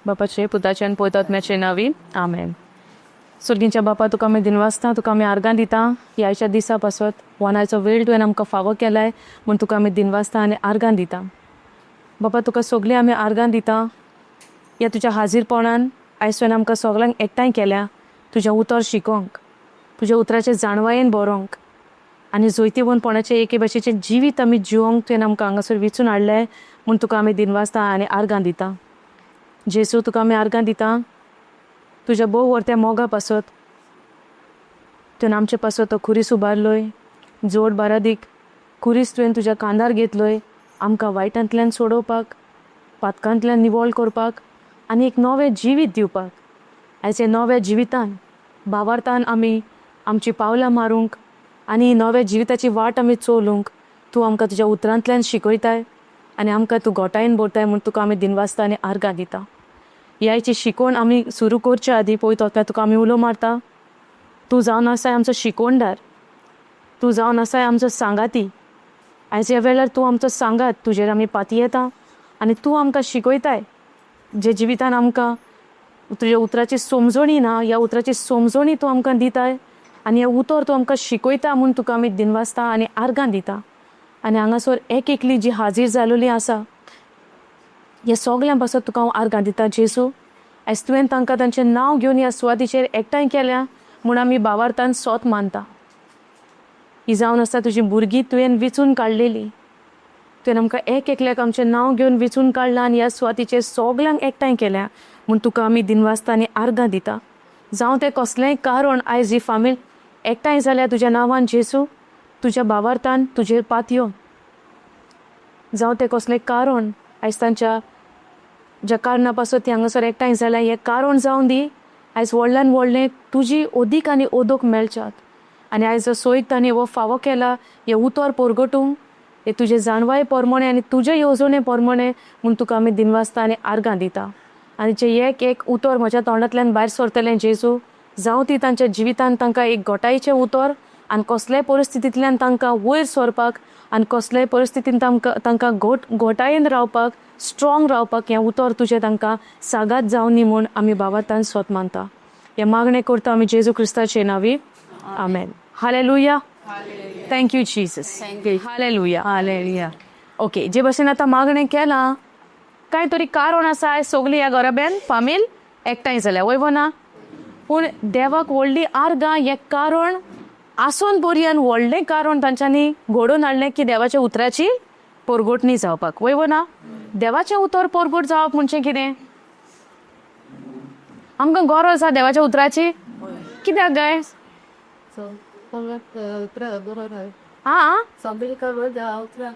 बापाचे, पुताचे आनी पवित्र आत्म्याचे नांवी, आमेन. सोर्गींच्या बापा, तुका आमी दिनवासता, तुका आमी आर्गां दिता. ह्या आयच्या दिसा पासत वनाचो वेळ तुवें आमकां फावो केलाय म्हूण तुका आमी दिनवासता आनी आर्गां दिता. बापा, तुका सगळीं आमी आर्गां दिता. ह्या तुज्या हाजीरपणान आयज तुवें आमकां सगळ्यांक एकठांय केल्या तुजें उतर शिकोवंक, तुज्या उतराचे जाणवायेन बरोवंक आनी जैतिवंतपणाचें एके भाशेचें जिवीत आमी जिवोंक तुवें आमकां हांगासर विचून हाडलें म्हूण तुका आमी दिनवासता आनी आर्गां दिता. जेजू, तुका आमी आर्गां दिता तुज्या भोव व्हरत्या मोगा पासत. तुवें आमचे पासत तो खुरीस उबारलोय, जोड बारादीक खुरीस तुवें तुज्या कांदार घेतलोय आमकां वायटांतल्यान सोडोवपाक, पातकांतल्यान निवळ करपाक आनी एक नवें जिवीत दिवपाक. आयज हे नव्या जिवितान भावार्थान आमी आमची पावलां मारूंक आनी नव्या जिविताची वाट आमी चलोवंक तूं आमकां तुज्या उतरांतल्यान शिकयताय आनी आमकां तूं गोटायेन भरताय म्हूण तुका आमी दिनवासता आनी आर्गां दिता. ह्याची शिकवण आमी सुरू करचे आदीं, पळयत वता, तुका आमी उलो मारता. तूं जावन आसाय आमचो शिकवणदार, तूं जावन आसाय आमचो सांगाती. आयज ह्या वेळार तूं आमचो सांगात, तुजेर आमी पातयेता आनी तूं आमकां शिकयताय. जे जिवितान आमकां तुज्या उतराची समजणी ना, ह्या उतराची समजणी तूं आमकां दिताय आनी हें उतर तूं आमकां शिकयता म्हूण तुका आमी दिनवासता आनी आर्गां दिता. आनी हांगासर एक एकली जी हाजीर जालोली आसा, ह्या सगल्यां पासत तुका हांव आर्गां दिता. जेजू, आयज तुवें तांकां तांचें नांव घेवन ह्या सुवातीचेर एकठांय केल्या म्हूण आमी भावार्थान सोत मानता. ही जावन आसा तुजी भुरगीं तुवें विचून काडलेली. तुवें आमकां एक एकल्याक आमचें नांव घेवन विचून काडलां आनी ह्या सुवातीचेर सगल्यांक एकठांय केल्या म्हूण तुका आमी दिनवासता आनी आर्गां दिता. जावं तें कसलेंय कारण, आयज ही फामील एकठांय जाल्या तुज्या नांवान जेजू, तुज्या भावार्थान तुजेर पातयो. जावं तें कसलें कारण, आयज तांच्या ज्या कारणा पासत ती हांगासर एकठांय जाल्या, हें कारण जावन दी. आयज व्हडल्यान व्हडलें तुजी ओदीक आनी ओदोक मेळच्यात आनी आयज जो सोयत तांणी हो फावो केला हें उतर परगटूंक, हे तुजे जाणवाय प्रमाणे आनी तुजे येवजणे प्रमाणे म्हूण तुका आमी दिनवासता आनी आर्गां दिता. आनी जे एक एक उतर म्हज्या तोंडांतल्यान भायर सरतलें जेजू, जावं ती तांच्या जिवितान तांकां एक गोटायेचें उतर आनी कसल्याय परिस्थितींतल्यान तांकां वयर सरपाक आनी कसल्याय परिस्थितीन तांकां घोटायेन रावपाक, स्ट्रॉंग रावपाक हें उतर तुजें तांकां सागात जावनी म्हूण आमी भावार्थान स्वत मानता. हें मागणें करता आमी जेजू क्रिस्ताचे नांवी, आमेन. Hallelujah. Thank you Jesus. Hallelujah. Hallelujah. Okay, जे भशेन आतां मागणें केलां, कांय तरी कारण आसा आयज सगळीं ह्या घराब्यान फामील एकठांय जाल्या, वय ना? पूण देवाक व्हडली आर्गां, हें कारण आसून पर्यंत व्हडलें कारण तांच्यांनी घडोवन हाडलें की देवाच्या उतराची परगटणी जावपाक, वय ना? देवाचें उतर परगट जावप म्हणजे कितें? आमकां गरज आसा देवाच्या उतराची कित्याक गाय? आं,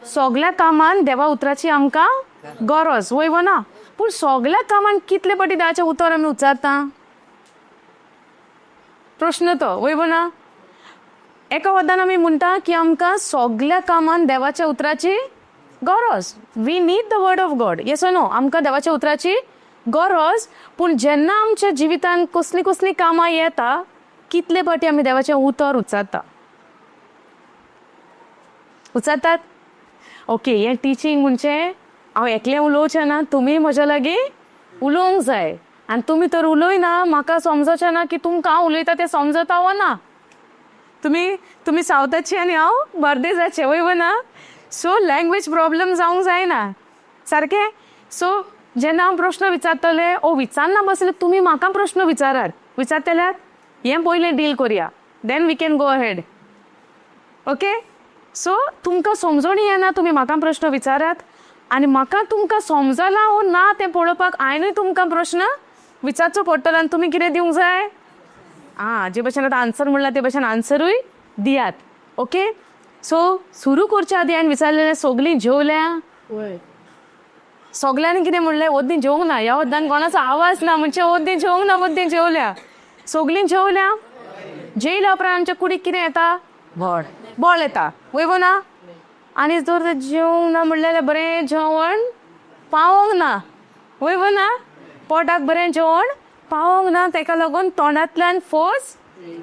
सगल्या कामान देवा उतराची आमकां गरज, वय ना? पूण सगल्या कामान कितले फावटी देवाचें उतर आमी उच्चारता, प्रश्न तो, वय ना? एका वदान आमी म्हणटा की आमकां सगल्या कामान देवाच्या उतराची गरज. We need the word of God, yes no? आमकां देवाच्या उतराची गरज, पूण जेन्ना आमच्या जिवितान कसलीं कसलीं कामां येता, कितले फावटी आमी देवाचें उतर उच्चारता? उच्चारतात? ओके, हें टिचींग म्हणजे हांव एकलें उलोवचें ना, तुमी म्हज्या लागीं उलोवंक जाय. आनी तुमी तर उलयना, म्हाका समजचें ना की तुमकां हांव उलयता तें समजता वो ना. तुमी सावथाची आनी हांव बार्देजाचें, वय ना? सो लँग्वेज प्रॉब्लम जावंक जायना सारकें. सो जेन्ना हांव प्रश्न विचारतलें ओ विचारना बसले, तुमी म्हाका प्रश्न विचारात. विचारतल्यात हें पयलें डील करया, then we can go ahead. Okay, so तुमकां समजणी येना, तुमी म्हाका प्रश्न विचारात आनी म्हाका तुमकां समजलां वो ना तें पळोवपाक हांवेनूय तुमकां प्रश्न विचारचो पडटलो आनी तुमी कितें दिवंक जाय. आं, जे भशेन आतां आन्सर म्हणलां ते भशेन आन्सरूय दियात. ओके, सो सुरू करच्या आदी हांवें विचारलेलें, सगलीं जेवल्या? सगल्यांनी कितें म्हणलें? ओद्दीं जेवंक ना. ह्या वद्दान कोणाचो आवाज ना, म्हणजे ओद्दीं जेवंक ना, ओद्दीं जेवल्या. सगलीं जेवल्या. जेयल्या उपरांत आमच्या कुडीक कितें येता? बळ. बळ येता, वय ना? आनी जर जेवंक ना म्हणल्यार बरें जेवण पावोंक ना, वय ना? पोटाक बरें जेवण पावोंक ना, तेका लागून तोंडांतल्यान फोर्स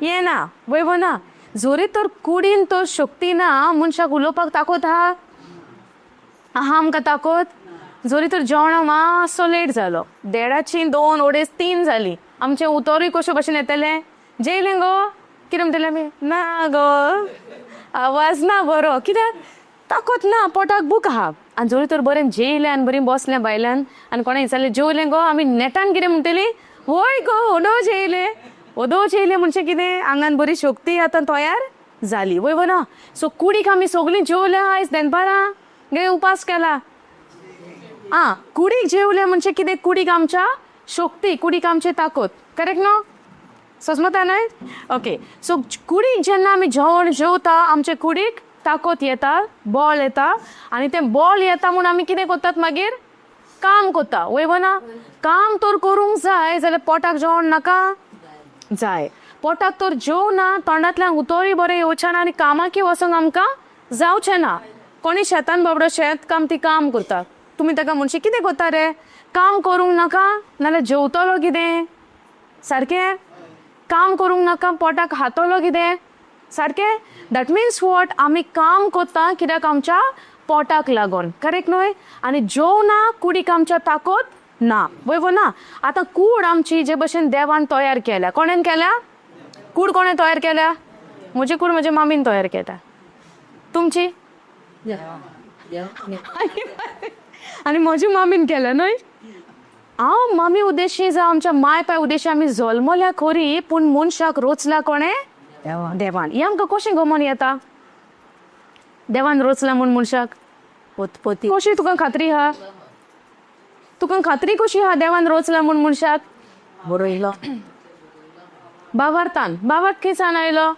येना, वय ना? जरी तर कुडीन तर शक्ती ना, मनशाक उलोवपाक ताकद आहा? आहा आमकां ताकद? जरी तर जेवणाक मातसो लेट जालो, देडाची दोन अडेज तीन जाली, आमचें उतरूय कशें भशेन येतलें? जेयलें गो? कितें म्हणटलें आमी? ना गो, आवाज ना बरो, कित्याक ताकत ना, पोटाक भूक आहा. आनी जरी तर बरें जेयलें आनी बरीं बसलें भायल्यान आनी कोणें विचारलें जेवलें गो, आमी नेटान कितें म्हणटलीं? वय गो, ओदो जेयलें. ओदो जेयलें म्हणजे कितें? आंगान बरी शक्ती आतां तयार जाली, वय वो ना? सो कुडीक आमी सगळीं जेवल्या आयज दनपारां गे उपास केला? आं, कुडीक जेवले म्हणजे कितें? कुडीक आमच्या शक्ती, कुडीक आमची ताकद, करेक्ट न्हू? सजमता न्हय? ओके. सो कुडीक जेन्ना आमी जेवण जेवता, आमचे कुडीक ताकद येता, बळ येता. आनी तें बळ येता म्हूण आमी कितें करतात मागीर? काम करता, वय वो ना? काम तर करूंक जाय जाल्यार पोटाक जेवण नाका? जाय. पोटाक तर जेवना, तोंडांतल्यान उतरूय बरें येवचें ना आनी कामाकय वचोंक आमकां जावचें ना. कोणी शेतान बाबडो शेत काम ती काम करता, तुमी ताका म्हणशी कितें करता रे? काम करूंक नाका नाल्यार जेवतलो कितें? सारकें? काम करूंक नाका, पोटाक खातलो कितें? सारकें? That means what? आमी काम करता कित्याक? आमच्या पोटाक लागून, करेक्ट न्हय? आनी जेवना, कुडीक आमच्या ताकद ना, वय वो ना? आतां कूड आमची जे भशेन देवान तयार केल्या, कोणेन केल्या कूड? कोणें तयार केल्या? म्हजी कूड म्हज्या मामीन तयार केल्या. तुमची? आनी म्हजी मामीन केल्या न्हय? हांव मामी उद्देशी जावं आमच्या माय पाय उद्देशी आमी जल्मल्या खरी, पूण मनशाक रोचला कोणें? देवान. हें आमकां कशें गमोन येता देवान रोचला म्हूण मनशाक? उत्पत्ती. कशी तुका खात्री आहा? तुका खात्री कशी आहा देवान रोचला म्हूण मनशाक? बरयलो. बाबार्थान. बाबार्थ खंय सान आयलो?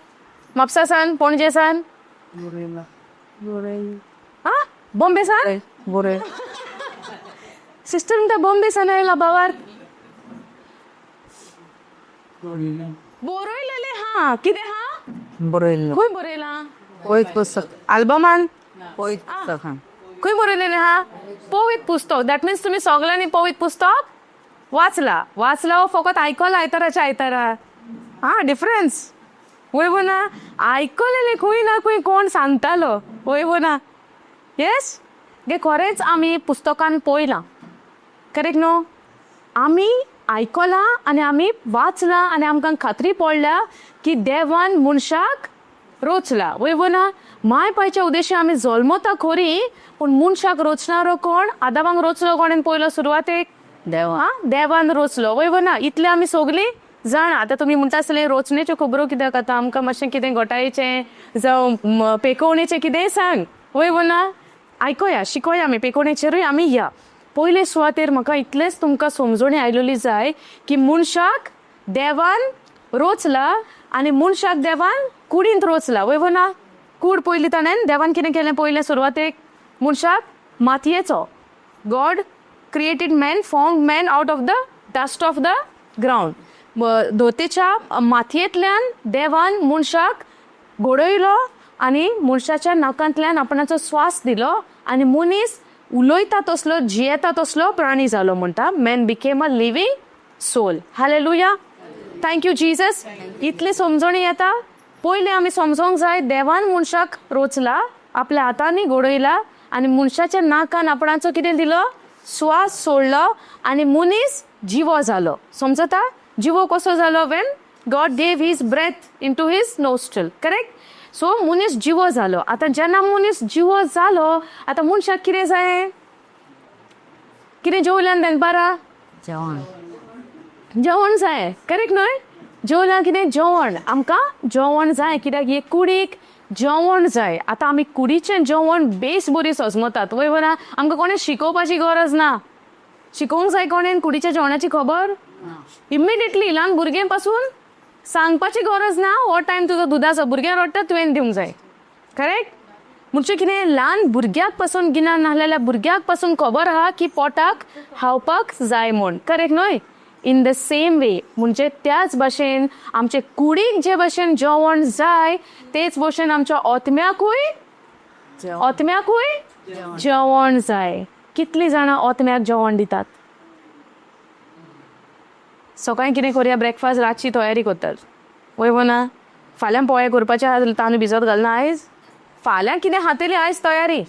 म्हापसा सान? पणजे सान? बरयलो. आ, बॉम्बे सान? बरय. सिस्टर म्हणटा बॉम्बे सान आयला बाबार्थ. बरयलेलें हा कितें हा? बरयलो. खंय बरयलां? पयत पुस्तक. आल्बमान? पयत पुस्तकान. खंय बरयलेलें हा? पवित्र पुस्तक. That means तुमी सगळ्यांनी पवित्र पुस्तक वाचला. वाचला हो फकत आयकलां आयताराच्या आयतारा? हा डिफरन्स, वय वो ना? आयकलेलें खंय ना खंय कोण सांगतालो, वय वो ना? येस गे, खरेंच आमी पुस्तकान पळयलां, करेक्ट न्हू? आमी आयकलां आनी आमी वाचलां आनी आमकां खात्री पडल्या की देवान मनशाक रोचला, वय वो ना? माय पायच्या उद्देशी आमी जल्मता खरी, पूण मनशाक रोचणारो कोण? आदामाक रोचलो कोणेन पयलो सुरवातेक? देवा. हा, देवान रोचलो, वय वो ना? इतलें आमी सगलीं जाणा. आतां तुमी म्हणटा आसतले, रोचणेच्यो खबरो कित्याक आतां आमकां? मातशें कितें घोटाळेचें जावं पेकोवणेचें कितेंय सांग, वय वो ना? आयकोया, शिकोया आमी पेकोवणेचेरूय आमी या. पयले सुवातेर म्हाका इतलेंच तुमकां समजोणी आयलेली जाय की मनशाक देवान रोचला आनी मनशाक देवान कुडींत रोचला, वय वो ना? कूड पयली ताणें देवान कितें केलें पयलें सुरवातेक? मनशाक मातयेचो, God created man, formed man out of the dust of the ground. धोतेच्या मातयेंतल्यान देवान मनशाक घडयलो आनी मनशाच्या नाकांतल्यान आपणाचो स्वास दिलो आनी मनीस उलयता तसलो, जियेता तसलो प्राणी जालो म्हणटा. Man became a living soul. Hallelujah, thank you Jesus. इतली समजणी येता. पयलें आमी समजोंक जाय, देवान मनशाक रोचला, आपल्या हातांनी घडयला आनी मनशाच्या नाकान आपणाचो कितें दिलो? स्वास सोडलो आनी मनीस जिवो जालो. समजता? जिवो कसो जालो? When God gave his breath into his nostril, correct? So मनीस जिवो जालो. आतां जेन्ना मनीस जिवो जालो, आतां मनशाक कितें जाय? कितें जेवल्यान दनपारां? जेवण. जेवण जाय, करेक्ट न्हय? जेवल्यार कितें? जेवण. आमकां जेवण जाय कित्याक हे कुडीक जेवण जाय. आतां आमी कुडीचें जेवण बेस बरी सजमतात, वय ना? आमकां कोणें शिकोवपाची गरज ना. शिकोवंक जाय कोणें कुडीच्या जेवणाची खबर? इमिडिएटली ल्हान भुरग्यां पासून सांगपाची गरज ना. हो टायम तुजो दुदाचो, भुरग्यां रडटा, तुवें दिवंक जाय, करेक्ट? म्हणजे कितें, ल्हान भुरग्याक पासून, गिन्यान नासलेल्या भुरग्याक पासून खबर आहा की पोटाक खावपाक जाय म्हूण, करेक्ट न्हय? इन the same way, म्हणजे त्याच भाशेन आमचे कुडीक जे भशेन जेवण जाय, तेच भशेन आमच्या ओतम्याकूय, ओतम्याकूय जेवण जाय. कितलीं जाणां ओतम्याक जेवण दितात? सकाळीं कितें करुया ब्रेकफास्ट, रातची तयारी करतात, वय वो ना? फाल्यां पोळे करपाचे आहा जाल्यार तांदूळ भिजत घालना आयज? फाल्यां कितें खातली, आयज तयारी.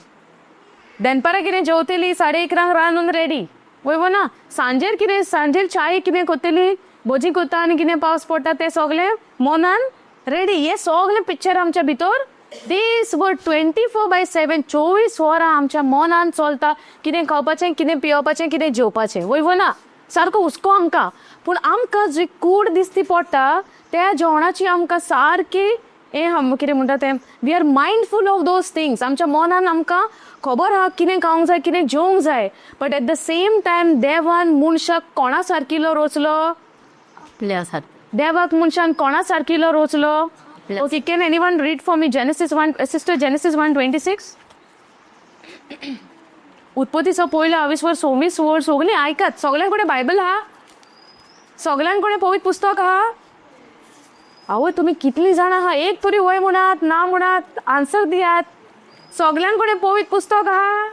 दनपारां कितें जेवतली 11:30 रांदून रेडी, वय ना? सांजेर कितें, सांजेर चाय कितें कोत्तली, भजी कोत्ता आनी कितें पावस पडटा तें सगळें मनान रेडी. हें सगळें पिक्चर आमच्या भितर दीसभर 24/7, 24 वरां आमच्या मनान चलता, कितें खावपाचें, कितें पिवपाचें, कितें जेवपाचें, वय ना? सारको हुस्को आमकां. पूण आमकां जी कूड दिसती पडटा त्या जेवणाची आमकां सारकी हें कितें म्हणटा तें, we are mindful of those things. आमच्या मनान आमकां खबर आहा कितें खावंक जाय, कितें जेवंक जाय. But at the same time देवान मनशाक कोणा सारकिलो रोचलो? आपल्या सारकें. देवाक मनशान कोणा सारकिलो रोचलो? Okay, can anyone read for me Genesis 1, sister, Genesis 1:26? उत्पत्तीचो पयलो आविस्वर 26 वर. सगळीं आयकात. सगळ्यां कडेन बायबल आहा? सगळ्यां कडेन पवित्र पुस्तक आहा? आवय, तुमी कितलीं जाणां आहा? एक तरी वय म्हणात, ना म्हणात, आन्सर दियात. सगळ्यां कडेन पवित्र पुस्तक आहा?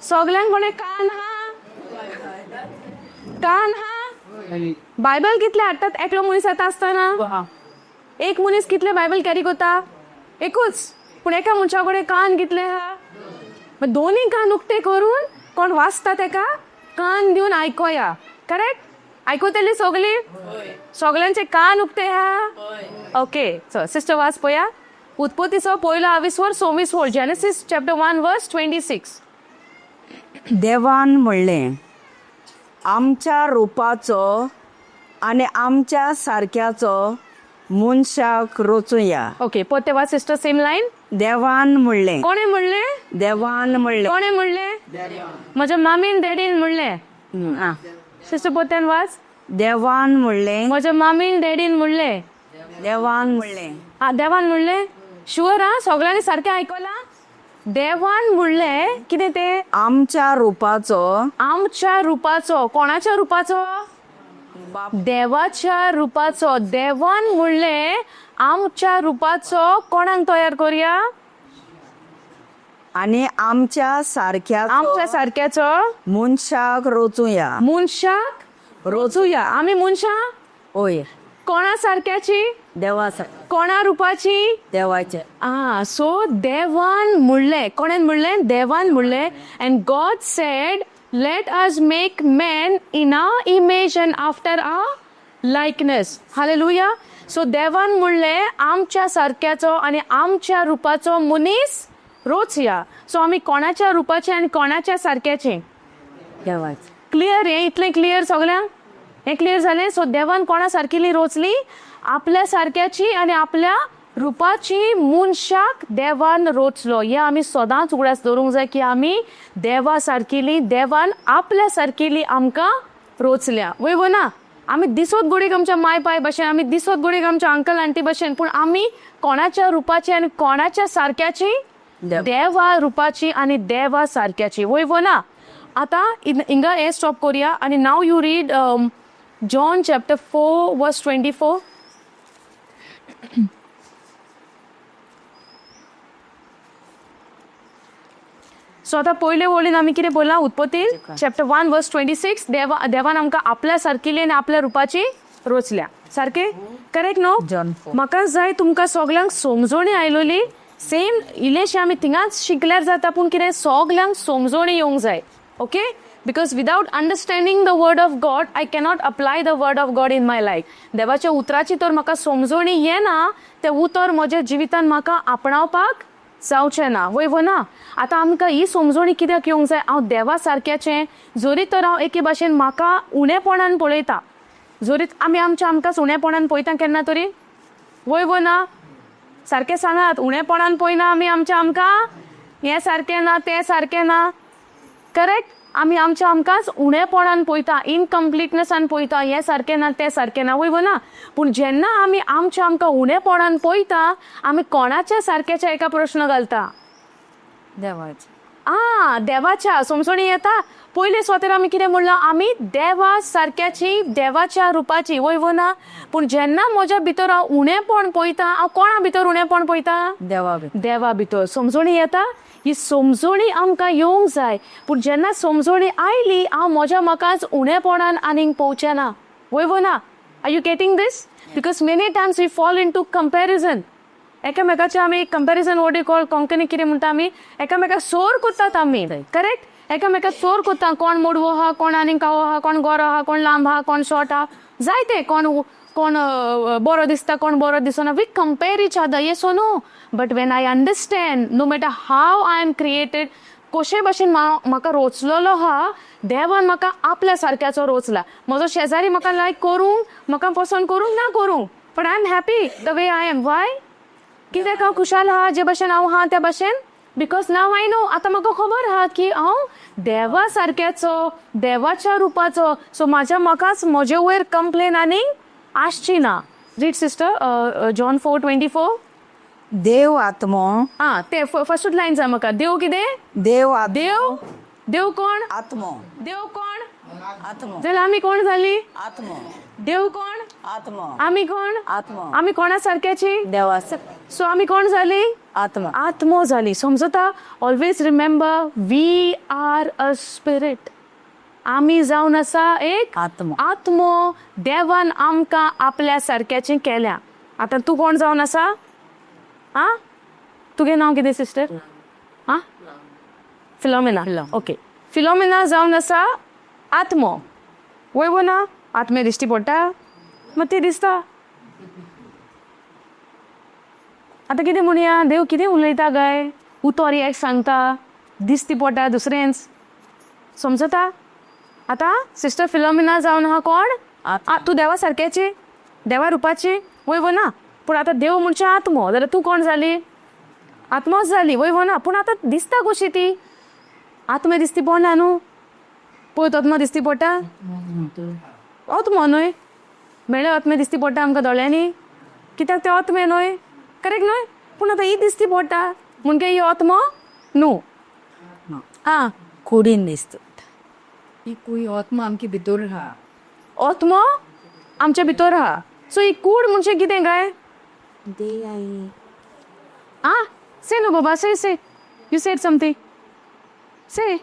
सगळ्यां कडेन कान आहा? कान आहा? बायबल कितले हाडटात एकलो मनीस येता आसतना? एक मनीस कितले बायबल कॅरी करता? एकूच. पूण एका मनशा कडेन कान कितले आहा? मागीर दोनी कान उक्ते करून कोण वाचता तेका कान दिवन आयकोया. करेक्ट? आयकतली सगळीं? सगळ्यांचे कान उक्ते आहा? ओके, सो सिस्टर, वाच पळया, उत्पत्तीचो पयलो आविस्वर 26 वर, Genesis chapter 1 verse 26. देवान म्हणलें, आमच्या रुपाचो आनी आमच्या सारक्याचो मनशाक रचुया. ओके, परते वाच सिस्टर, सेम लायन. देवान म्हणलें. कोणें म्हणलें? देवान म्हणलें. कोणें म्हणलें? म्हज्या मामीन डॅडीन म्हणलें. आं. सिस्टर, परत्यान वाच. देवान म्हणलें. म्हज्या मामीन डॅडीन म्हणलें. देवान म्हणलें. आं, देवान म्हणलें. शुअर आं? सगळ्यांनी सारकें आयकलां? देवान म्हणलें कितें तें? आमच्या रुपाचो. आमच्या रुपाचो. कोणाच्या रुपाचो? देवाच्या रुपाचो. देवान म्हणलें, आमच्या रुपाचो कोणाक तयार करुया? आनी आमच्या सारक्याचो. आमच्या सारक्याचो. मनशाक रचुया. मनशाक रोचुया. आमी मनशां? होय. कोणा सारक्याची? देवा सारक्या. कोणा रुपाची? देवाच्या. आं, सो देवान म्हणलें. कोणेन म्हणलें? देवान म्हणलें. And God said, let us make man in our image and after our likeness. Hallelujah. So देवान म्हणलें, आमच्या सारक्याचो आनी आमच्या रुपाचो मनीस रोचया. सो आमी कोणाच्या रुपाचे आनी कोणाच्या सारक्याचे? देवाचे. क्लियर? हें इतलें क्लियर सगल्यांक? हें क्लियर जालें? सो देवान कोणा सारकिली रोचली? आपल्या सारक्याची आनी आपल्या रुपाची मनशाक देवान रोचलो. हें आमी सदांच उगडास दवरूंक जाय की आमी देवा सारकिली, देवान आपल्या सारकिली आमकां रोचल्या. वय वो ना? आमी दिसत गोडीक आमच्या माय पाय भशेन, आमी दिसत गोडीक आमच्या अंकल आंटी भशेन, पूण आमी कोणाच्या रुपाची आनी कोणाच्या सारक्याची? देव. देवा रुपाची आनी देवा सारक्याची. वय वो ना? आतां हिंगा हें स्टॉप करुया आनी now you read John chapter 4 verse 24. So आतां पयले वळीन आमी कितें पळयलां? उत्पत्ती चॅप्टर 1 वर्स 26. देवान आमकां आपल्या सारकिली आनी आपल्या रुपाची रोचल्या. सारकें? करेक्ट न्हू? John 4. म्हाका जाय तुमकां सगल्यांक समजोणी आयलोली. सेम इल्लेशें आमी थिंगाच शिकल्यार जाता, पूण कितें, सगल्यांक समजोणी येवंक जाय. Okay, because without understanding the word of God I cannot apply the word of God in my life. देवाच्या उतराची तर म्हाका समजोणी येना, तें उतर म्हज्या जिवितान म्हाका आपणावपाक जावचें ना. वय वो ना? आतां आमकां ही समजोणी कित्याक येवंक जाय? हांव देवा सारक्याचें जरी तर हांव एके भाशेन म्हाका उणेपणान पळयता, जरी आमी आमच्या आमकांच उणेपणान पळयता केन्ना तरी, वय वो ना? सारकें सांगात, उणेपणान पळयना आमी आमच्या आमकां? हें सारकें ना, तें सारकें ना. करेक्ट? आमी आमच्या आमकांच उणेपणान पळयता, इनकम्प्लिटनेसान पळयता, हें सारकें ना, तें सारकें ना. वय वो ना? पूण जेन्ना आमी आमच्या आमकां उणेपणान पळयता, आमी कोणाच्या सारक्याच्या एका प्रश्न घालता? देवाचे. आ, देवाच्या. समजणी येता? पयले सुवातेर आमी कितें म्हणलां? आमी देवा सारक्याची, देवाच्या रुपाची. वय वो ना? पूण जेन्ना म्हज्या भितर हांव उणेपण पळयता, हांव कोणा भितर उणेपण पळयता? देवा भितर. देवा भितर. समजणी येता? ही समजणी आमकां येवंक जाय. पूण जेन्ना समजणी आयली, हांव म्हज्या म्हाकाच उणेपणान आनीक पळोवचें ना. वय वो ना? Are you getting this? Because many times we fall into comparison. एकामेकाचे आमी comparison, what you call, Konkani कितें म्हणटा आमी, एकामेका सोर कोत्तात आमी, करेक्ट? एकामेका सोर कोत्ता, कोण मोडवो आहा, कोण आनीक कावो आहा, कोण गोरो आहा, कोण लांब आहा, कोण शॉर्ट आहा, जायते कोण कोण बरो दिसता, कोण बरो दिसना. We compare each other, yes or no? But when I understand, no matter how I am created, कशे भशेन म्हाका रोचलेलो आहा देवान, म्हाका आपल्या सारक्याचो रोचला. म्हजो शेजारी म्हाका लायक करूंक, म्हाका पसंत करूंक ना करूंक, but I am happy the way I am. Why? कित्याक हांव खुशाल आहा जे भशेन हांव आहा त्या भशेन? Because now I know, आतां म्हाका खबर आहा की हांव देवा सारक्याचो, देवाच्या रुपाचो. सो म्हाज्या म्हाकाच म्हजे वयर कंप्लेन आनीक आसची ना. Read, sister, John 4:24. देव आत्मो. आं, ते फर्स्ट लायन जाय म्हाका. देव कितें? देव आत्मो. देव, देव कोण? आत्मो. देव कोण? आत्मो. जाल्यार आमी कोण जाली? आत्मो. देव कोण? आत्मो. आमी कोण? आत्मो. आमी कोणा सारक्याची? देवा. सो आमी कोण जाली? आत्मा. आत्मो जाली, समजता? Always remember, we are a spirit. आमी जावन आसा एक आत्मो. आत्मो. देवान आमकां आपल्या सारक्याचें केल्या. आतां तूं कोण जावन आसा? आं, तुगे नांव कितें सिस्टर? आं, फिलोमिना. ओके, फिलोमिना जावन आसा आत्मो, वय वो ना? आत्मे दिश्टी पडटा? मग ती दिसता. आतां कितें म्हणया, देव कितें उलयता काय? उतर एक सांगता, दिसती पडटा दुसरेंच, समजता? आतां सिस्टर फिलोमिना जावन आहा कोण? आत्मो. तूं देवा सारक्याची, देवा रुपाची, वय वो ना? पूण आतां देव म्हणजे आत्मो, जाल्यार तूं कोण जाली? आत्मोच जाली, वय वो ना? पूण आतां दिसता कशी ती? आत्मे दिसती पडना न्हू. पळय, आत्मो दिसती पडटा? आत्मो न्हय मेळ्ळे. आत्मे दिसती पडटा आमकां दोळ्यांनी? कित्याक ते आत्मे न्हय, करेक्ट न्हय? पूण आतां ही दिसती पडटा म्हणजे ही आत्मो न्हू. आं. कुडीन दिसता. ही कूड आत्मा आमची भितर आहा. आत्मो आमच्या भितर आहा. सो ही कूड म्हणजे कितें काय? Ah, say no, Baba, say, say. You said something. Say.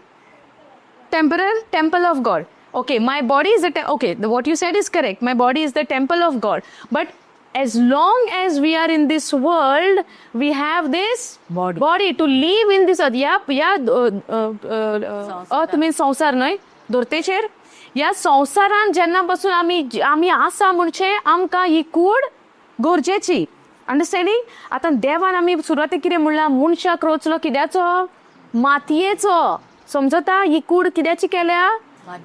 Temporal temple of God. Okay, my body is the okay. What you said is correct. My body is the temple of God. But as long as we are in this world, we have this Body. Body to live in this earth. Yeah, earth means संवसार न्हय, धर्तेचेर. ह्या संवसारान जेन्ना पासून आमी आसा म्हणजे आमकां ही कूड गरजेची, अंडरस्टँडींग? आतां देवान आमी सुरवातेक कितें म्हणलां? मनशाक रचलो कित्याचो? मातयेचो, समजता? ही कूड कित्याची केल्या?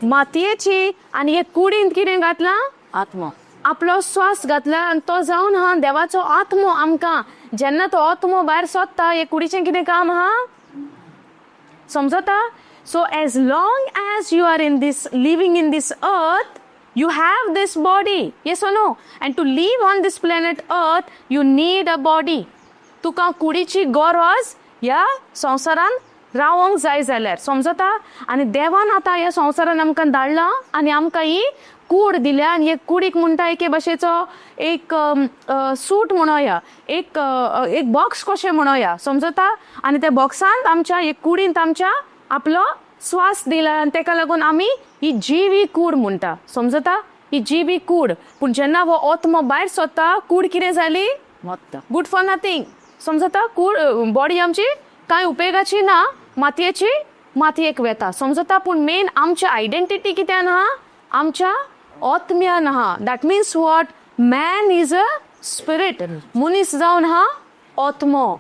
मातयेची. आनी हे कुडींत कितें घातलां? आत्मो. आपलो श्वास घातला आनी तो जावन हा देवाचो आत्मो. आमकां जेन्ना तो आत्मो भायर सोदता, हे कुडीचें कितें काम आहा, समजता? So as long as you are in this living in this earth, you have this body, yes or no? And to live on this planet earth, you need a body. तुका कुडीची गरज ह्या संवसारान रावंक जाय जाल्यार, समजता? आनी देवान आतां ह्या संवसारान आमकां धाडला आनी आमकां ही कूड दिल्या. आनी हे कुडीक म्हणटा एके भाशेचो एक सूट म्हणोया, एक बॉक्स कशें म्हणोया, समजता? आनी त्या बॉक्सांत आमच्या, हे कुडींत आमच्या आपलो स्वास दिला आनी तेका लागून आमी ही जिवी कूड म्हणटा, समजता? ही जिवी कूड. पूण जेन्ना हो आत्मो भायर सोदता, कूड कितें जाली? मोत्ता. गुड फॉर नथींग, समजता? कूड, बॉडी आमची कांय उपेगाची ना, मातयेची मातयेक वेता, समजता? पूण मेन आमची आयडेंटिटी कित्यान आहा? आमच्या आत्म्यान आहा. That means what? Man is a spirit. मनीस जावन हा आत्मो.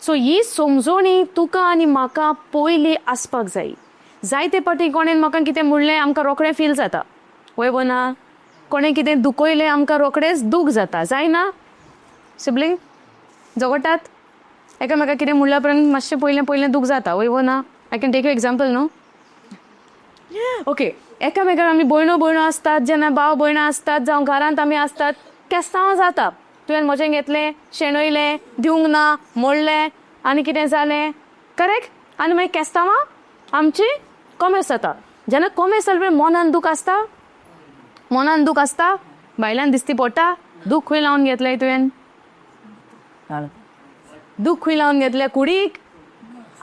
सो ही समजोणी तुका आनी म्हाका पयली आसपाक जाय. जायते पाटी कोणेन म्हाका कितें म्हणलें, आमकां रोखडें फील जाता, वय वो ना? कोणें कितें दुखयलें, आमकां रोखडेंच दूख जाता, जायना? सिबलींग झगडटात, एकामेका कितें म्हणल्या उपरांत मातशें पयलें पयलें दूख जाता, वय वो ना? I can take you example, न्हू? ओके, एकामेकाक आमी भयणो भयणो आसतात जेन्ना, भाव भयणां आसतात, जावं घरांत आमी आसतात, केस्तांव जाता. तुवें म्हजें घेतलें, शेणयलें, दिवंक ना मोडलें आनी कितें जालें, करेक्ट? आनी मागीर केस्तांवां आमची कोमेस जाता. जेन्ना कोमेस जालें पळय, मनान दूख आसता, मनान दूख आसता, भायल्यान दिसती पडटा. दूख खंय लावन घेतलें तुवें? दूख खंय लावन घेतलें? कुडीक.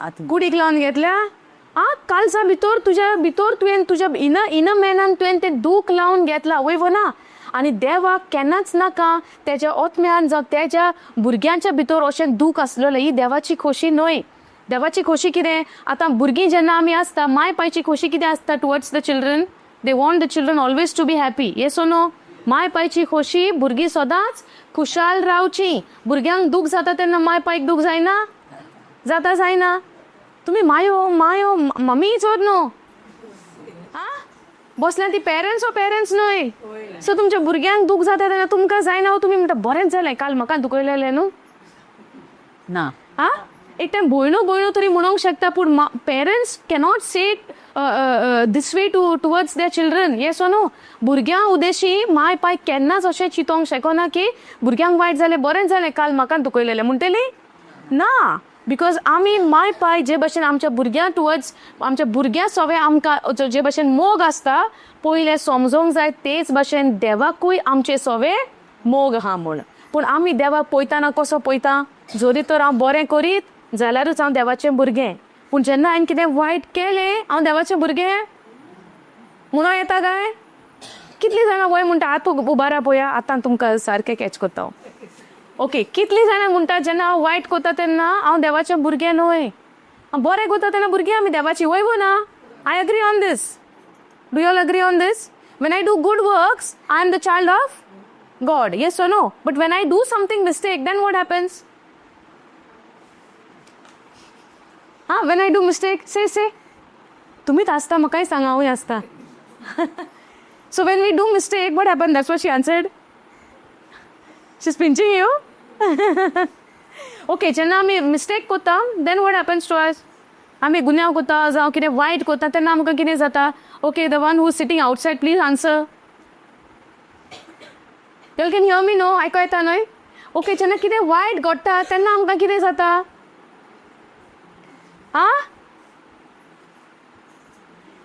आत्मो. कुडीक लावन घेतल्या. आं, कालचा भितर, तुज्या भितर तुवें, तुज्या इनर मॅनान तुवें तें दूख लावन घेतला, वय वो ना? आनी देवाक केन्नाच नाका तेज्या ओतम्यान जावं तेज्या भुरग्यांच्या भितर अशें दूख आसलेलें. ही देवाची खोशी न्हय. देवाची खोशी कितें? आतां भुरगीं जेन्ना आमी आसता, माय पायची खोशी कितें आसता towards the children? They want the children always to be happy, yes or no? My पायची खोशी भुरगीं सदांच खुशाल रावची. भुरग्यांक दूख जाता तेन्ना माय पायक दूख जायना? जाता, जायना? तुमी मायो, मायो, मम्मी चोर न्हू आ बसल्या ती पेरंट्स ओ पेरंट्स न्हय? सो तुमच्या भुरग्यांक दूख जाता तेन्ना तुमकां जायना? तुमी म्हणटा बरेंच जालें, काल म्हाका दुखयलेलें न्हू. ना. आ एक टायम भयणू भयणू तरी म्हणूंक शकता, पूण parents cannot say this way to towards the children, yes no? भुरग्यां उदेशी माय पाय केन्नाच अशें चिंतोंक शकना की भुरग्यांक वायट जालें, बरें जालें, काल म्हाका दुखयलेलें म्हणटली ना. Because आमी माय पाय जे भशेन आमच्या भुरग्यां टुवर्ड्स, आमच्या भुरग्यां सवे आमकां जे भशेन मोग आसता, पयलें समजोंक जाय तेच भशेन देवाकूय आमचे सवे मोग आहा म्हूण. पूण आमी देवाक पळयतना कसो पळयता? जरी तर हांव बरें करीत जाल्यारूच हांव देवाचें भुरगें, पूण जेन्ना हांवें कितें वायट केलें, हांव देवाचें भुरगें म्हणून येता काय? कितलीं जाणां वय म्हणटा? आतां उबारा पळया, आतां तुमकां सारकें कॅच करता हांव. ओके, कितलीं जाणां म्हणटा, जेन्ना हांव वायट करता तेन्ना हांव देवाचें भुरगें न्हय, हांव बरें करता तेन्ना भुरगीं आमी देवाची, वय गो ना? I agree on this. Do you all agree on this? When I do good works, I am the child of God, yes or no? But when I do something mistake, then what happens? हा, when I do mistake, say, say. तुमीच आसता, म्हाकाय सांगा, हांवूय आसता. So when we do mistake, what happen? That's what she answered. She is pinching you. Okay, जेन्ना आमी mistake करता, then what happens to us? आमी गुन्यांव करता जावं कितें वायट करता तेन्ना आमकां कितें जाता? Okay, the one who sitting outside, please answer. You can hear me, no? आयको येता न्हय? ओके, जेन्ना कितें वायट घडटा तेन्ना आमकां कितें जाता? आ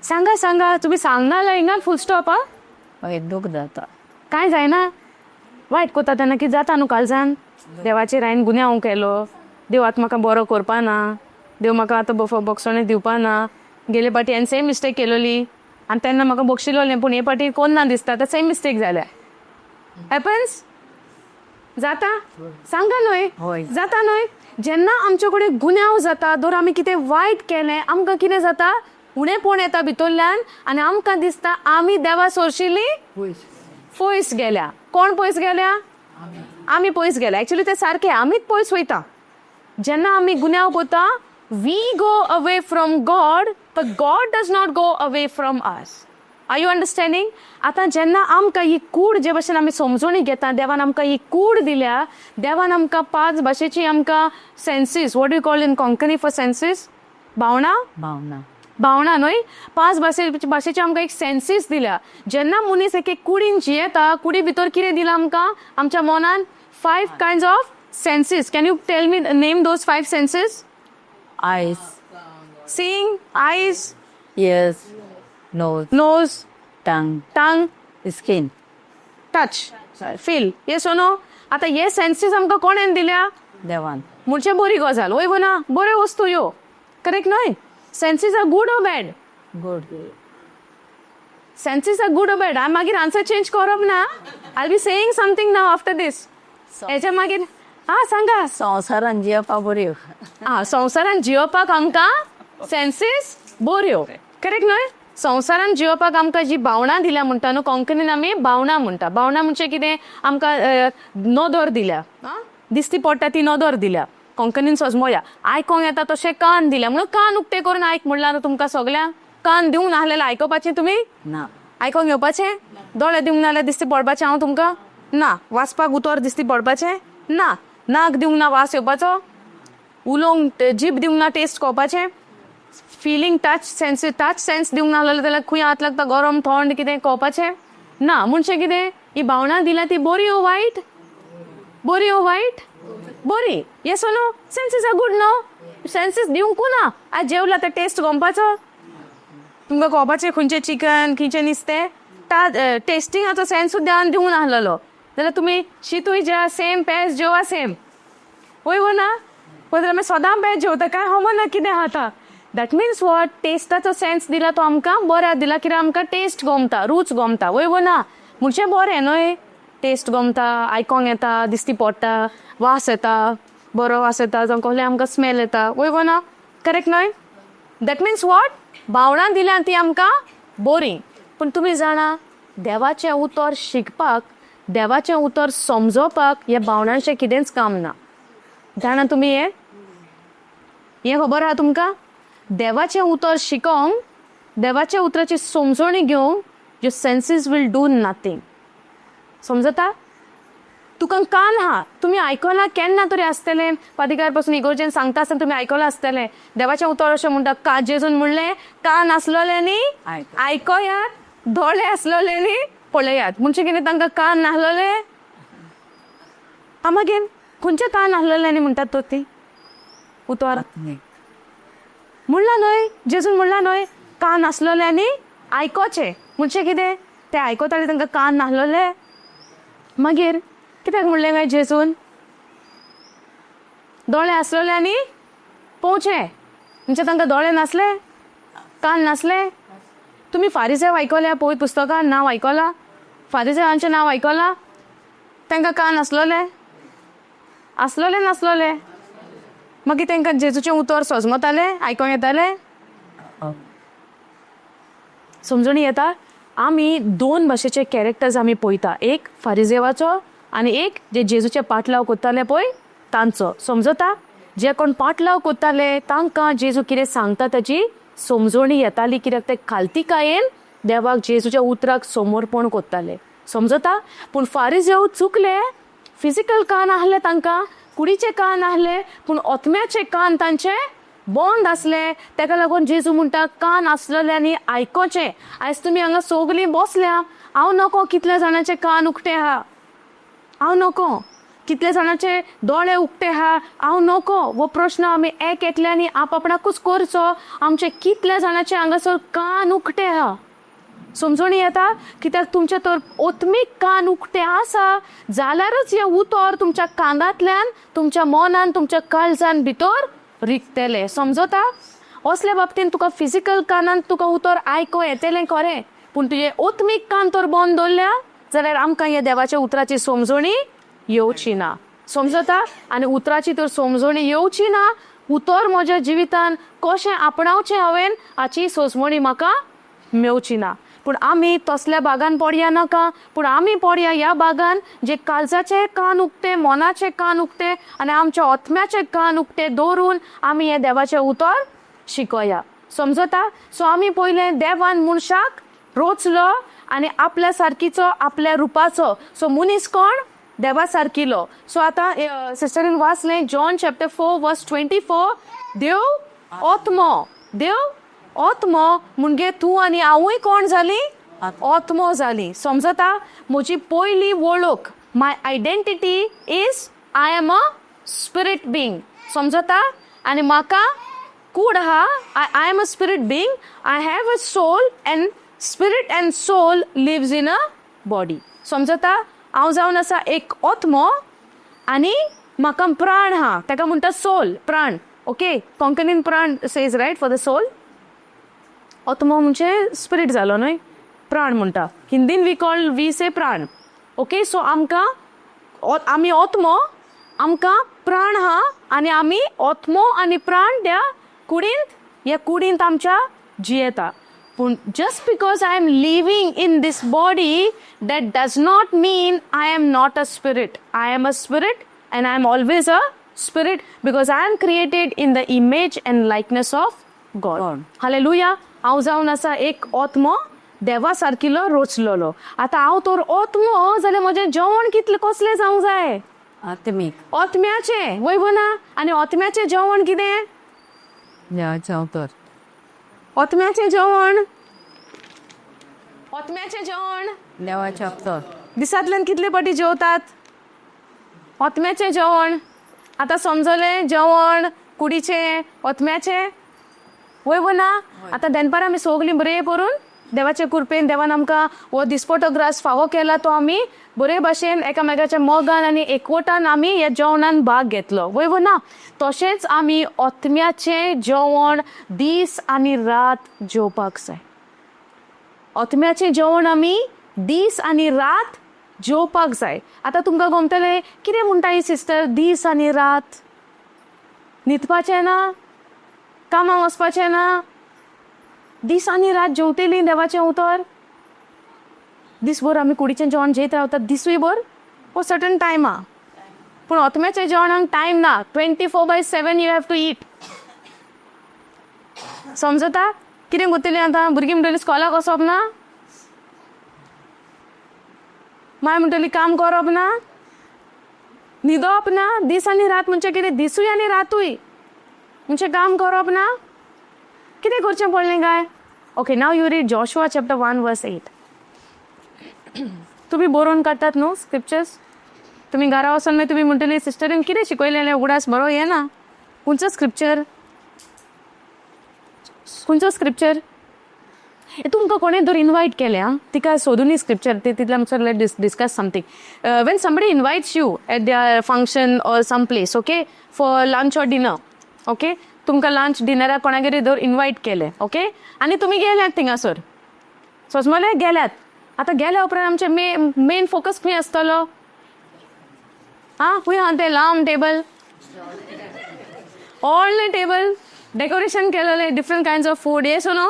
सांगा, सांगा. तुमी सांगना जाल्यार हिंगाच फूल स्टॉप. आ मागीर दूख जाता. कांय जायना? वायट करता तेन्ना कितें जाता न्हू काळजान? देवाचेर हांवें गुन्यांव केलो, देव आतां म्हाका बरो करपा ना, देव म्हाका आतां बक्षणें दिवपा ना. गेले फावटी हांवें सेम मिस्टेक केलोली आनी तेन्ना म्हाका बक्षिलोलें, पूण हे फावटी कोण ना दिसता, आतां सेम मिस्टेक जाल्या. हॅपन्स, जाता? सांगा न्हय. हय. जाता न्हय? जेन्ना आमचे कडेन गुन्यांव जाता, दर आमी कितें वायट केलें, आमकां कितें जाता? उणेपण येता भितरल्यान आनी आमकां दिसता आमी देवा सोरशिली पयस गेल्या. कोण पयस गेल्या? आमी पयस गेल्या. एक्चुली ते सारकें, आमीच पयस वयता. जेन्ना आमी गुन्यांव करता, we go away from God, but God does not go away from us. Are you understanding? आतां जेन्ना आमकां ही कूड जे भशेन आमी समजोणी घेता, देवान आमकां ही कूड दिल्या, देवान आमकां पांच भाशेची आमकां senses, what you call in Konkani for senses? भावना. भावना. भावना न्हय? पांच भाशेची आमकां एक सेन्सीस दिल्या. जेन्ना मनीस एके कुडीन जियेता, कुडी भितर कितें दिलां आमकां? आमच्या मनान five kind of senses. Can you tell me, name those five senses? Eyes. Seeing, eyes. Ears, nose. Nose. Tongue. Tongue. Skin. Touch, feel, yes no? आतां हे सेन्सीस आमकां कोणेन दिल्या? देवान. म्हणजे बरी गजाल, वय ना? बऱ्यो वस्तू ह्यो, करेक्ट न्हय? Senses are good or bad? Good. Senses are good or bad? हांवें मागीर आन्सर चेंज करप ना. I be saying something now after this. हेच्या मागीर हा, सांगा. संवसारान जियेवपा बऱ्यो. आ संवसारान जियोवपाक आमकां सेन्सीस बऱ्यो, करेक्ट न्हय? संवसारान जियोवपाक आमकां जी भावनां दिल्या म्हणटा न्हू, कोंकणीन आमी भावनां म्हणटा. भावनां म्हणजे कितें? आमकां नदर दिल्या, आं, दिसती पडटा ती नदर दिल्या, कोंकणीन सजमोया. आयकोंक येता तशें कान दिल्या, म्हणून कान उक्ते करून आयक म्हणलां न्हू तुमकां सगल्यांक. कान दिवंक नासलें आयकोपाचें तुमी? ना. आयकोंक घेवपाचें? दोळे दिवंक नाल्यार दिसती पडपाचें हांव तुमकां? ना. वाचपाक उतर दिसती पडपाचें ना. नाक दिवंक ना वास येवपाचो? उलोवंक जीब दिवंक ना टेस्ट कळपाचें? Feeling, touch sense, touch sense दिवंक नासलें जाल्यार खंय हात लागता, गरम थंड कितें कळपाचें ना. म्हणजे कितें, ही भावनां दिल्या ती बरी ओ वायट? बरी ओ वायट? बरी, yes no? Senses are good, no? Senses दिवंकू ना. आज जेवला तर टेस्ट गमपाचो तुमकां कळपाचें खंयचें चिकन, खंयचें नुस्तें? टेस्टिंगाचो सेन्स सुद्दां दिवंक नासलेलो जाल्यार तुमी शितूय जेवा सेम, पेज जेवा सेम, वय वो ना? पळय आमी सदां पेज जेवता, काय खबर ना कितें आहा. That means what? टेस्टाचो सेन्स दिला तो आमकां बऱ्याक दिला, कित्याक आमकां टेस्ट गोमता, रूच गोमता, वय वो ना? म्हणजे बरें न्हय, टेस्ट गमता, आयकोंक येता, दिश्टी पडटा, वास येता, बरो वास येता, जावं कसलें आमकां स्मेल येता, वय गो ना? करेक्ट न्हय? That means what? भावणां दिल्या ती आमकां बोरीं. पूण तुमी जाणा, देवाचें उतर शिकपाक, देवाचें उतर समजोवपाक ह्या भावणांचें कितेंच काम ना. जाणा तुमी हें? हें खबर आहा तुमकां? देवाचें उतर शिकोंक, देवाच्या उतराची समजणी घेवंक your senses will do nothing. समजता तुका? कान आहा, तुमी आयकलां केन्ना तरी आसतलें, पादिकार पासून इगोर्जेन सांगता आसतना तुमी आयकलां आसतलें. देवाचें उतर अशें म्हणटा का, जेजून म्हणलें, कान आसलोल्यांनी आयकोयात, दोळे आसलोल्यांनी पळयात. म्हणजे कितें, तांकां कान नासलोले? आ मागीर खंयचे कान आसलोल्यांनी म्हणटात तर ती उतर म्हणलां न्हय? जेजून म्हणलां न्हय, कान आसलोल्यांनी आयकोचें. म्हणजे कितें, ते आयकोताले, तांकां कान नासलोले? मागीर कित्याक म्हणलें काय जेजून, दोळे आसलोल्यांनी पोवचें? म्हणजे तांकां दोळे नासले, कान नासले? तुमी फारिजेव आयकल्या? पवित्र पुस्तकान नांव आयकलां? फारिजेवांचें नांव आयकलां? तांकां कान आसलोले? आसलोले नासलोले? मागीर तांकां जेजूचें उतर सजमतालें, आयकोंक येतालें, समजणी येता? आमी दोन भाशेचे कॅरेक्टर्स आमी पळयता, एक फारिजेवाचो आनी एक जे जेजूचे पाटलाव कोत्ताले पळय तांचो. समजता? जे कोण पाटलाव कोत्ताले तांकां जेजू कितें सांगता ताची समजणी येताली, कित्याक ते खालतीकायेन देवाक, जेजूच्या उतराक समर्पण कोत्ताले. समजता? पूण फारिजेव चुकले. फिजिकल कान आहले तांकां, कुडीचे कान आहले, पूण ओतम्याचे कान तांचे बंद आसले. तेका लागून जेजू म्हणटा, कान आसलेल्यांनी आयकोचें. आयज तुमी हांगा सगलीं बसल्या, हांव नको कितल्या जाणांचे कान उक्ते आहा, हांव नको कितले जाणांचे दोळे उक्ते आहा, हांव नको. हो प्रश्न आमी एक एकल्यांनी आपआपणाकूच करचो. आमचे कितल्या जाणांचे हांगासर कान उक्ते आहा? समजणी येता? कित्याक तुमचे तर ओतमीक कान उक्ते आसा जाल्यारच हें उतर तुमच्या कानांतल्यान तुमच्या मनान, तुमच्या काळजान भितर रिगतलें. समजता? असल्या बाबतीन तुका फिजिकल कानान तुका उतर आयको येतलें खरें, पूण तुजें ओतमीक कान तर बंद दवरल्या जाल्यार आमकां ह्या देवाच्या उतराची समजणी येवची ना. समजता? आनी उतराची तर समजणी येवची ना, उतर म्हज्या जिवितान कशें आपणावचें हांवें हाची सोजमणी म्हाका मेवची ना. पूण आमी तसल्या बागान पडया नाका, पूण आमी पडया ह्या बागान जे काळजाचे कान उक्ते, मनाचे कान उक्ते आनी आमच्या ओतम्याचे कान उक्ते दवरून आमी हें देवाचें उतर शिकोया. समजता? सो आमी पयलें, देवान मनशाक रोचलो आनी आपल्या सारकीचो, आपल्या रुपाचो. सो मनीस कोण? देवा सारकिलो. सो आतां सिस्टरीन वाचलें John chapter 4 verse 24, देव ओत्मो, देव ओत्मो. म्हणजे तूं आनी हांवूय कोण जाली? ओत्मो जाली. समजता? म्हजी पयली वळख, my identity is I am a spirit being. समजता? आनी म्हाका कूड आहा. I am a spirit being. I have a soul, and spirit and soul lives in a body. समजता? हांव जावन आसा एक ओत्मो आनी म्हाका प्राण आहा, ताका म्हणटा सोल, प्राण. ओके, कोंकणीन प्राण says right for the soul. ओत्मो म्हणजे स्पिरीट जालो न्हय, प्राण म्हणटा हिंदीन. We call, we say प्राण. ओके, सो आमकां आमी ओत्मो, आमकां प्राण आहा आनी आमी ओत्मो आनी प्राण त्या कुडींत, ह्या कुडींत आमच्या जियेता. पूण just because I am living in this body, that does not mean I am not a spirit. I am a spirit and I am always a spirit because I am created in the image and likeness of God. God. Hallelujah. हांव जावन आसा एक ओत्मो, देवा सारकिलो रोचलेलो. आतां हांव तर ओत्मो जाल्यार म्हजें जेवण कितलें, कसलें जावंक जाय? आत्मीक. ओत्म्याचें, वय ना? आनी ओत्म्याचें जेवण कितें? देवाचें उतर. ओत्म्याचें जेवण, ओत्म्याचें जेवण. देवाचें उतर. दिसांतल्यान कितले पाटी जेवतात? ओत्म्याचें जेवण. आतां समजलें, जेवण कुडीचें, ओत्म्याचें, वय वो ना? आतां दनपारां आमी सगलीं बरें करून देवाचे कृपेन देवान आमकां हो दिसपटो ग्रास फावो केला, तो आमी बरे भाशेन एकामेकाच्या मोगान आनी एकवटान आमी ह्या जेवणान भाग घेतलो, वय वो ना? तशेंच आमी ओत्म्याचें जेवण दीस आनी रात जेवपाक जाय. ओत्म्याचें जेवण आमी दीस आनी रात जेवपाक जाय. आतां तुमकां गमतलें, कितें म्हणटा ही सिस्टर, दीस आनी रात? न्हिदपाचें ना, कामाक वचपाचें ना, दीस आनी रात जेवतली देवाचें उतर? दीसभर आमी कुडीचें जेवण जेयत रावतात दिसूय भर हो सर्टन टायम आहा, पूण ओतम्याच्या जेवणाक टायम ना. 24/7 you have to eat. समजता? कितें करतली आतां? भुरगीं म्हणटली स्कॉलाक वचप ना, माय म्हणटली काम करप ना, न्हिदप ना. दीस आनी रात म्हणजे कितें? दिसूय आनी रातूय म्हणजे काम करप ना. कितें करचें पडलें काय? Okay, now you read Joshua chapter 1 verse 8. तुमी बरोवन काडटात न्हू स्क्रिप्चर्स? तुमी घरा वचोन मागीर तुमी म्हणटली, सिस्टरीन कितें शिकयलेलें, उगडास बरो येना. खंयचो स्क्रिप्चर, खंयचो स्क्रिप्चर? तुमकां कोणें तर इनवायट केलें आं, तिका सोदून स्क्रिप्चर ते तितले आमचो let discuss something. When somebody invites you at their function or some place, okay, for lunch or dinner, okay, तुमकां लंच डिनराक कोणागेर धर इनवायट केलें, ओके, आनी तुमी गेल्यात थिंगासर, सोजमले गेल्यात. आतां गेल्या उपरांत आमचें मे मेन फोकस खंय आसतलो? आं, खंय आहा तें लांब टेबल, व्हडलें टेबल डेकोरेशन केलेलें, different kinds of food, yes no?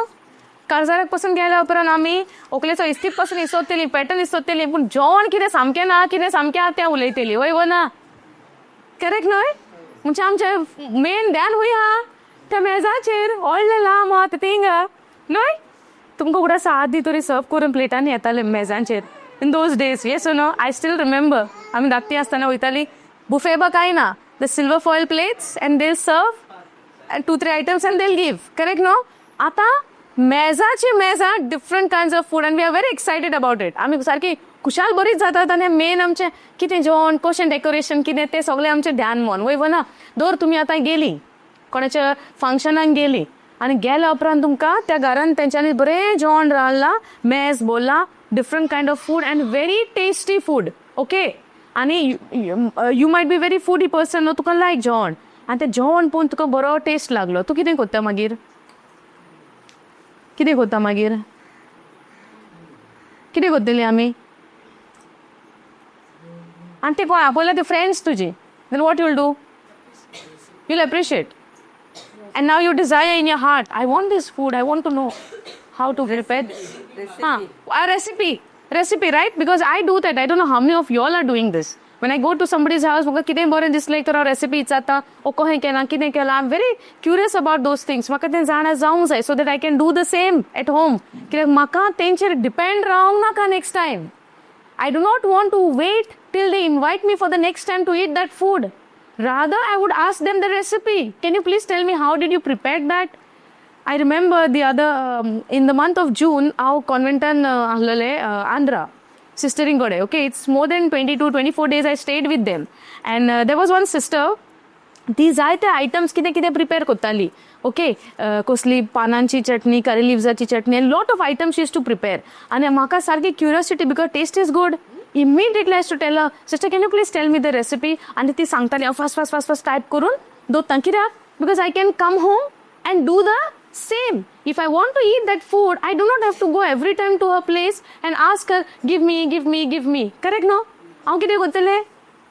काजाराक पसून गेल्या उपरांत आमी व्हंकलेचो इस्तीद पासून इसोत्तली, पॅटर्न इसोत्तली, पूण जेवण कितें सामकें ना, कितें सामकें आहा तें उलयतली. वय वो ना? करेक्ट न्हय? म्हणजे आमचें मेन ध्यान खंय आहा? त्या मेजाचेर, व्हडलें लांब आहा तें थिंगा न्हय. तुमकां उगडास आसा, आदीं तरी सर्व करून प्लेटांनी येताले मेजांचेर in those days, yes no? I still remember, आमी धाकटी आसतना वयताली, बुफे बा कांय ना, the silver foil plates and they serve and two three items and they'll give, correct no? आतां मेजाची मेजां different kinds of food and we are very excited about it. आमी सारकी खुशाल बरीच जातात आनी मेन आमचें कितें जेवण कशें, डेकोरेशन कितें, तें सगळें आमचें ध्यान मन वय ना? दवर तुमी आतां गेली कोणाच्या फंक्शनाक गेली आनी गेल्या उपरांत तुमकां त्या घरान तेंच्यांनी बरें जेवण रांदलां, मेज भरलां, different kind of food and very tasty food, okay? आनी you might be very foodie person न्हू, तुका लायक जेवण, आनी तें जेवण पळोवन तुका बरो टेस्ट लागलो. तूं कितें करता मागीर? कितें करता मागीर? कितें करतली आमी? आनी ते कोण आपयला ते फ्रेंड्स तुजी, then what you'll do? You'll appreciate. And now you desire in your heart, I want this food, I want to know how to prepare this. Huh. A recipe. Recipe, right? Because I do that. I don't know how many of y'all are doing this. When I go to somebody's house, म्हाका कितें बरें दिसलें तर हांव recipe विचारता, ओ कशें केलां, कितें केलां. I am very curious about those things. म्हाका तें जाणा जावंक जाय so that I can do the same at home, कित्याक म्हाका तेंचेर डिपेंड रावंक नाका next time. I do not want to wait till they invite me for the next time to eat that food. Rather, I would ask them the recipe. Can you please tell me how did you prepare that? I remember the other, in the month of June, हांव कॉन्वेंटान आसलेले आंध्रा सिस्टरीं कडेन. Okay, it's more than 22, 24 days I stayed with them. And there was one sister, ती जायते items कितें कितें prepare करताली, okay, कसली पानांची चटणी, करी लिव्साची चटणी, lot of items used to prepare. आनी म्हाका सारकी curiosity because taste is good. Immediately I used to tell, "Sister, can you please tell me the recipe?" आनी ती सांगताली. हांव fast fast fast fast type करून दवरता, कित्याक? Because I can come home and do the same. If I want to eat that food, I do not have to go every time to her place and ask her, "Give me, give me, give me." Correct, no? हांव कितें करतलें?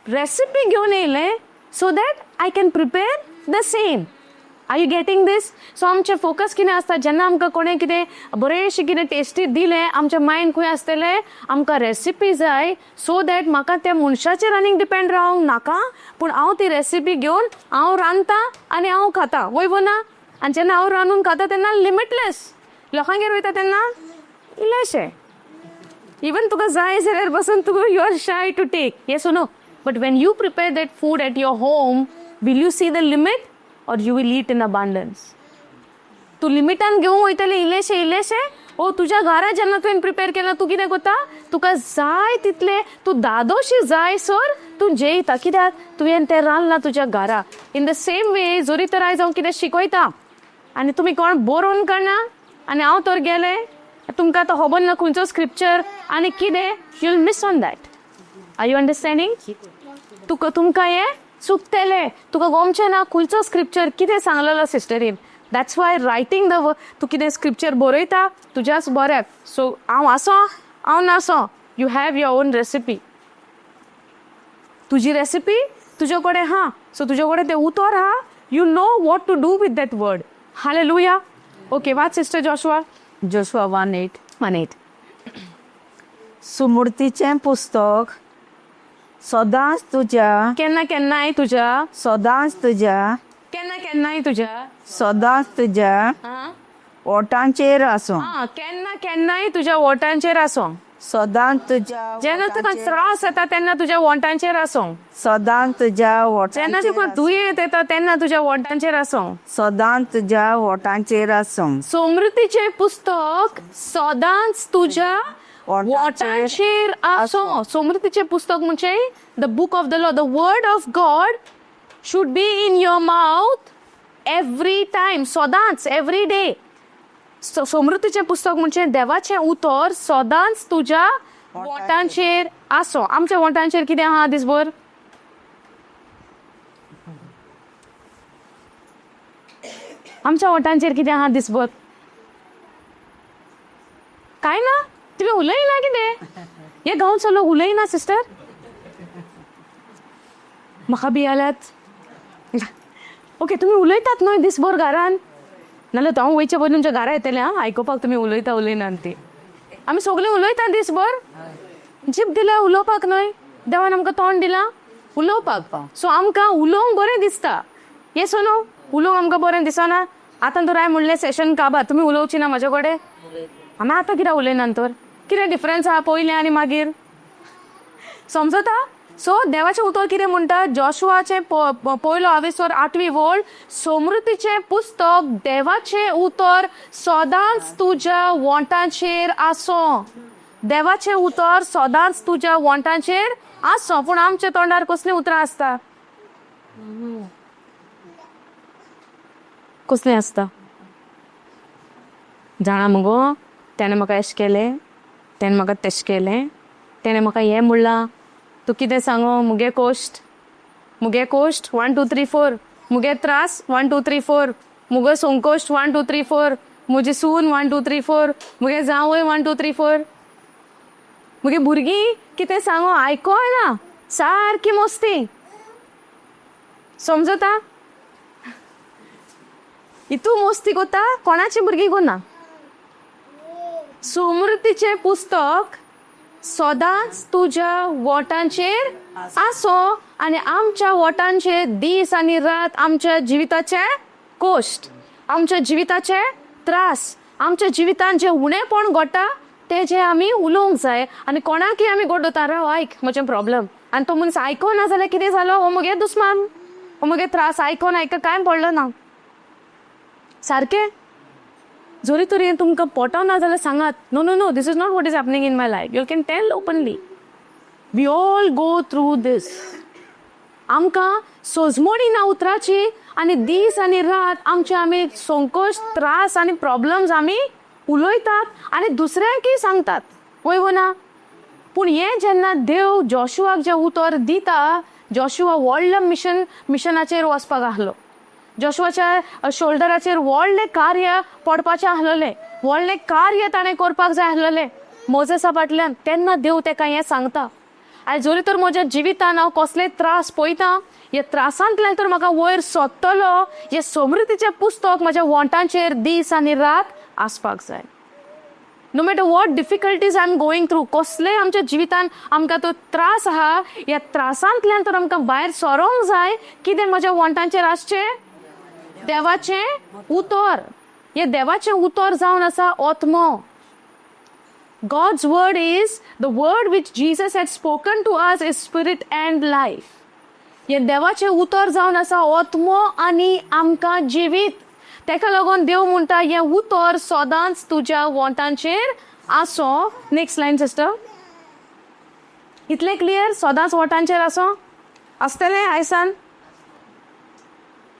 Recipe घेवन येयलें so that I can prepare the same. Are you getting this? So आमचें focus कितें आसता? जेन्ना आमकां कोणें कितें बरेंशें कितें टेस्टी दिलें, आमचें मायंड खंय आसतलें? आमकां रेसिपी जाय, सो that म्हाका त्या मनशाचेर आनीक डिपेंड रावंक नाका, पूण हांव ती रेसिपी घेवन हांव रांदता आनी हांव खाता. वय वो ना? आनी जेन्ना हांव रांदून खाता तेन्ना लिमिटलेस. लोकांगेर वयता तेन्ना इल्लेशें, इवन तुका जाय जाल्यार पसून तुका you are shy to take, yes no? But when you prepare that food at your home, will you see the limit or you will eat in abundance? तूं लिमिटान घेवंक वयतलें इल्लेशें इल्लेशें, ओ तुज्या घरा जेन्ना तुवें प्रिपेर केलां, तूं कितें करता? तुका जाय तितलें तूं दादोशी जाय सर तूं जेयता, कित्याक तुवें तें रांदलां तुज्या घरा. इन the same way, जरी तर आयज हांव कितें शिकयता आनी तुमी कोण बरोवन काडना आनी हांव तर गेलें, तुमकां आतां खबर ना खंयचो स्क्रिप्चर आनी कितें, you'll miss on that. Are you understanding? तुका तुमकां हें चुकतलें, तुका गोमचें ना खंयचो स्क्रिप्चर कितें सांगलेलो सिस्टरीन. That's why writing the, तूं कितें स्क्रिप्चर बरयता तुज्याच बऱ्याक. सो हांव आसा, हांव नासो. You have your own recipe. तुजी रेसिपी तुजे कडेन हा, सो तुजे कडेन तें उतर हा. You know what to do with that word. Hallelujah. Okay, वाच sister Joshua. Joshua 1:8. 1:8. सुमूर्तीचें पुस्तक सदांच तुज्या केन्ना केन्नाय तुज्या सदांच तुज्या केन्ना केन्नाय तुज्या सदांच तुज्या आं ओठांचेर आसूं. आं, केन्ना केन्नाय तुज्या ओठांचेर आसूं. सदांच तुज्या जेन्ना तुका त्रास येता तेन्ना तुज्या ओठांचेर आसूं. सदांच तुज्या जेन्ना ओठांचेर तुका दुयेंत येता तेन्ना तुज्या ओठांचेर आसूं. सदांच तुज्या ओठांचेर आसूं. समृद्धीचें पुस्तक सदांच तुज्या ओठांचेर ओठांचेर आसूं. समृद्धीचें पुस्तक म्हणजे the book of the law. The word of God should be in your mouth every time, सदांच, एवरी डे. समृद्धीचें पुस्तक म्हणजे देवाचें उतर सदांच तुज्या ओठांचेर आसूं. आमच्या ओठांचेर कितें आहा दिसभर? आमच्या ओठांचेर कितें आहा दिसभर? काय ना, तुमी उलयना कितें? हे गांवचो लोक उलयना सिस्टर. म्हाका भियाल्यात. ओके, तुमी उलयतात न्हय दिसभर घरान? नाल्यार हांव वयचे पयलीं तुमच्या घरा येतलें आं आयकुपाक तुमी उलयता उलयनात ती. आमी सगळीं उलयता दिसभर. जीब दिल्या उलोवपाक न्हय, देवान आमकां तोंड दिलां उलोवपाक. सो आमकां उलोवंक बरें दिसता. येस नो? उलोवंक आमकां बरें दिसना? आतां तर हांवें म्हणलें सेशन काबार, तुमी उलोवची ना म्हजे कडेन. आमी आतां कित्याक उलयनात तर? कितें डिफरन्स आहा पयलें आनी मागीर? समजता? सो देवाचें उतर कितें म्हणटा? जोशुआचें पयलो आवेसर 8वी वळ, समृद्धीचें पुस्तक देवाचें उतर सदांच तुज्या वोंटाचेर आसूं. देवाचें उतर सदांच तुज्या वोंटाचेर आसूं. पूण आमच्या तोंडार कसलीं उतरां आसता? कसलीं आसता जाणा मुगो? तेणें म्हाका एशें केलें, तेणें म्हाका तेशें केलें, तेणें म्हाका हें म्हणलां. तूं कितें सांगो? मुगे कोश्ट, मुगे कोश्ट 1 2 3 4, मुगे त्रास 1 2 3 4, मुगो संकोश्ट 1 2 3 4, मुजी सून 1 2 3 4, मुगे जावय 1 2 3 4, मुगे भुरगीं कितें सांगो आयकोय ना, सारकी मस्ती. समजता? इतू मस्ती कोता कोणाची भुरगीं कोना. समृद्धीचें पुस्तक सदांच तुज्या वोटांचेर आसो. आनी आमच्या वोटांचेर दीस आनी रात आमच्या जिविताचे कोश्ट, आमच्या जिविताचे त्रास, आमच्या जिवितान जें उणेपण घडटा तें जें आमी उलोवंक जाय. आनी कोणाकय आमी गोडोता, राव आयक म्हजें प्रॉब्लम, आनी तो मनीस आयकोना जाल्यार कितें जालो? हो मुगे दुस्मान, हो मुगे त्रास आयकोन आयक कांय पडलो ना. सारकें जरी तरी तुमकां पटना जाल्यार सांगात, No, no, no, this is not what is happening in my life. You can tell openly. We all go through this. आमकां सोजमणी ना उतराची आनी दीस आनी रात आमचे आमी संकोश, त्रास आनी प्रॉब्लम्स आमी उलयतात आनी दुसऱ्यांकय सांगतात. वय वो ना? पूण हें जेन्ना देव जोशुआक जें उतर दिता, जोशुआ व्हडल्या मिशनाचेर वचपाक आहलो. जोशुआच्या शोल्डराचेर व्हडलें कार्य पडपाचें आहलेलें, व्हडलें कार्य ताणें करपाक जाय आहलेलें मोजेसा फाटल्यान. तेन्ना देव तेका हें सांगता, आनी जरी तर म्हज्या जिवितान हांव कसलेय त्रास पळयता, ह्या त्रासांतल्यान तर म्हाका वयर सोदतलो, हें समृद्धीचें पुस्तक म्हज्या वोंटांचेर दीस आनी रात आसपाक जाय. No matter what difficulties I am going through, कसलेय आमच्या जिवितान आमकां तो त्रास आहा, ह्या त्रासांतल्यान तर आमकां भायर सरोंक जाय. कितें म्हज्या वोंटांचेर आसचें? देवाचें उतर. हें देवाचें उतर जावन आसा आत्मो. God's word is the word which Jesus had spoken to us is spirit and life. हें देवाचें उतर जावन आसा आत्मो आनी आमकां जिवीत. तेका लागून देव म्हणटा, हें उतर सदांच तुज्या वोंटांचेर आसो. Next line sister. इतलें क्लियर? सदांच वोंटांचेर आसो आसतलें आयसान.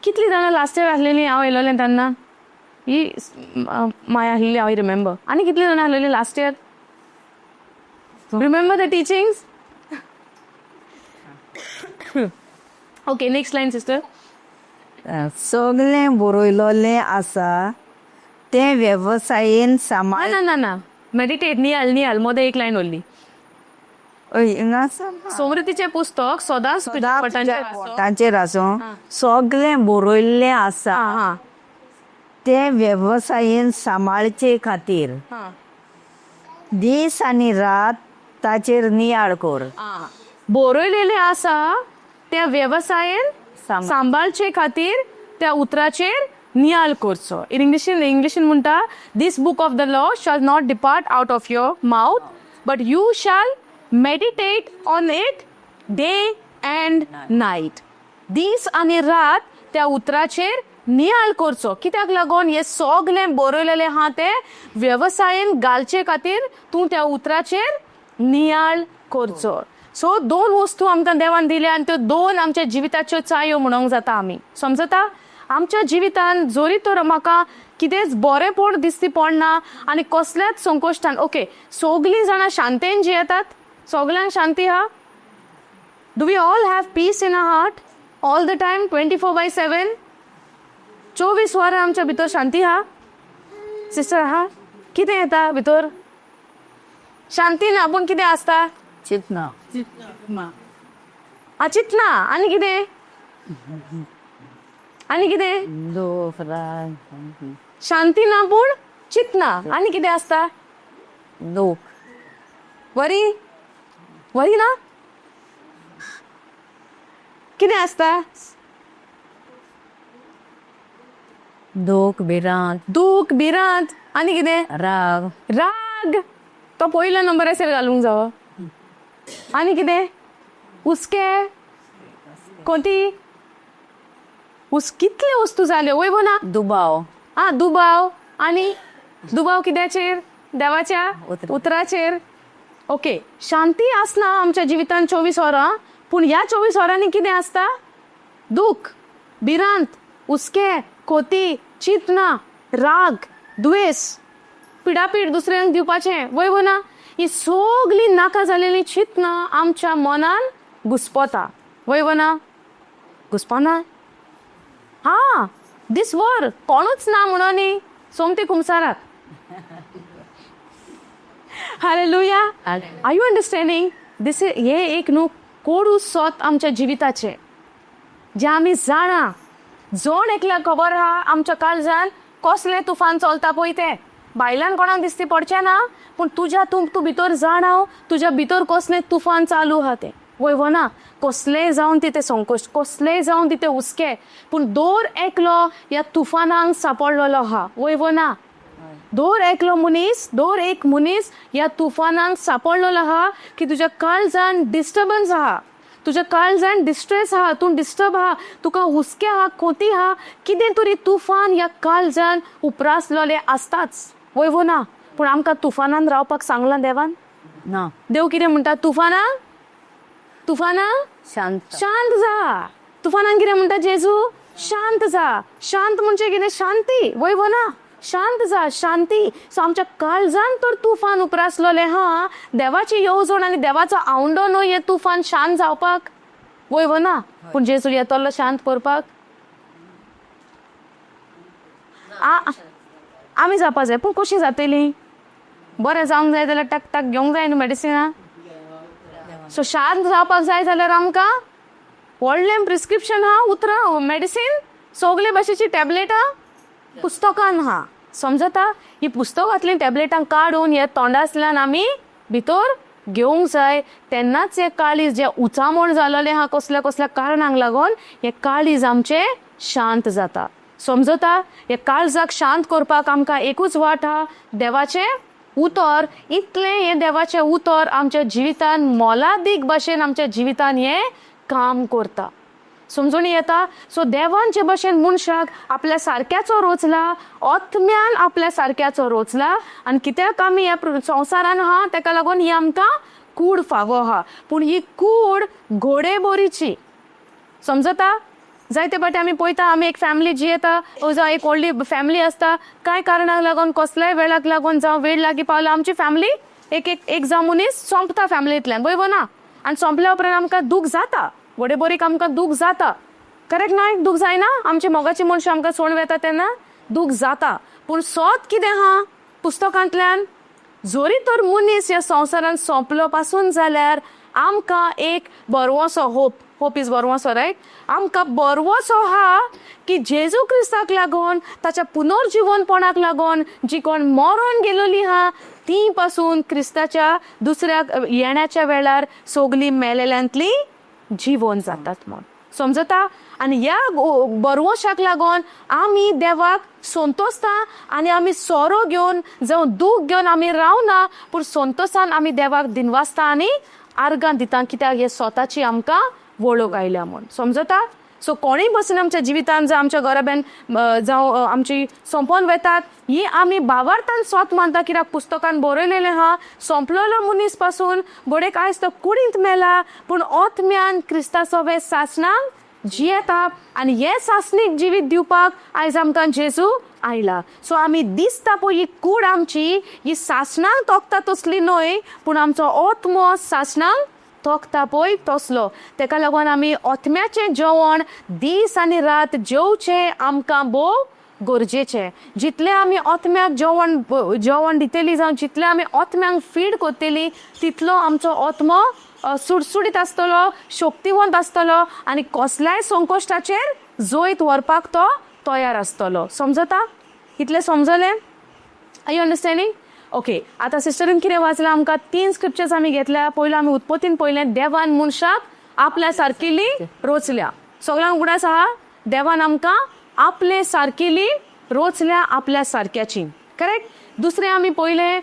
कितलीं जाणां लास्ट इयर आसलेलीं? हांव येयलोलें तेन्ना ही माया आसलेली, हांव रिमेंबर. आनी कितलीं जाणां आसलेलीं last year? Remember the teachings? Okay, next line sister. सगळें बरयलोलें आसा तें वेवसायेन सांबाळ ना ना ना. मेडिटेट नियाल नियाल मोदें एक लायन उरली. हय हिंगा आसा. समृद्धीचें पुस्तक सदांच तुज्या सदां वटांचेर तुज्या आसूं. वोटांचेर आसूं, सगळें बरयल्लें आसा. आं हां. तें वेवसायेन सांबाळचे खातीर हां. दीस आनी रात ताचेर नियाळ कर. आं, बरयलेलें आसा त्या वेवसायेन सांबाळचे खातीर त्या उतराचेर नियाळ करचो. इंग्लिशीन इंग्लिशीन म्हणटा, "This book of the law shall not depart out of your mouth, but you shall meditate on it day and night." दीस आनी रात त्या उतराचेर नियाळ करचो. कित्याक लागून? हें सगलें बरयलेलें आहा तें वेवसायेन घालचे खातीर तूं त्या उतराचेर नियाळ करचो. सो दोन वस्तू आमकां देवान दिल्या आनी त्यो दोन आमच्या जिविताच्यो चायो म्हणूंक जाता आमी. समजता? आमच्या जिवितान जरी तर म्हाका कितेंच बरेंपण दिसती पडना आनी कसल्याच संकोश्टान, ओके, सगलीं जाणां शांतेन जियेतात? सगल्यांक शांती आहा? Do we all have peace in our heart all the time, 24/7? 24 वरां आमच्या भितर शांती आहा? सिस्टर, आहा? कितें येता भितर? शांती ना, पूण कितें आसता? चिंतना. आ, चिंतना. आनी कितें? आनी कितें? दुख, राग. शांती ना पूण चिंतना. आनी कितें आसता? दुख. वरी? वरी ना? कितें आसता? दुख, भिरांत. दूख, भिरांत. आनी कितें? राग. राग तो पयलो नंबराचेर घालूंक जावो. आनी कितें? हुस्के, कोणती हुस, कितले वस्तू जाल्यो, वय ना? दुबाव. आं, दुबाव. आनी दुबाव कित्याचेर? देवाच्या उतराचेर. ओके, शांती आसना आमच्या जिवितांत 24 वरां, पूण ह्या 24 वरांनी कितें आसता? दूख, भिरांत, हुस्के, खोती, चिंतना, राग, दुयेंस, पिडापीड दुसऱ्यांक दिवपाचें, वय वो ना? ही सगळीं नाका जालेली चिंतना आमच्या मनान घुस्पता, वय वो ना? घुसपना? हा, दीसभर कोणूच ना म्हणून न्ही, सोमती कुमसाराक. Hallelujah. Are you understanding this? हे एक न्हू कोडू सोत आमच्या जिविताचें जें आमी जाणा. जण एकल्याक खबर आहा आमच्या काळजान कसलें तुफान चलता पळय तें. भायल्यान कोणाक दिसती पडचें ना, पूण तुज्या तूं तूं भितर जाणा तुज्या भितर कसलें तुफान चालू आहा तें, वय वो ना? कसलेंय जावन ती तें संकश्ट, कसलेंय जावन ती तें हुस्के, पूण दर एकलो ह्या तुफानांक सापडलेलो आहा, वय वो ना? दर एकलो मनीस, दर एक मनीस ह्या तुफानांक सापडलेलो आहा की तुज्या काळजान डिस्टर्बन्स आहा, तुज्या काळजान डिस्ट्रेस आहा, तूं डिस्टर्ब आहा, तुका हुस्के आहा, खोती आहा, कितें तरी तुफान ह्या काळजान उप्रासलेलें आसताच, वय वो ना? पूण आमकां तुफानान रावपाक सांगलां देवान? ना. देव कितें म्हणटा? तुफानाक, तुफानाक शांत. शांत जा. तुफानान कितें म्हणटा जेजू? शांत जा. शांत म्हणजे कितें? शांती, वय वो ना? शांत जा, शांती. सो आमच्या काळजान तर तुफान उप्रासलेलें हा, देवाची येवजण आनी देवाचो आवंडो न्हय हें तुफान शांत जावपाक, वय वो ना? पूण जेजू येतलो शांत करपाक? आ, आमी जावपा जाय, पूण कशी जातली? बरें जावंक जाय जाल्यार टाक टाक घेवंक जाय न्हू मेडिसिनां. सो शांत जावपाक जाय जाल्यार आमकां व्हडलें प्रिस्क्रिप्शन आहा, उतरां, मेडिसीन, सगळे भाशेची टॅबलेटां पुस्तकान आहा. समजता? ही पुस्तकांतलीं टॅबलेटां काडून हे तोंडांतल्यान आमी भितर घेवंक जाय, तेन्नाच हें काळीज जें उचामोळ जालेलें आहा कसल्या कसल्या कारणांक लागून, हें काळीज आमचें शांत जाता. समजता? हे काळजाक शांत करपाक आमकां एकूच वाट आहा, देवाचें उतर. इतलें हें देवाचें उतर आमच्या जिवितान मोलादीक भाशेन आमच्या जिवितान हें काम करता. समजून येता? सो देवान जे भशेन मनशाक आपल्या सारक्याचो रोचला, आत्म्यान आपल्या सारक्याचो रोचला, आनी कित्याक आमी ह्या संवसारान आहा, तेका लागून ही आमकां कूड फावो आहा. पूण ही कूड घोडेबोरीची. समजता? जायते फावटी आमी पळयता, आमी एक फॅमिली जियेता ओ जावं एक व्हडली फॅमिली आसता, कांय कारणाक लागून, कसल्याय वेळाक लागून, जावं वेळ लागीं पावलो, आमची फॅमिली एक एक एक जावं मनीस सोंपता फॅमिलींतल्यान, बरोबर ना? आनी सोंपल्या उपरांत आमकां दूख जाता, व्हडे बोरीक आमकां दूख जाता. करेक्ट न्हय? दूख जायना? आमची मोगाची मनशां आमकां सोडून वेता तेन्ना दूख जाता. पूण सोत कितें आहा पुस्तकांतल्यान? जोरी तर मनीस ह्या संवसारान सोंपलो पासून जाल्यार आमकां एक बरवसो होप, होप is बरवसो, रायट? आमकां बरवसो आहा की जेजू क्रिस्ताक लागून, ताच्या पुनर्जिवनपणाक लागून जी कोण मरोन गेलोली आहा ती पासून क्रिस्ताच्या दुसऱ्या येण्याच्या वेळार सोगली मेलेल्यांतली जिवोन जातात म्हण समजता. आनी ह्या बरवशाक लागून आमी देवाक संतोसता आनी आमी सोरो घेवन जावं दूख घेवन आमी रावना, पूण संतोसान आमी देवाक दिनवासता आनी आर्गां दिता, कित्याक हे स्वताची आमकां वळख आयल्या म्हूण. समजता? सो कोणूय बसून आमच्या जिवितान जावं आमच्या घराब्यान जावं आमची सोंपोन वेतात ही आमी बावार्थान स्वत मानता, कित्याक पुस्तकान बरयलेलें आहा सोंपलेलो मनीस पासून घडयेक आयज तो कुडींत मेला, पूण ओतम्यान क्रिस्ता सोवे सासणाक जियेता आनी हें सासणीक जिवीत दिवपाक आयज आमकां जेजू आयला. सो आमी दिसता पळय ही कूड आमची ही सासणाक तोखता तसली न्हय, पूण आमचो ओत्मो सासणाक तोखता पळय तसलो. तेका लागून आमी ओतम्याचें जेवण दीस आनी रात जेवचें आमकां भोव गरजेचें. जितलें आमी ओतम्याक जेवण दितली जावं जितलें आमी ओतम्यांक फीड करतली तितलो आमचो ओतमो सुडसुडीत आसतलो, शक्तिवंत आसतलो आनी कसल्याय संकश्टाचेर जैत व्हरपाक तो तयार आसतलो. समजता? इतलें समजलें? Are you understanding? Okay, आतां सिस्टरीन कितें वाचलां आमकां? 3 स्क्रिप्चर्स आमी घेतल्या. पयलो आमी उत्पत्तीन पळयलें, देवान मनशाक आपल्या सारकेली रोचल्या. सगळ्यांक उगडास आहा, देवान आमकां आपले सारकेली रोचल्या, आपल्या सारक्याची. करेक्ट? दुसरें आमी पळयलें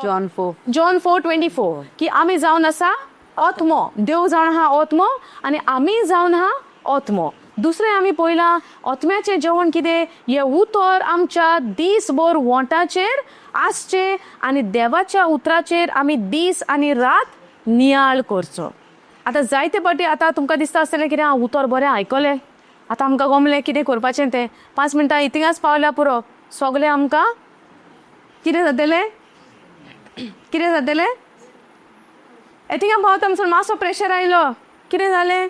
जॉन 4. जॉन 4:24 की आमी जावन आसा ओत्मो, देव जावन आहा ओत्मो आनी आमी जावन आहा ओत्मो. दुसरें आमी पळयलां ओत्म्याचें जेवण कितें, हें उतर आमच्या दीसभर वोंटाचेर आसचें आनी देवाच्या उतराचेर आमी दीस आनी रात नियाळ करचो. आतां जायते पाटी आतां तुमकां दिसता आसतलें कितें आं उतर बरें आयकलें, आतां आमकां गमलें कितें करपाचें तें, 5 मिनटां इतिहास पावल्या पुरो, सगळें आमकां कितें जातलें, कितें जातलें? एतिंगा पावता म्हणसर मातसो प्रेशर आयलो, कितें जालें?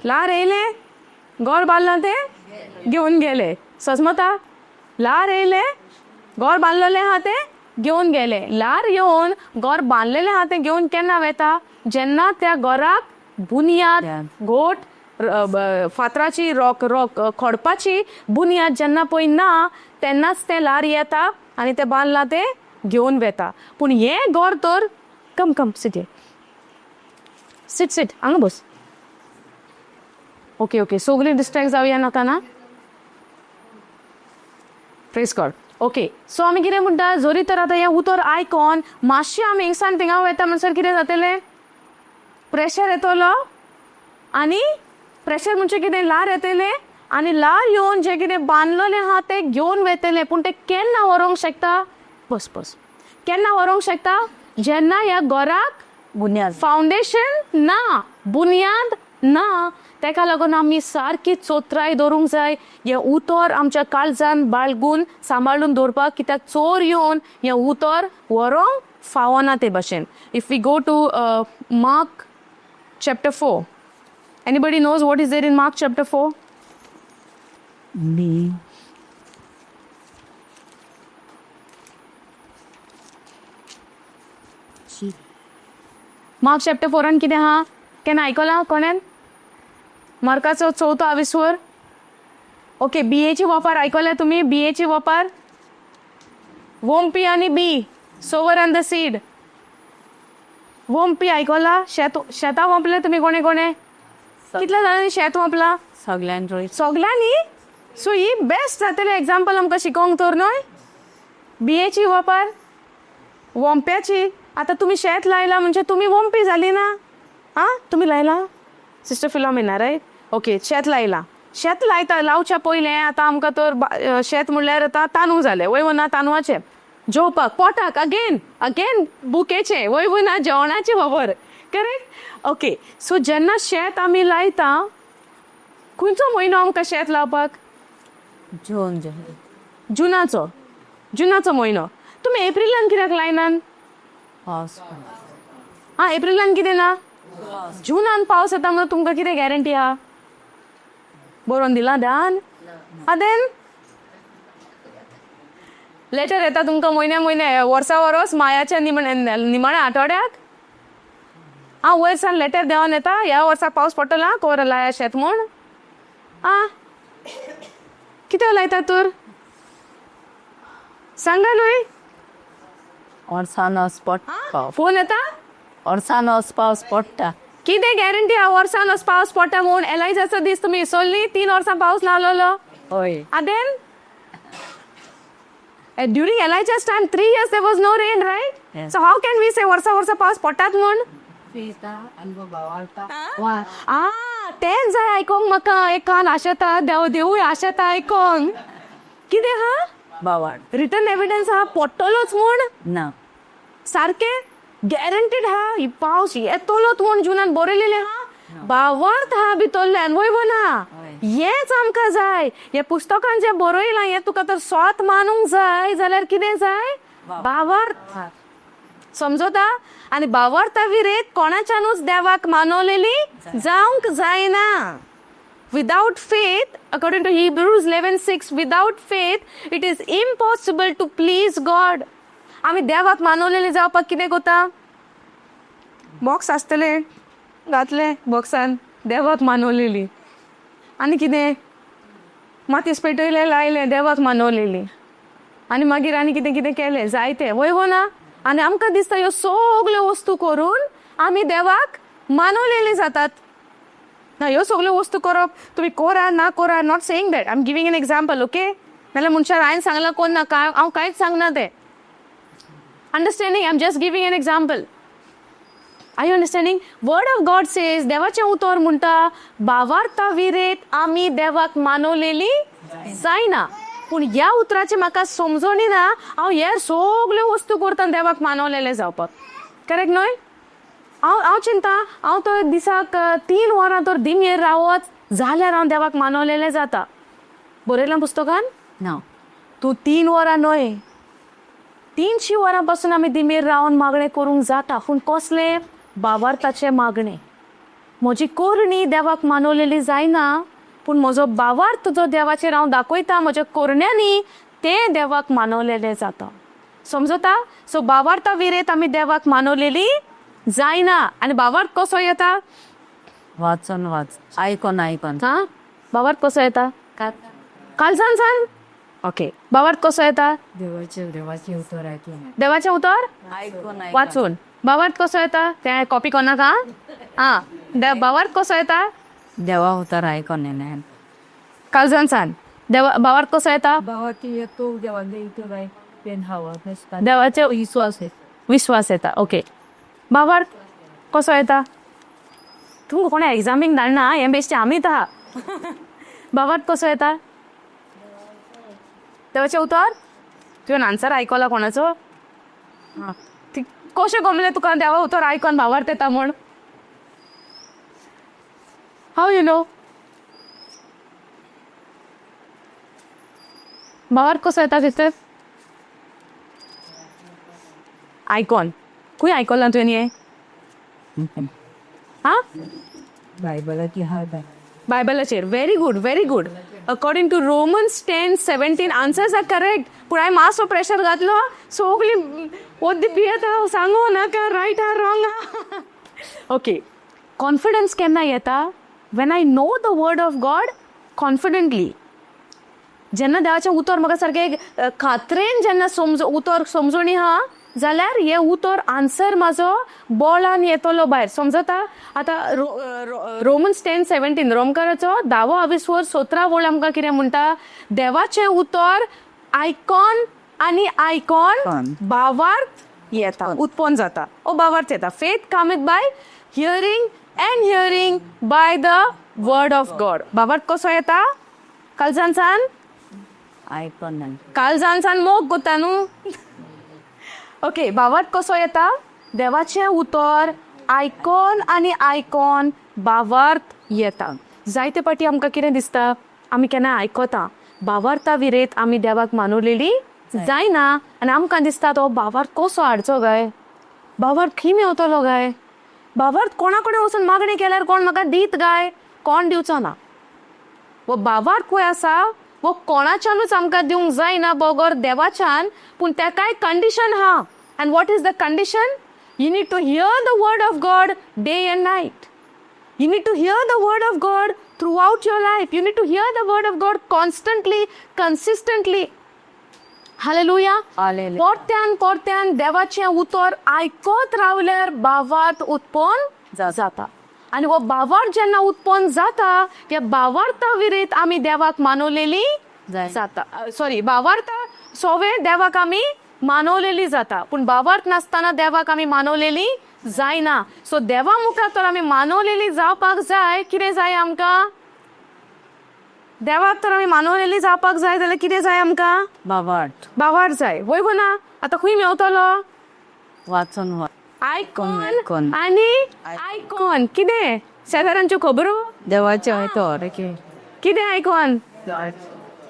ल्हार येयलें, गोर बांदलां तें घेवन गेले. सजमता? ल्हार येयलें, गोर बांदलेलें आहा तें घेवन गेले. ल्हार येवन गोर बांदलेलें आहा तें घेवन केन्ना वेता? जेन्ना त्या गोराक बुन्याद गोट फातराची रॉक रॉक खोडपाची बुन्याद जेन्ना पळय ना तेन्नाच तें ल्हार येता आनी तें बांदलां तें घेवन वेता. पूण हें गोर तर कम कम सिट सीट सीट हांगा बस. ओके ओके, सगळीं डिस्ट्रेक्ट जावया नाका ना. प्रेस गॉड. ओके, सो आमी कितें म्हणटा, जरी तर आतां हें उतर आयकोन मातशें आमी हिंगसान थिंगा वयता म्हणसर कितें जातलें? प्रेशर येतलो आनी प्रेशर म्हणजे कितें, ल्हार येतलें आनी ल्हार येवन जें कितें बांदलेलें आहा तें घेवन वयतलें. पूण तें केन्ना व्हरूंक शकता? बस बस, केन्ना व्हरूंक शकता? जेन्ना ह्या घराक बुन्याद फावंडेशन ना, बुन्याद ना. तेका लागून आमी सारकी चोत्राय दवरूंक जाय, हें उतर आमच्या काळजान बाळगून सांबाळून दवरपाक, कित्याक चोर येवन हें उतर व्हरोंक फावना ते भाशेन. If we go to Mark chapter 4, anybody knows what is there in Mark chapter 4? Mark chapter 4 कितें आहा? केन्ना आयकलां कोणेन? मार्काचो 4थो आविस्वर. ओके, बियेची वोपार आयकल्या तुमी? बियेची वोपार, वोम्पी आनी बी, सोवर आनी the seed. वोम्पी आयकला? शेत, शेतां वोंपलें तुमी कोणे कोणे? कितल्या जाणांनी शेत वोंपलां? सगळ्यांनी. सगल्यांनी. सो ही बेस्ट जातलें एग्जाम्पल आमकां शिकोवंक तर न्हय? बियेची वोपार, वोंप्याची. आतां तुमी शेत लायलां म्हणजे तुमी वोम्पी जाली ना? आं, तुमी लायलां? Sister Philomena, right? ओके, शेत लायलां. शेत लायता लावच्या पयलें आतां आमकां तर शेत म्हणल्यार आतां तांदूळ जालें, वय ना? तांदळाचें जेवपाक पोटाक, अगेन अगेन बुकेचें, वय ना? जेवणाचें खबर, करेक्ट? ओके, सो जेन्ना शेत आमी लायता, खंयचो म्हयनो आमकां शेत लावपाक? जून. जुनाचो, जुनाचो म्हयनो. तुमी एप्रिलान कित्याक लायनान? पावस. आं, एप्रिलान कितें ना? जुनान पावस येता म्हणून तुमकां कितें गॅरंटी आहा? बरोवन दिलां ध्यान? आं, देन लेटर येता तुमकां म्हयन्या म्हयन्या, वर्सा वरोस, मायाच्या निमाण्या आठवड्याक. आं, वयर सान लेटर देंवन येता, ह्या वर्सा पावस पडटलो आं, कोर लाया शेत म्हूण. आं, कितें उलयता तर, सांगा न्हय. वर्सान असो पडटा. फोन येता. वर्सान असो पावस पडटा. कितें गॅरंटी आहा वर्सान असो पावस पडटा म्हूण? एलायजाचो दीस तुमी विसरली? 3 वर्सां पावस नासलेलो. हय. And then during Elijah's time, 3 years there was no rain, right? Yes. So how can we say वर्सा वर्सा पावस पडटात म्हूण? आ, तेंच जाय आयकोंक म्हाका. एक कान आशेता, देव देवूय आशेता आयकोंक. कितें हा? बावाड. रिटन एविडन्स आहा पडटलोच म्हूण? ना. सारकें गॅरंटीड हा, ही पावस येतलोच म्हूण जुनान बरयलेलें हा. भावार्थ हा भितरल्यान, वय ना? हय. हेंच आमकां जाय. हे पुस्तकान जें बरयलां हें तुका तर स्वत मानूंक जाय जाल्यार कितें जाय? भावार्थ. समजता? आनी भावार्था विरेत कोणाच्यानूच देवाक मानवलेली जावंक जायना. Without faith, according to Hebrews 11:6, without faith it is impossible to please God. आमी देवाक मानवलेले जावपाक कितें करता? बॉक्स आसतले, घातले बॉक्सान, देवाक मानवलेली. आनी कितें, मातीस पेटयले, लायले, देवाक मानवलेली. आनी मागीर आनी कितें कितें केलें जायते, वय हो ना? आनी आमकां दिसता ह्यो सगल्यो वस्तू करून आमी देवाक मानवलेली जातात. ना, ह्यो सगल्यो वस्तू करप तुमी कोरा ना कोरा, not saying that. I am giving an example, okay? नाल्यार मनशान हांवें सांगलां कोण नाका. हांव कांयच सांगना तें. Understanding? I am just giving an example. Are you understanding? Word of God says, देवाचें उतर म्हणटा, भावार्था विरेत आमी देवाक मानवलेली जायना. पूण ह्या उतराचें म्हाका समजणी ना. हांव हे सगल्यो वस्तू करता देवाक मानवलेलें जावपाक, करेक्ट न्हय? हांव चिंता, हांव तर दिसाक 3 वरां तर दिमयेर रावत जाल्यार हांव देवाक मानवलेलें जाता. बरयलां पुस्तकान? ना. तूं 3 वरां न्हय, 300 वरां पासून आमी दिमेर रावन मागणें करूंक जाता. पूण कसलें? भावार्थाचें मागणें. म्हजी करणी देवाक मानवलेली जायना, पूण म्हजो भावार्थ जो देवाचेर हांव दाखयता म्हज्या करण्यांनी, तें देवाक मानवलेलें जाता. समजता? सो भावार्था विरेत आमी देवाक मानवलेली जायना. आनी भावार्थ कसो येता? वाचून वाच, आयकोन आयकोन. हा, भावार्थ कसो येता? कालसान सान. ओके, भावार्थ कसो येता? देवाचे उतर आयकून. देवाचें उतर आयकोन. वाचून. भावार्थ कसो येता? तें कॉपी कोन्नाका. आं, भावार्थ कसो येता? देवा उतर आयकोन येना. कालसान सान. देवा भावार्थ कसो येता? भावाची येतो देवाचे उतर आयकून हवा. देवाचे विश्वास येता. विश्वास येता. ओके, भावार्थ कसो येता? तुमकां कोणा एग्जामीक धाडना हें, बेश्टें आमी आहा. भावार्थ कसो येता? देवाचें उतर. तुवें आन्सर आयकला कोणाचो? आं, ती कशें गमलें तुका देवा उतर आयकोन भावार्थ येता म्हूण? How you know? भावार्थ कसो येता सिस्टर? आयकोन. खंय आयकलां तुवें हें? आं? बायबलाची हा बाय. बायबलाचेर. Very good, very good. According to Romans 10:17, answers are correct. पूण हांवें मातसो प्रेशर घातलो, सगळीं ओद्दी पियेता. सांगू नाका रायट आहा रॉंग आहा. ओके, कॉन्फिडन्स केन्ना येता? When I know the word of God confidently. जेन्ना देवाचें उतर म्हाका सारकें खात्रेन जेन्ना समज उतर समजणी आहा जाल्यार हें उतर आन्सर म्हाजो बोळान येतलो भायर. समजता? आतां रोमन्स 10:17, रोमकाराचो धावो आविस्वर 17 वळ आमकां कितें म्हणटा? देवाचें उतर आयकॉन आनी आयकॉन आयकॉन. भावार्थ येता, उत्पन्न जाता ओ भावार्थ येता. Faith cometh by hearing and hearing by the word of God. भावार्थ कसो येता? कालसान सान. आयकोन. कालसान सान मोग कोत्ता न्हू. ओके, भावार्थ कसो येता? देवाचें उतर आयकोन आनी आयकोन भावार्थ येता. जायते पाटी आमकां कितें दिसता, आमी केन्ना आयकता भावार्था विरेत आमी देवाक मानवलेली जायना आनी आमकां दिसता तो भावार्थ कसो हाडचो काय, भावार्थ खंय मेवतलो काय, भावार्थ कोणा कडेन वचून मागणी केल्यार कोण म्हाका दीत काय? कोण दिवचो ना. वो भावार्थ खंय आसा? वो कोणाच्यानूच आमकां दिवंक जायना बगर देवाच्यान. पूण तेकाय कंडिशन आहा. And what is the condition? You need to hear the word of God day and night. You need to hear the word of God throughout your life. You need to hear the word of God constantly, consistently. Hallelujah. Hallelujah. परत्यान परत्यान देवाचें उतर आयकत रावल्यार भावार्थ उत्पन्न जाता. आनी हो भावार्थ जेन्ना उत्पन्न जाता, त्या भावार्था विरीत आमी देवाक मानवलेली जाता. सॉरी, भावार्था सोवे देवाक आमी मानवलेली जाता, पूण भावार्थ नासतना देवाक आमी मानवलेली जायना. सो देवा मुखार तर आमी मानवलेली जावपाक जाय. कितें जाय आमकां? देवाक तर आमी मानवलेली जावपाक जाय जाल्यार कितें जाय आमकां? भावार्थ. भावार्थ जाय, वय गो ना? आतां खंय मेवतलो? वाचून आयकोन. आयकोन. आनी आयकोन कितें? शेजाऱ्यांच्यो खबरो? देवाचें उतर. कितें आयकोन?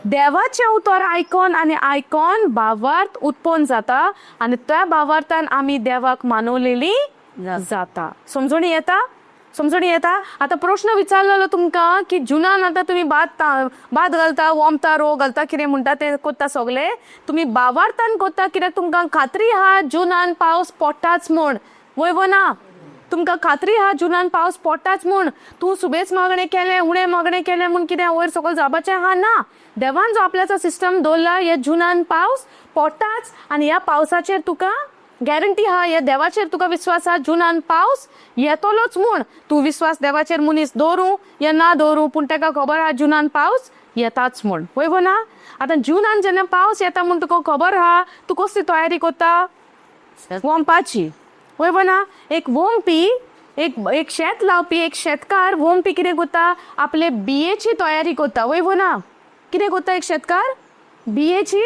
देवाचें उतर आयकोन. आनी आयकोन भावार्थ उत्पन्न जाता आनी त्या भावार्थान आमी देवाक मानवलेली जाता. समजणी येता? समजणी येता? आतां प्रश्न विचारलेलो तुमकां की जुनान आतां तुमी भात भात घालता, वोमता, रो घालता, कितें म्हणटा तें कोत्ता, सगलें तुमी भावार्थान कोत्ता, कित्याक तुमकां खात्री आहा जुनान पावस पडटाच म्हूण. वय वो ना? तुमकां खात्री आहा जुनान पावस पडटाच म्हूण. तूं सुबेज मागणें केलें, उणें मागणें केलें म्हूण कितें वयर सकयल जावपाचें आहा? ना. देवान जो आपल्याचो सिस्टम दवरला, हे जुनान पावस पडटाच आनी ह्या पावसाचेर तुका गॅरंटी आहा, ह्या देवाचेर तुका विस्वास आहा जुनान पावस येतलोच म्हूण. तूं विस्वास देवाचेर मनीस दवरूं या ना दवरूं, पूण ताका खबर आहा जुनान पावस येताच म्हूण. वय गो ना? आतां जुनान जेन्ना पावस येता म्हूण तुका खबर आहा, तूं कसली तयारी करता? वोमपाची. वय गो ना? एक वोमपी, एक एक शेत लावपी, एक शेतकार वोमपी कितें करता? आपले बियेची तयारी करता. वय गो ना? कितें करता एक शेतकार? बियेची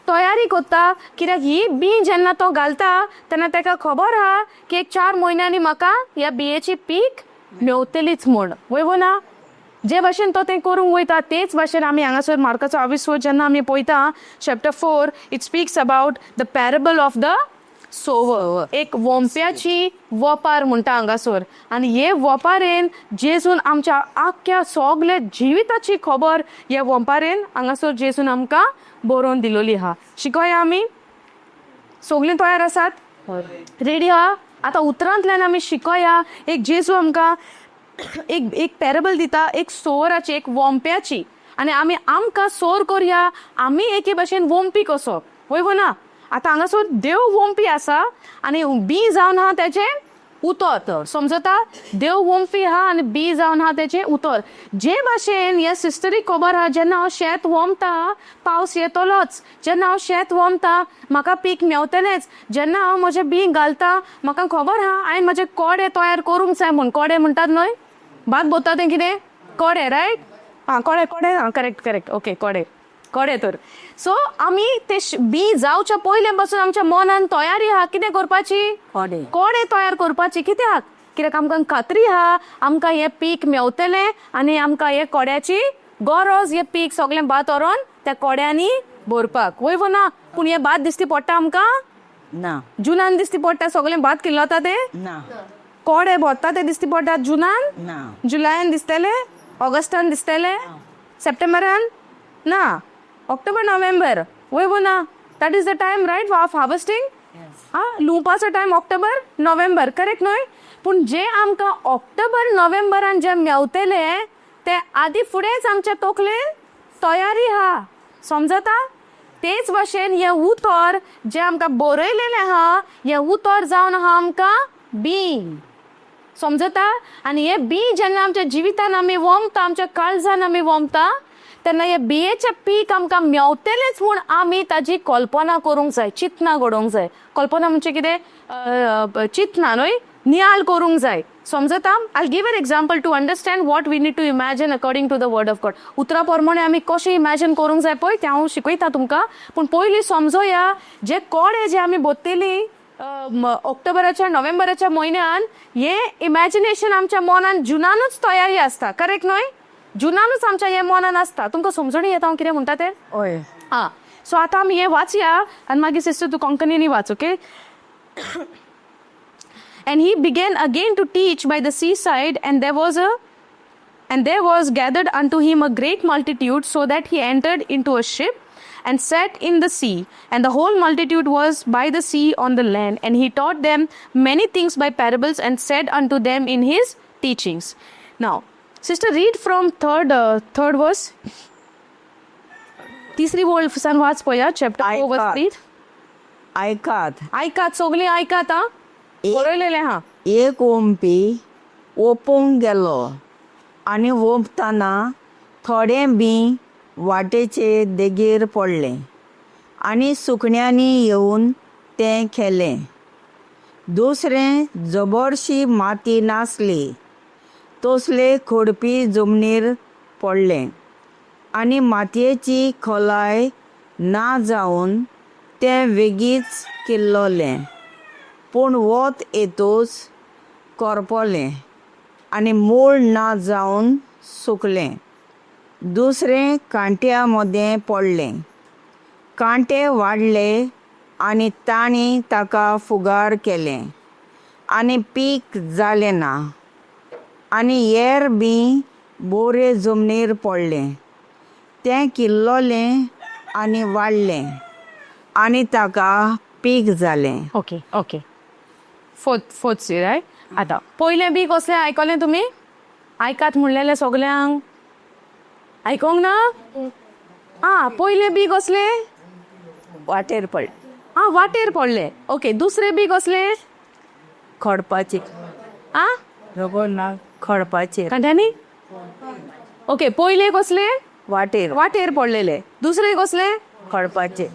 तयारी करता, कित्याक ही बी जेन्ना तो घालता तेन्ना ताका खबर आहा की एक 4 म्हयन्यांनी म्हाका ह्या बियेची पीक मेवतलीच म्हूण. वय गो ना? जे भाशेन तो तें करूंक वयता, तेच भाशेन आमी हांगासर मार्काचो आविस्वर जेन्ना आमी पळयता, chapter 4, it speaks about the parable of the sower. एक वोमप्याची वोपार म्हणटा हांगासर. आनी हे वोपारेन जेजून आमच्या आख्ख्या सगल्या जिविताची खबर ह्या वोपारेन हांगासर जेजून आमकां बरोवन दिलोली आहा. शिकोया आमी? सगलीं तयार आसात? रेडी आहा? आतां उतरांतल्यान आमी शिकोया. एक जेजू आमकां एक एक पॅरेबल दिता, एक सोराची, एक वोमप्याची, आनी आमी आमकां सोर करया, आमी एके भाशेन वोमपी कसो. वय गो ना? आतां हांगासर देव वोमपी आसा आनी बी जावन आहा तेजें उतर. समजता? देव वोमपी आहा आनी बी जावन आहा तेजें उतर. जे भाशेन ह्या सिस्टरीक खबर आहा, जेन्ना हांव शेत वोमता पावस येतलोच, जेन्ना हांव शेत वोमता म्हाका पीक मेवतलेंच, जेन्ना हांव म्हजें बी घालता म्हाका खबर आहा हांवें म्हजे कोडे तयार करूंक जाय म्हूण. कोडे म्हणटात न्हय, भात भरता तें कितें? कोडे, रायट? आं, कोडे, कोडे. आं, करेक्ट करेक्ट, ओके, कोडे, कोडे तर. सो आमी ते बी जावच्या पयले पासून आमच्या मनान तयारी आहा. कितें करपाची? कोडे. कोडे तयार करपाची. कित्याक? कित्याक आमकां खात्री आहा आमकां हें पीक मेवतलें आनी आमकां हे कोड्याची गरज, हें पीक सगळें भात व्हरोन त्या कोड्यांनी भरपाक. वय वो ना? पूण हें भात दिसती पडटा आमकां? ना. जुनान दिसती पडटा सगळें भात किल्लता तें? ना. कोडे भरता ते दिसती पडटा जुनान? ना. जुलयान दिसतले? ऑगस्टान दिसतले? सप्टेंबरान ना. ऑक्टोबर, नोव्हेंबर. वय वो ना? That is the time, right, of harvesting. आं, लुवपाचो टायम ऑक्टोबर नोव्हेंबर, करेक्ट न्हय? पूण जे आमकां ऑक्टोबर नोव्हेंबरान जे मेवतले ते आदी फुडेंच आमच्या तोखलेन तयारी आहा. समजता? तेच भाशेन हें उतर जें आमकां बरयलेलें आहा, हें उतर जावन आहा आमकां बी. समजता? आनी हें बी जेन्ना आमच्या जिवितान आमी वोमता, आमच्या काळजान आमी वोमता, तेन्ना हे बियेचें पीक आमकां मेवतलेंच म्हूण आमी ताजी कल्पना करूंक जाय, चिंतना घडोवंक जाय. कल्पना म्हणजे कितें? चिंतना न्हय, नियाळ करूंक जाय. समजता? I give an example to understand what we need to imagine according to the word of God. उतरा प्रमाणे आमी कशें इमॅजीन करूंक जाय पळय, तें हांव शिकयता तुमकां. पूण पयलीं समजोया, जे कोडे जे आमी भरतली ऑक्टोबराच्या नोव्हेंबराच्या म्हयन्यान, हें इमॅजिनेशन आमच्या मनान जुनानूच तयारी आसता. करेक्ट न्हय? जुनानूच आमच्या हें मनान आसता. तुमकां समजणी येता हांव कितें म्हणटा तें? हय. आं, सो आतां आमी हें वाचया आनी मागीर सिस्टर तूं कोंकणीनी वाच. Okay. And he began again to teach by the seaside, and there was a And there was gathered unto him a great multitude, so that he entered into a ship and sat in the sea. And the whole multitude was by the sea on the land. And he taught them many things by parables and said unto them in his teachings. Now, sister, read from third verse. तिसरी वळ सान वाच पळया, chapter 4 वर्स आयकात. 3. आयकात. आयकात, सगळीं आयकात. आं, बरयलेलें हा. एक ओंपी ओपूंक गेलो आनी ओंपतना थोडें बीं वाटेचे देगेर पडलें आनी सुकण्यांनी येवन तें खेलें. दुसरें जबरशी माती नासली तसले खोडपी जमनीर पडलें आनी मातयेची खोलाय ना जावन तें वेगींच किल्ललें, पूण वत येतूच करपलें आनी मूळ ना जावन सुकलें. दुसरें कांट्या मदें पडलें. कांटे वाडले आनी तांणी ताका फुगार केलें आनी पीक जालें ना. आनी हेर बीं बोरे जमनीर पडलें. तें किल्ललें आनी वाडलें आनी ताका पीक जालें. Okay, fourth see, right? आतां पयलें बी कसलें आयकलें तुमी? आयकात म्हणलेलें सगल्यांक. आयकोंक ना? आं, पयलें बी कसलें? वाटेर पडलें. आं, वाटेर पडलें. ओके, दुसरें बी कसलें? खडपाचेर. आं? ना. खडपाचेर. कांट्यांनी. ओके, पयलें कसलें? वाटेर. वाटेर पडलेले. दुसरें कसलें? खडपाचेर.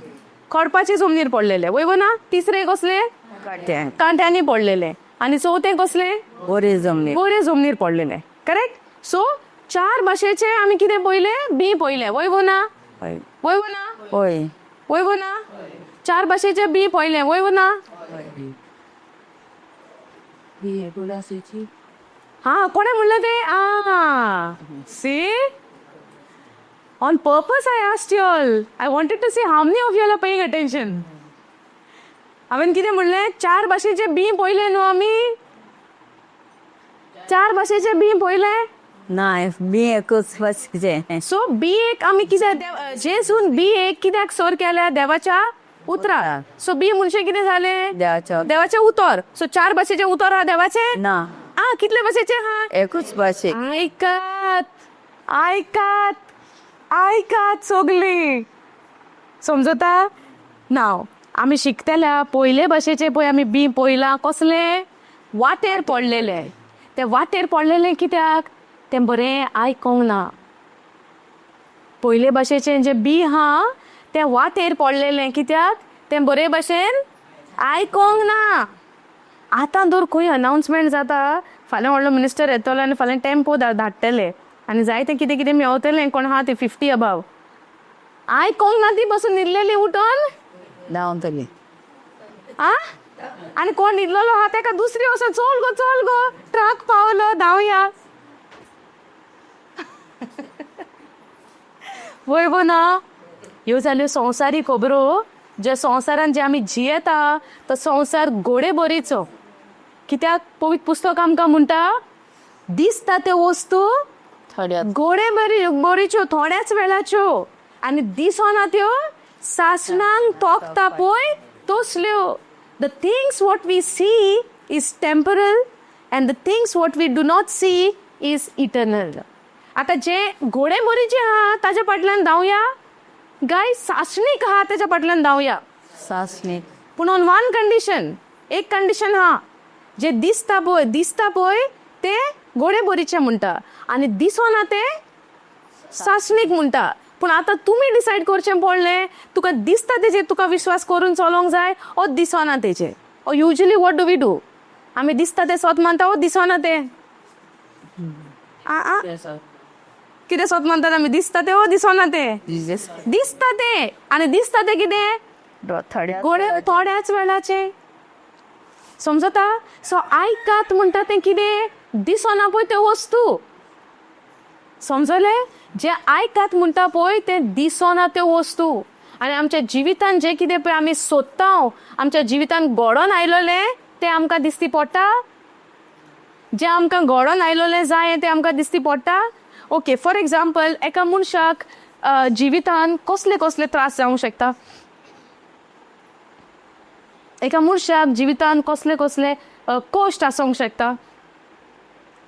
खडपाचे जमनीर पडलेले, वय ना? तिसरें कसलें? कांट्या. कांट्यांनी पडलेले. आनी चवथें कसलें? बरे जमनीर. बरे जमनीर पडलेले, करेक्ट. सो चार भाशेचे आमी कितें पयलें? बी पयलें, वय वो ना? हय. वय वो ना? हय. वय वो ना? चार भाशेचे बी पयलें, वय वो ना? बी गुलासीची. हा, कोणें म्हणलें तें? आ, see, on purpose I asked you all. I wanted to see how many of you are paying attention. हांवें कितें म्हणलें? चार भाशेचे बी पयलें न्हू आमी? चार भाशेचे बी पयलें? ना, बी एकूच भाशेचें. सो बी एक आमी कितें, जेजून बी एक कित्याक सर केल्या? देवाच्या उतराक. सो बी म्हणजे कितें जालें? देवाच्या. देवाचें उतर. सो चार भाशेचें उतर आहा देवाचें? ना. आ, कितले भाशेचें आहा? एकूच भाशे. आयकात, आयकात, आयकात सगळीं. समजता? नाव आमी शिकतल्या पयले भाशेचे पळय आमी बी पयलां कसलें? वाटेर पडलेले. ते वाटेर पडलेले कित्याक? तें बरें आयकोंक ना. पयले भाशेचें जें बी आहा तें वाटेर पडलेलें कित्याक? तें बरे भाशेन आयकोंक ना. आतां दर खंय अनावन्समेंट जाता, फाल्यां व्हडलो मिनिस्टर येतलो आनी फाल्यां टेम्पो धाडटले आनी जायतें कितें कितें मेवतलें. कोण आहा ते 50 अबाव आयकोंक ना, ती बसून न्हिदलेली उठोन धांवतली. आ, आनी कोण न्हिदलेलो आहा तेका दुसरी वचोन, चल गो, चल गो, ट्रक पावलो, धांवया. वय गो ना? ह्यो जाल्यो संवसारी खबरो. जे संवसारान जे आमी जियेता तो संवसार घोडे बोरीचो. कित्याक पवित्र पुस्तक आमकां म्हणटा, दिसता त्यो वस्तू थोड्या गोडे बरी बोरीच्यो, थोड्याच वेळाच्यो, आनी दिसना त्यो सासणांक तोखता पळय तसल्यो. The things what we see is temporal and the things what we do not see is eternal. आतां जे घोडे बोरीचे आहा ताच्या फाटल्यान धांवया गाय सासणीक आहा ताच्या फाटल्यान धांवया? सासणीक. पूण ऑन वन कंडिशन. एक कंडिशन हा, जे दिसता पळय, दिसता पळय ते गोडे बोरीचे म्हणटा आनी दिसना ते सासणीक म्हणटा. पूण आतां तुमी डिसायड करचें पडलें, तुका दिसता तेजेर तुका विश्वास करून चलोंक जाय ओ दिसना तेजेर? ओ usually what do we do? आमी दिसता तें सत मानता ओ दिसना तें? आ आ, कितें सत मानतात आमी, दिसता तें ओ दिसना तें? दिसता तें. आनी दिसता तें कितें? थोड्या. गोडे थोड्याच वेळाचे. समजता? सो आयकात म्हणटा तें कितें? दिसना पळय त्यो वस्तू. समजलें? जे आयकात म्हणटा पळय तें दिसना त्यो वस्तू. आनी आमच्या जिवितान जें कितें पळय आमी सोदता, आमच्या जिवितान घडोन आयलोलें तें आमकां दिसती पडटा. जें आमकां घडोन आयलोलें जाय तें आमकां दिसती पडटा. ओके, फॉर एग्जाम्पल, एका मनशाक जिवितान कसले कसले त्रास जावंक शकता? एका मनशाक जिवितान कसले कसले कोश्ट आसूंक शकता?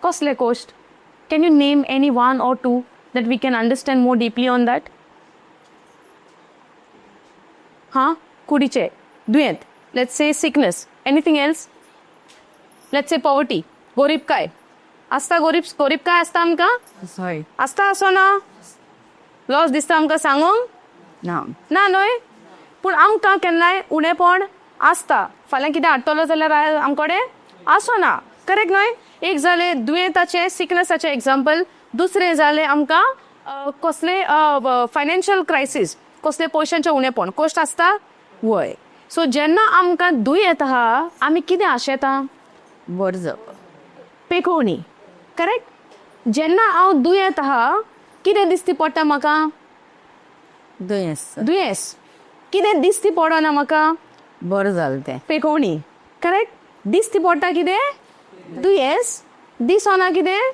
कसले cost? Can you name any one or two that we can understand more deeply on that? हां, कुडीचे दुयेंत, let's say sickness. Anything else? Let's say poverty, गोरीबकाय आसता. गोरीब, गोरीबकाय आसता आमकां? हय. आसता, असो ना? लॉस दिसता आमकां सांगूंक? ना. ना न्हय? पूण आमकां केन्नाय उणेपण आसता. फाल्यां कितें हाडटलो जाल्यार आमकोडे आसना, करेक्ट न्हय? एक जालें दुयेंताचें, सिकनसाचें एग्जाम्पल. दुसरें जालें आमकां कसलें फायनान्शियल क्रायसीस, कसलें पयशांचें उणेपण. कोश्ट आसता वय? सो जेन्ना आमकां दुयेंत आहा, आमी कितें आशेता? बरें जावप. पेकोवणी, करेक्ट? जेन्ना हांव दुयेंत आहा, कितें दिसती पडटा म्हाका? दुयेंस. दुयेंस. कितें दिसती पडना म्हाका? बरें जालें तें. पेकोवणी, करेक्ट? दिसती पडटा कितें? दुयेंस. दिसना कितें?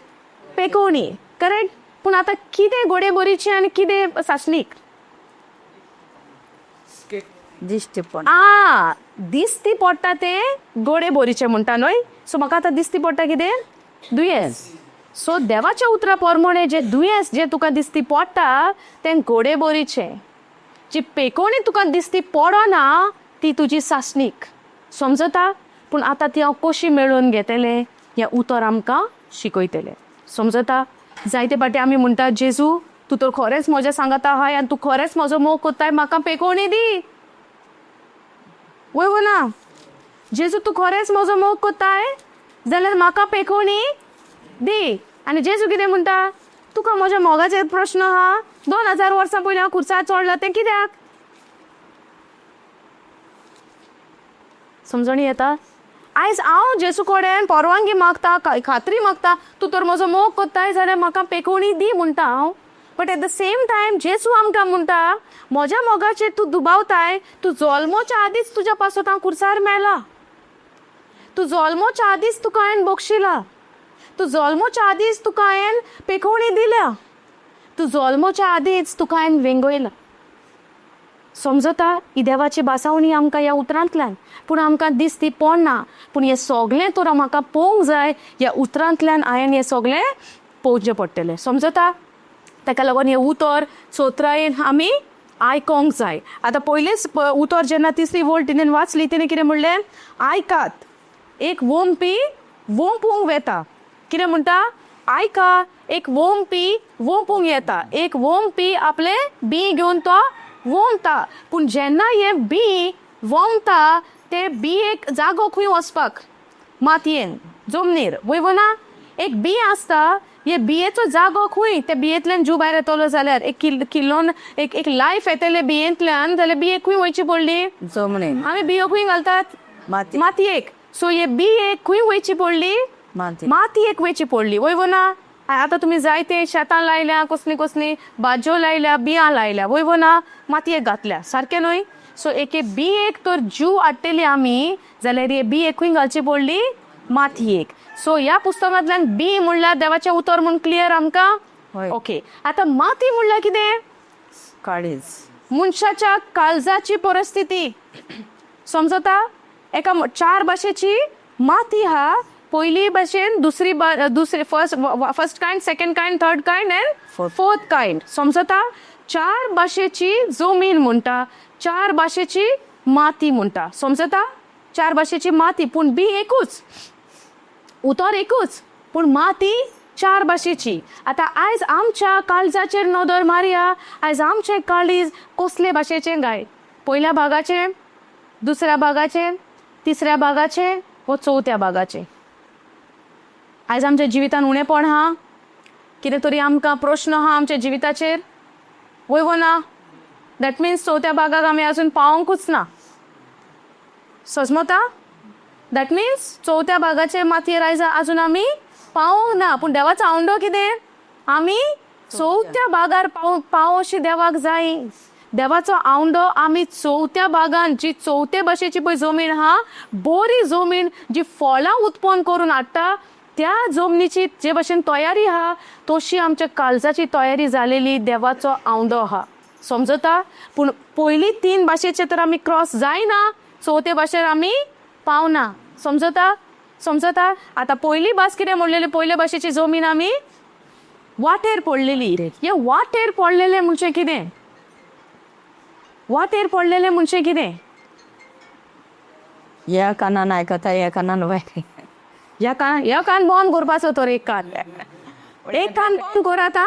पेकोवणी, करेक्ट? पूण आतां कितें गोडे बोरीचें आनी कितें सासणीक? दिश्टी पण. आ, दिसती पडटा तें गोडे बोरीचें म्हणटा न्हय? सो म्हाका आतां दिसती पडटा कितें? दुयेंस. सो देवाच्या उतरा प्रमाणे जें दुयेंस जें तुका दिसती पडटा तें गोडे बोरीचें. जी पेकोवणी तुका दिसती पडना ती तुजी सासणीक. समजता? पूण आतां ती हांव कशी मेळोवन घेतलें, हें उतर आमकां शिकयतलें. समजता? जायते फावटी आमी म्हणटा, जेजू, तूं तर खरेंच म्हज्या सांगाता आहाय आनी तूं खरेंच म्हजो मोग कोत्ताय, म्हाका पेकोवणी दी. वय वो ना? जेजू, तूं खरेंच म्हजो मोग कोत्ताय जाल्यार म्हाका पेकोवणी दी. आनी जेजू कितें म्हणटा? तुका म्हज्या मोगाचेर प्रश्न आहा? 2000 वर्सां पयलीं हांव खुर्सार चडला तें कित्याक? समजणी येता? आयज हांव जेजू कडेन परवानगी मागता, खात्री मागता, तूं तर म्हजो मोग कोत्ताय जाल्यार म्हाका पेकोवणी दी म्हणटा हांव. But at the same time जेजू आमकां म्हणटा, म्हज्या मोगाचेर तूं दुबावताय? तूं जल्मोच्या आदींच तुज्या पासत हांव खुर्सार मेला. तूं जल्मोच्या आदींच तुका हांवें बक्षिला. तूं जल्मोच्या आदींच तुका हांवें पेकोवणी दिल्या. तूं जल्मोच्या आदींच तुका हांवें वेंगयला. समजता? ही देवाची भासावणी आमकां ह्या उतरांतल्यान, पूण आमकां दिसती पडना. पूण हें सगळें तर म्हाका पळोवंक जाय. ह्या उतरांतल्यान हांवें हें सगळें पळोवचें पडटलें. समजता? ताका लागून हें उतर चोत्रायेन आमी आयकोंक जाय. आतां पयलेंच उतर जेन्ना तिसरी वळ तिणें वाचली, तिणें कितें म्हणलें? आयकात, एक वोमपी वोंपूंक वेता. कितें म्हणटा? आयका, एक वोमपी वोंपूंक येता. एक वोमपी आपलें बी घेवन तो वोमता. पूण जेन्ना हें बी वोमता, ते बी एक जागो खंय वचपाक? मातयेन, जमनीर. वय वो ना? एक बी आसता, हे बियेचो जागो खंय? ते बियेंतल्यान जीव भायर येतलो जाल्यार, एक किल्लोन एक एक लायफ येतलें बियेंतल्यान जाल्यार बिये खंय वयची पडली? जमनीन. आमी बियो खंय घालतात? माती. मातयेक. सो हे बियेक खंय वयची पडली? माती. मातयेक वयची पडली. वय वो ना? आतां तुमी जायते शेतां लायल्या, कसलीं कसलीं भाजयो लायल्या, बियां लायल्या. वय वो ना? मातयेक घातल्या, सारकें न्हय? सो एके बियेक तर जीव हाडटली आमी जाल्यार हे बियेक खंय घालची पडली? मातयेक. सो ह्या पुस्तकांतल्यान बी म्हणल्यार देवाचें उतर म्हूण क्लियर आमकां? हय. ओके, आतां माती म्हणल्यार कितें? काळीज. मनशाच्या काळजाची परिस्थिती. समजता? एका चार भाशेची माती हा. पयली भाशेन, दुसरी दुसरी, first first kind, second kind, third kind and Fourth. Fourth kind. समजता? चार भाशेची जमीन म्हणटा, चार भाशेची माती म्हणटा. समजता? चार भाशेची माती, पूण बी एकूच, उतर एकूच, पूण माती चार भाशेची. आतां आयज आमच्या काळजाचेर नदर मारया. आयज आमचें काळीज कसले भाशेचें गाय? पयल्या भागाचें, दुसऱ्या भागाचें, तिसऱ्या भागाचें वो चवथ्या भागाचें? आयज आमच्या जिवितान उणेपण आहा, कितें तरी आमकां प्रश्न आहा आमच्या जिविताचेर. वय वो ना? That means चवथ्या भागाक आमी अजून पावोंकूच ना. सजमता? That means चवथ्या भागाचे मातयेर आयज अजून आमी पावोंक ना. पूण देवाचो आवंडो कितें? आमी चवथ्या भागार पाव पावोशी देवाक जाय. देवाचो आवंडो, आमी चवथ्या भागान, जी चवथे भाशेची पळय जमीन आहा, बरी जमीन जी फळां उत्पन्न करून हाडटा. त्या जमनीची जे भशेन तयारी आहा तशी आमच्या काळजाची तयारी जालेली देवाचो आवंडो आहा. समजता? पूण पयली तीन भाशेचे तर आमी क्रॉस जायना, चवथे भाशेर आमी पावना. समजता? समजता? आतां पयली भास कितें म्हणलेली? पयले भाशेची जमीन आमी वाटेर पडलेली. हे वाटेर पडलेले म्हणजे कितें? वाटेर पडलेले म्हणजे कितें? ह्या कानान आयकता, ह्या कानान भायर. ह्या कान, ह्या कान बंद करपाचो तर. एक कान, एक कान बंद कर आतां.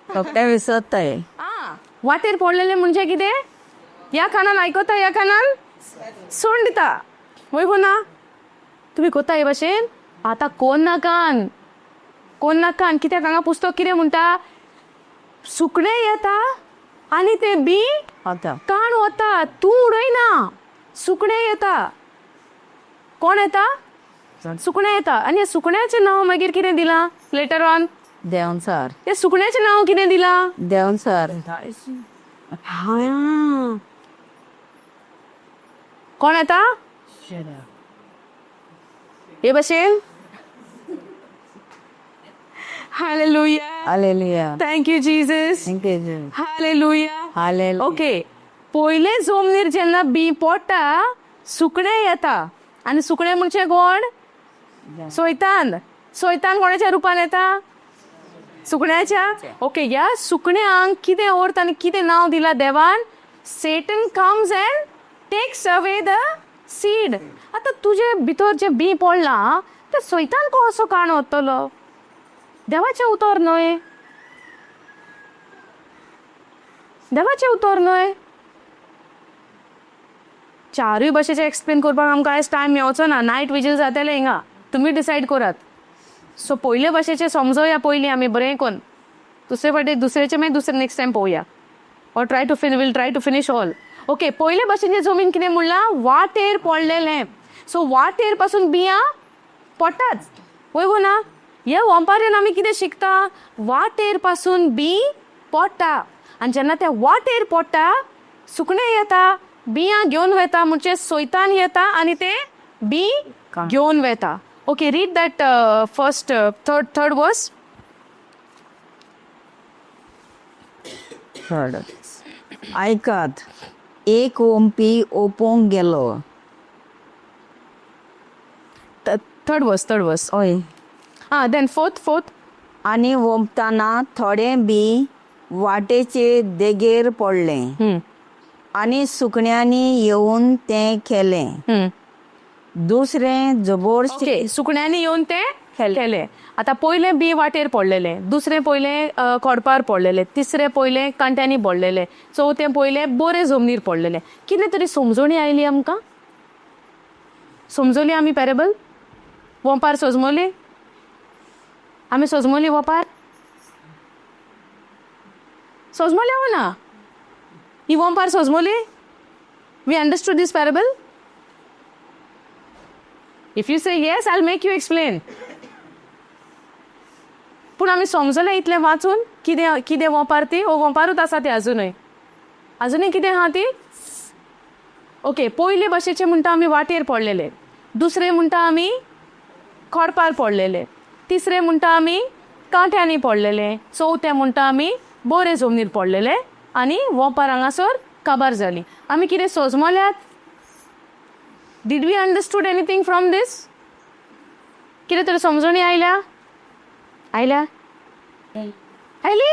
रोखडें विसरताय. आं, वाटेर पडलेले म्हणजे कितें? ह्या कानान आयकता, ह्या कानान सोडून दिता. वय गो ना? तुमी कोता हे भाशेन? आतां कोण ना कान, कोण ना कान. कित्याक हांगा पुस्तक कितें म्हणटा? सुकणें येता आनी ते बी आतां काण वता. तूं उडयना, सुकणें येता. कोण येता? सुकणें येता. आनी ह्या सुकण्याचें नांव मागीर कितें दिलां लेटर ऑन? देंवचार. ह्या सुकण्याचें नांव कितें दिलां? देंवचार. हा, कोण येता हे भशेन? Hallelujah. Hallelujah. Thank you Jesus. Thank you. Hallelujah. Hallelujah. Okay, पयले जमनीर जेन्ना बी पडटा, सुकणें येता. आनी सुकणें म्हणजे कोण? सोयतान. सोयतान कोणाच्या रुपान येता? सुकण्याच्या. ओके, ह्या सुकण्यांक कितें अर्थ आनी कितें नांव दिलां देवान? Satan comes and takes away the seed. आतां तुजे भितर जें बी पडलां तें सैतान कसो काण वतलो? देवाचें उतर न्हय? देवाचें उतर न्हय? चारूय भाशेचें एक्सप्लेन करपाक आमकां आयज टायम मेवचो ना. नायट विजील जातलें हिंगा. तुमी डिसायड करात. सो पयले भाशेचें समजोया पयलीं आमी बरें कोन्न. दुसरे फावटी दुसऱ्याचें मागीर दुसरें नेक्स्ट टायम पळोवया, or try to fin will try to finish all. Okay, पयले भाशेचें जमीन कितें म्हणलां? वाटेर पडलेलें. सो वाटेर पासून बियां पडटाच, वय गो ना? हे वंपारेन आमी कितें शिकता? वाटेर पासून बी पडटा आनी जेन्ना ते वाटेर पडटा, सुकणें येता, बियां घेवन वता. म्हणजे सोयतान येता आनी ते बी घेवन वता. Okay, read that first, third verse. Third. आयकात, एक ओंपी ओपोवंक गेलो. थर्ड वर्स, थर्ड वर्स. हय. आं, then fourth, fourth. आनी ओंपतना थोडें बी वाटेचे देगेर पडलें आनी सुकण्यांनी येवन तें खेलें. दुसरें जबोरशी ओके, सुकण्यांनी येवन ते खेले. आतां पयलें बी वाटेर पडलेलें, दुसरें पयलें खोडपार पडलेलें, तिसरें पयलें कांट्यांनी पडलेलें, चवथें पयलें बरें जमनीर पडलेलें. कितें तरी समजोणी आयली आमकां? समजली आमी पॅरेबल? वोंपार सोजमोली आमी? सोजमोली वोपार सोजमोली वो ना? ही वोंपार सोजमोली? We understood this parable? If you say yes, I'll make you explain. पूण आमी समजले इतलें वाचून कितें कितें वोपार ती? ओ वोपारूच आसा ती अजुनूय? अजुनूय कितें आहा ती? ओके, पयले भाशेचे म्हणटा आमी वाटेर पडलेले, दुसरे म्हणटा आमी खोडपार पडलेले, तिसरे म्हणटा आमी कांट्यांनी पडलेले, चवथे म्हणटा आमी बरे जमनीर पडलेले आनी वोपार हांगासर काबार जाली. आमी कितें सोजमल्यात? Did we understood anything from this? कितें तरी समजणी आयल्या? आयल्या? आयली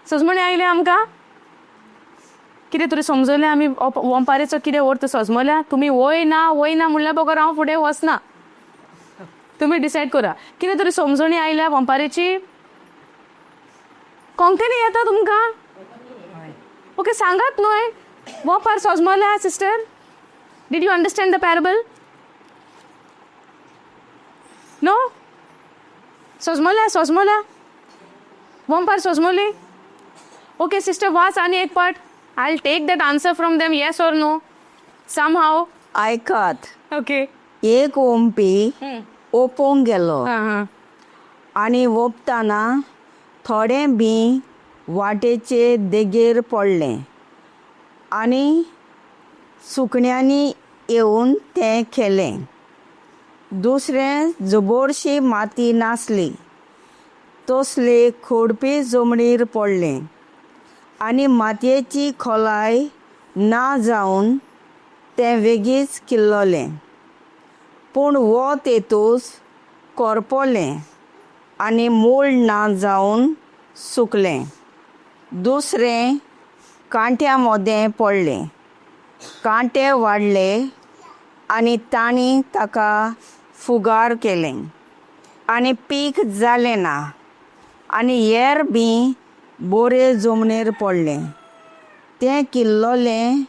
सजमणी? आयल्या आमकां कितें तरी समजलें आमी? वंपारेचो कितें अर्थ सजमल्या तुमी? वय ना, वय ना म्हणल्यार बगर हांव फुडें वचना. तुमी डिसायड करा. कितें तरी समजणी आयल्या वंपारेची? कोंकणी येता तुमकां? ओके, सांगात न्हय, वोपार सजमल्या? Sister, did you understand the parable? No? सजमल्या? सजमल्या वंपार सजमली? ओके सिस्टर, वाच आनी एक पाट. I take that answer from them, yes or no, somehow. आयकात, ओके. एक ओंपी ओपोवंक गेलो हां हां आनी ओंपतना थोडें बी वाटेचे देगेर पडलें आनी सुकण्यांनी येवन तें खेलें. दुसरें जबोरशी माती नासली तसले खोडपी जमनीर पडलें आनी मातयेची खोलाय ना जावन तें वेगींच किल्ललें. पूण वत येतूच करपलें आनी मूळ ना जावन सुकलें. दुसरें कांट्या मदें पडलें. कांटे वाडले आनी तांणी ताका फुगार केलें आनी पीक जालें ना. आनी हेर बीं बोरे जमनीर पडलें, तें किल्ललें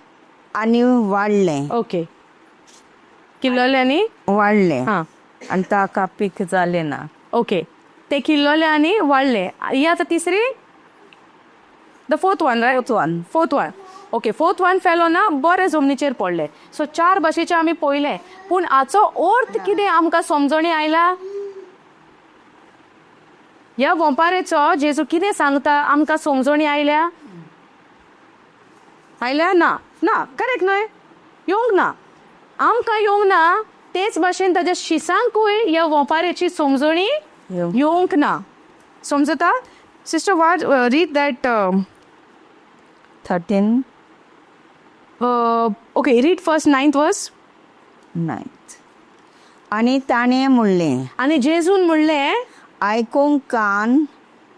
आनी वाडलें. ओके, किल्लोले आनी वाडलें हां आनी ताका पीक जालें ना. ओके, ते किल्लोले आनी वाडले. ही आतां तिसरी, the fourth one, right? Fourth one. Fourth one, okay. Fourth one fell ना बरे जमनीचेर पडले. सो चार भाशेचे आमी पळयले, पूण हाचो अर्थ कितें आमकां समजणी आयला? ह्या वोंपारेचो जेजू कितें सांगता आमकां समजणी आयल्या? आयल्या ना? ना, करेक्ट न्हय? येवंक ना, आमकां येवंक ना. तेच भाशेन ताज्या शिसांकूय ह्या वोंपारेची समजणी येवंक ना. समजता sister? What, read that. 13. Okay, read first ninth verse. Ninth. आनी ताणें म्हणलें, आनी जेजून म्हणलें, आयकूंक कान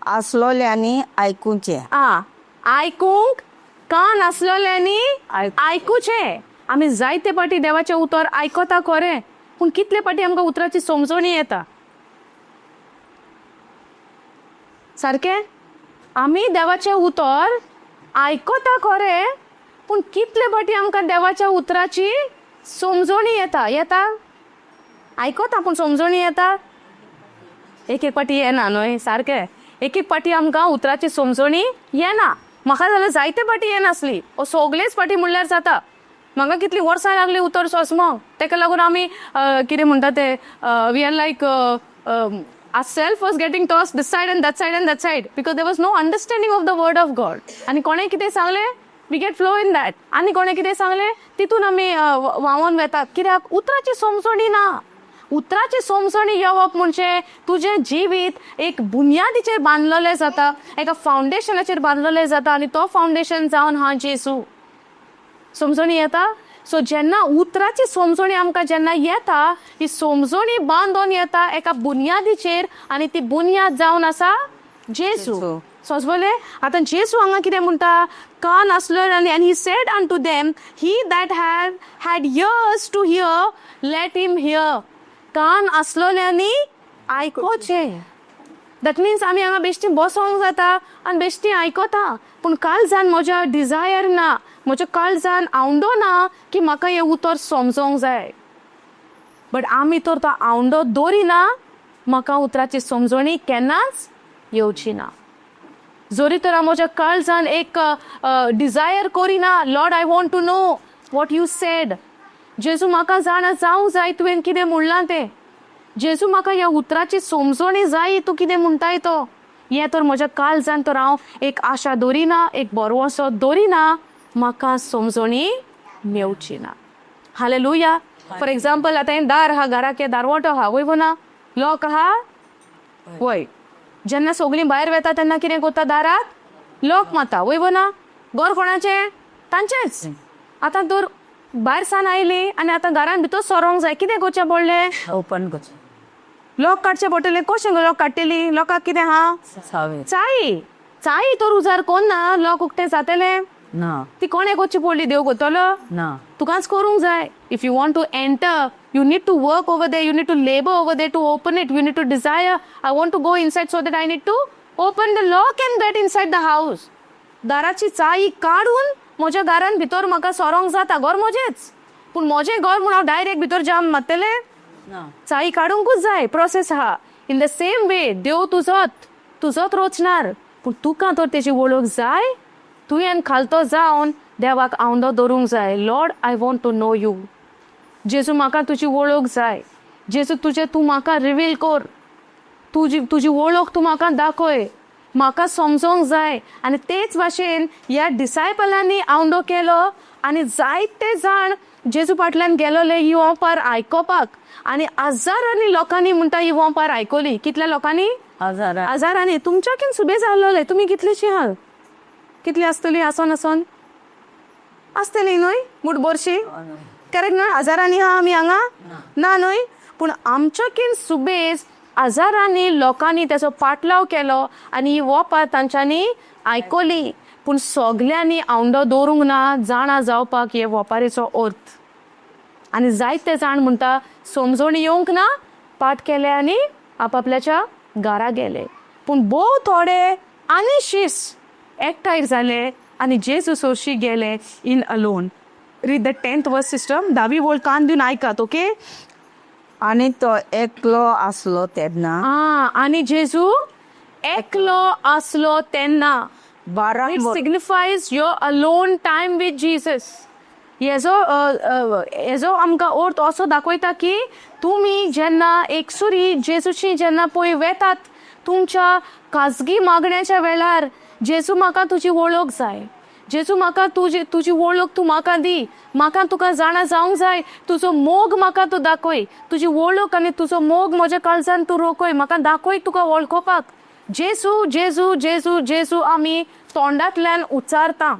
आसलोल्यांनी आयकुचें. आ, आयकूंक कान आसलोल्यांनी आयकुचें. आमी जायते पाटी देवाचें उतर आयकता खरें, पूण कितले पाटी आमकां उतराची समजणी येता? सारकें, आमी देवाचें उतर आयकता खरें, पूण कितले पाटी आमकां देवाच्या उतराची समजणी येता? येता? आयकता पूण समजणी येता? एक एक पाटी येना न्हय? सारकें, एक एक पाटी आमकां उतराची समजणी येना. म्हाका जाल्यार जायते पाटी येनासली, ओ सगळेच पाटी म्हणल्यार जाता. म्हाका कितलीं वर्सां लागलीं उतर सोंसमोंक. तेका लागून आमी कितें म्हणटा ते, we are like our self was getting tossed this side and that side and that side because there was no understanding of the word of God. आनी कोणें कितें सांगलें, we get flow in that. आनी कोणें कितें सांगलें, तितून आमी व्हांवोन वेतात. कित्याक? उतराची समजणी ना. उतराची समजणी येवप म्हणजे तुजें जिवीत एक बुन्यादीचेर बांदलेलें जाता, एका फावंडेशनाचेर बांदलेलें जाता आनी तो फावंडेशन जावन हा जेजू. समजणी येता? सो जेन्ना उतराची समजणी आमकां जेन्ना येता, ही समजणी बांदोन येता एका बुन्यादीचेर आनी ती बुन्याद जावन आसा जेजू. समजले? आतां जेजू हांगा कितें म्हणटा? कान आसलो आनी, and he said unto them, he that have had ears to hear, let him hear. कान आसलोल्यांनी आयकोचें. That means आमी हांगा बेश्टी बसोंक जाता आनी बेश्टी आयकता, पूण काळजान म्हज्या डिजायर ना, म्हज्या काळजान आवंडो ना की म्हाका हें उतर समजोंक जाय. बट आमी तर तो आवंडो दवरिना, म्हाका उतराची समजणी केन्नाच येवची ना. जरी तर हांव म्हज्या काळजान एक डिजायर करिना, Lord, I want to know what you said. जेजू, म्हाका जाणा जावंक जाय तुवें कितें म्हणलां तें. जेजू, म्हाका ह्या उतराची समजणी जाय, तूं कितें म्हणटाय तो. हें तर म्हज्या काळजान तर हांव एक आशा दवरिना, एक भरवंसो दवरिना, म्हाका समजणी मेवची ना. हालेलुया. फॉर एग्जाम्पल, आतां हें दार आहा, घराक हें दारवटो आहा, वय ना? लॉक आहा, वय? जेन्ना सगळीं भायर वेता तेन्ना कितें करता? दाराक लॉक मारता, वय ना? घर कोणाचें? तांचेंच. आतां तर भायर सान आयली आनी आतां घरान भितर सरोंक जाय, कितें करचें पडलें? ओपन करचें. लॉक काडचें पडटलें. कशें लॉक काडटली? लॉकाक कितें आहा? सावे. चाई. चाई तर उजार कोन्ना लॉक उक्तें जातलें? ना. ती कोणें करची पडली? देव करतलो? ना. तुकाच करूंक जाय. If you want to enter, you need to work over there, you need to labour over there to open it. You need to desire, I want to go inside, so that I need to open the lock and get inside the house. दाराची चाई काडून म्हज्या घरान भितर म्हाका सरोंक जाता. घर म्हजेंच, पूण म्हजें घर म्हूण हांव डायरेक्ट भितर जाम मारतलें? ना. चाई काडूंकूच जाय, प्रोसेस आहा. इन the same way, देव तुजोत, तुजोत रोचणार, पूण तुका तर तेजी वळख जाय. तुवें खालतो जावन देवाक आवंडो दवरूंक जाय. Lord, I want to know you. जेजू, म्हाका तुजी वळख जाय. जेजू, तुजें तूं म्हाका रिवील कर. तुजी वळख तूं म्हाका दाखय, म्हाका समजोंक जाय. आनी तेच भाशेन ह्या डिसायपलांनी आवंडो केलो. आनी जायते जाण जेजू फाटल्यान गेलोले ही ओंपार आयकोपाक आनी हजारांनी लोकांनी म्हणटा ही ओंपार आयकली. कितल्या लोकांनी? हजारा. हजारांनी. तुमच्याकीन सुबे जाल्लोले. तुमी कितलीशी आहात? कितली आसतली? आसोन आसोन आसतली न्हय मुठभरशी, करेक्ट न्हय? हजारांनी आहा आमी हांगा ना न्हय, पूण आमच्याकीन सुबेज हजारांनी लोकांनी तेचो पाटलाव केलो आनी ही ओपार तांच्यांनी आयकली. पूण सगल्यांनी आवंडो दवरूंक ना जाणा जावपाक हे वोपारीचो अर्थ. आनी जायते जाण म्हणटा समजोणी येवंक ना, पाठ केले आनी आपापल्याच्या घरा गेले. पूण भोव थोडे आनी शीस एकठांय जाले आनी जेजू सोरशी गेले in alone. Read the 10th verse, sister. धावी वळ कान दिवन आयकात, ओके? आनी तो एकलो आसलो तेन्ना. आ, आनी जेजू एकलो आसलो तेन्ना. 12 It signifies your alone time with Jesus. हेजो आमकां अर्थ असो दाखयता की तुमी जेन्ना एकसुरी जेजूची जेन्ना पळय वेतात तुमच्या खाजगी मागण्याच्या वेळार, जेजू म्हाका तुजी वळख जाय, जेजू म्हाका तुजी वळख तूं म्हाका दी, म्हाका तुका जाणा जावंक जाय, तुजो मोग म्हाका तूं दाखय, तुजी वळख आनी तुजो मोग म्हज्या काळजान तूं रोखय, म्हाका दाखय तुका वळखोपाक. जेजू जेजू जेजू जेजू आमी तोंडांतल्यान उच्चारता,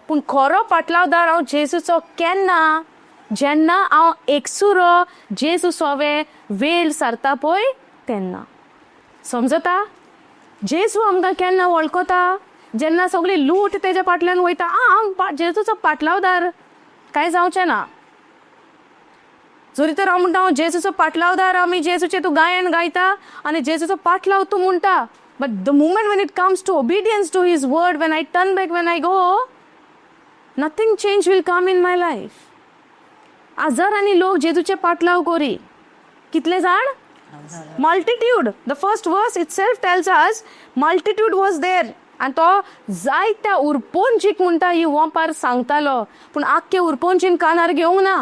पूण खरो पाटलावदार हांव जेजूचो केन्ना? जेन्ना हांव एकसुरो जेजू सोवे वेळ सारता पळय तेन्ना. समजता? जेजू आमकां केन्ना वळखता? जेन्ना सगळी लूट तेज्या फाटल्यान वयता. आं, हांव जेजूचो पाटलावदार कांय जावचें ना. जरी तर हांव म्हणटा हांव जेजूचो पाटलावदार, आमी जेजूचें तूं गायन गायता आनी जेजूचो पाटलाव तूं म्हणटा, but the moment when it comes to obedience to his word, when I turn back, when I go, nothing change will come in my life. हजारांनी लोक जेजूचे पाटलाव करी. कितले जाण? Multitude. The first verse itself tells us multitude was there. आनी तो जायत्या उरपोंचीक म्हणटा ही वोंपार सांगतालो, पूण आख्खे उरपोंचीन कानार घेवंक ना.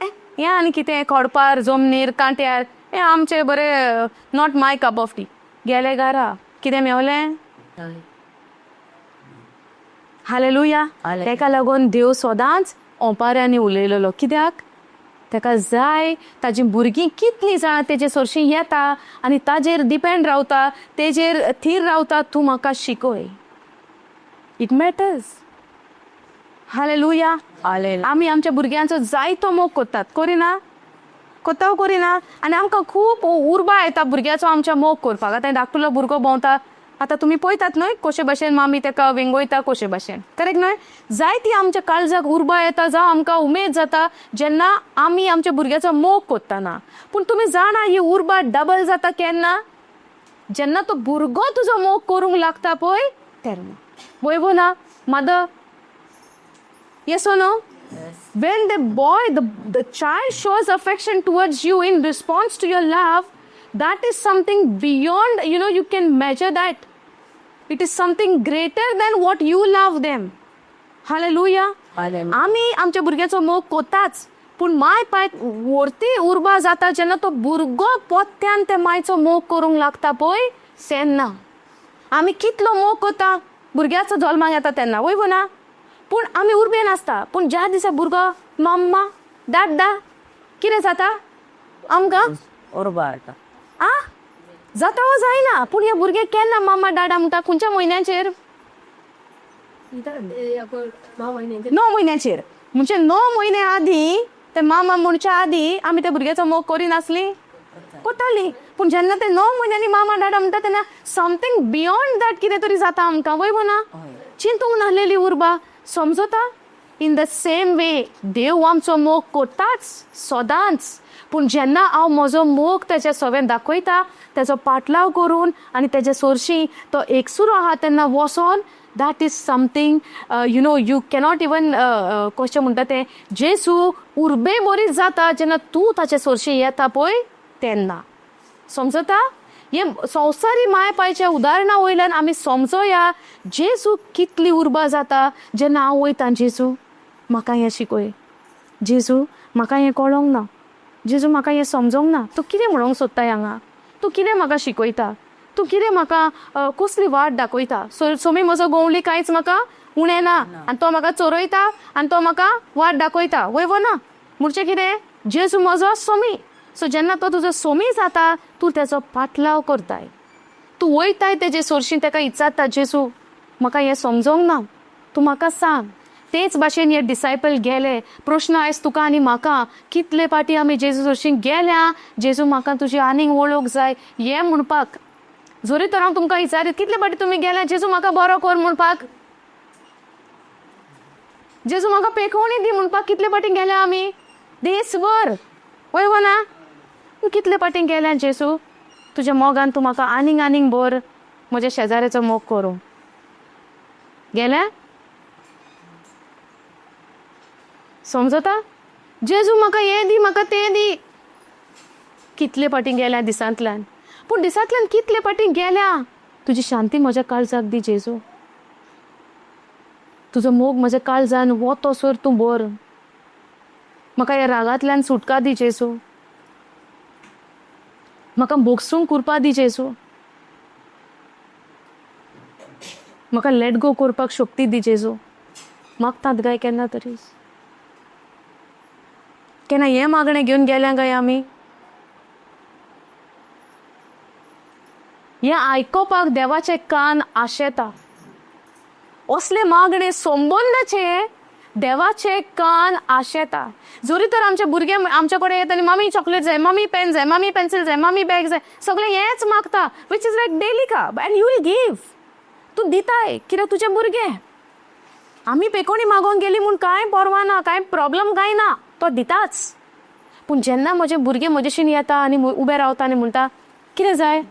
ए, हें आनी कितें खोडपार जमनीर कांट्यार, हें आमचें बरें, not my cup of tea. गेले घरा. कितें मेवलें? हालेलुया. तेका लागून देव सदांच ओंपाऱ्यांनी उलयलेलो. कित्याक? ताका जाय ताजी भुरगीं कितलीं जाणां तेजे सरशीं येता आनी ताजेर डिपेंड रावता, तेजेर थीर रावता. तूं म्हाका शिकय. It matters. Hallelujah. आमी आमच्या भुरग्यांचो जायतो मोग करतात, करिना? कोत्ता, करिना? आनी आमकां खूब उर्बा येता भुरग्याचो आमच्या मोग करपाक. आतां धाकटुलो भुरगो भोंवता, आतां तुमी पळयतात न्हय कशे भशेन मामी ताका वेंगयता कशे भशेन, करेक्ट न्हय? जायती आमच्या काळजाक उर्बा येता, जावं आमकां उमेद जाता जेन्ना आमी आमच्या भुरग्याचो मोग करतना. पूण तुमी जाणा ही उर्बा डबल जाता केन्ना? जेन्ना तो भुरगो तुजो मोग करूंक लागता पळय तेन्ना. वय ना mother? Yes or no? When the boy, the child shows affection towards you in response to your love, that is something beyond, you can measure that. It is something greater than what you love them. Hallelujah. आमी आमच्या भुरग्याचो मोग कोताच, पूण माय पाय व्हरती उर्बा जाता जेन्ना तो भुरगो पोत्यान ते मायचो मोग करूंक लागता पळय तेन्ना. आमी कितलो मोग करता भुरग्याचो जल्माक येता तेन्ना, वय ना? पूण आमी उर्बेन आसता. पूण ज्या दिसा भुरगो मम्मा दादा, कितें जाता आमकां? उर्बा येता. आ जाता वो जायना? पूण हे भुरगे केन्ना मम्मा डाडा म्हणटा? खंयच्या म्हयन्याचेर? 9 म्हयन्याचेर. म्हणजे 9 म्हयने आदीं ते मामा म्हणच्या आदीं आमी त्या भुरग्याचो मोग करिनासली? करताली. पूण जेन्ना ते 9 म्हयन्यांनी मामा डाडा म्हणटा तेन्ना समथींग बियोंड that कितें तरी जाता आमकां, वय ना? चिंतूंक नासलेली उर्बा. समजता? इन the same way देव आमचो मोग करताच सदांच, पूण जेन्ना हांव म्हजो मोग तेज्या सवें दाखयता तेजो पाटलाव करून आनी तेजे सोरशी तो एकसुरो आहा तेन्ना वचोन, that is something you cannot even, कशें म्हणटा तें, जेजू उर्बे बरीच जाता जेन्ना तूं ताचे सोरशी येता पळय तेन्ना. समजता? हे संवसारी माय पायच्या उदाहरणा वयल्यान आमी समजोया जेजू कितली उर्बा जाता जेन्ना हांव वयता, जेजू म्हाका हें शिकय, जेजू म्हाका हें कळोंक ना, जेजू म्हाका हें समजोंक ना, तूं कितें म्हणोंक सोदता हांगा, तूं कितें म्हाका शिकयता, तूं कितें म्हाका कसली वाट दाखयता. सो सोमी म्हजो गोवली कांयच म्हाका उणें ना. आनी तो म्हाका चोरयता आनी तो म्हाका वाट दाखयता. वय वो ना? म्हणचे कितें, जेजू म्हजो सोमी. सो जेन्ना तो तुजो सोमी जाता, तूं तेजो पाटलाव करताय, तूं वयताय तेजे सोरशीं, तेका इचारता, जेजू म्हाका हें समजोंक ना, तूं म्हाका सांग. तेच भाशेन हे डिसायपल गेले. प्रश्न आयज तुका आनी म्हाका, कितले पाटी आमी जेजू सरशीं गेल्या, जेजू म्हाका तुजी आनीक वळख जाय हें म्हणपाक? जरी तर हांव तुमकां विचारीत, कितले पाटी तुमी गेल्या जेजू म्हाका बरो कर म्हणपाक, जेजू म्हाका पेखोवणी दी म्हणपाक? कितले पाटी गेल्या आमी दीसभर? वय वो ना? कितले पाटी गेल्या जेजू तुज्या मोगान तूं म्हाका आनीक आनीक भर, म्हज्या शेजाऱ्याचो मोग करूं गेल्या? समजता? जेजू म्हाका हें दी, म्हाका तें दी, कितले पाटी गेल्या दिसांतल्यान? पूण दिसांतल्यान कितले पाटी गेल्या, तुजी शांती म्हज्या काळजाक दी जेजू, तुजो मोग म्हज्या काळजान वतोसर तूं भर, म्हाका ह्या रागांतल्यान सुटका दी जेजू, म्हाका भोगसूंक कुरपा दी जेजू, म्हाका let go करपाक शक्ती दी जेजू. मागतात काय केन्ना तरी? केन्ना हें मागणें घेवन गेल्या काय आमी? हें आयकोपाक देवाचे कान आशेता. असले मागणे संबंदाचे देवाचे कान आशेता. जरी तर आमचे भुरगे आमचे कडेन येता आनी मामी चॉकलेट जाय, मामी पेन जाय, मामी पेन्सील जाय, मामी बॅग जाय, सगळें हेंच मागता, which is like daily का, एंड you will give. तूं दिताय कित्याक तुजें भुरगें. आमी पेकोणी मागोवंक गेली म्हूण कांय पर्वा ना, कांय प्रॉब्लम कांय ना, तो दिताच. पूण जेन्ना म्हजें भुरगें म्हजेशीन येता आनी उबें रावता आनी म्हणटा, कितें जाय?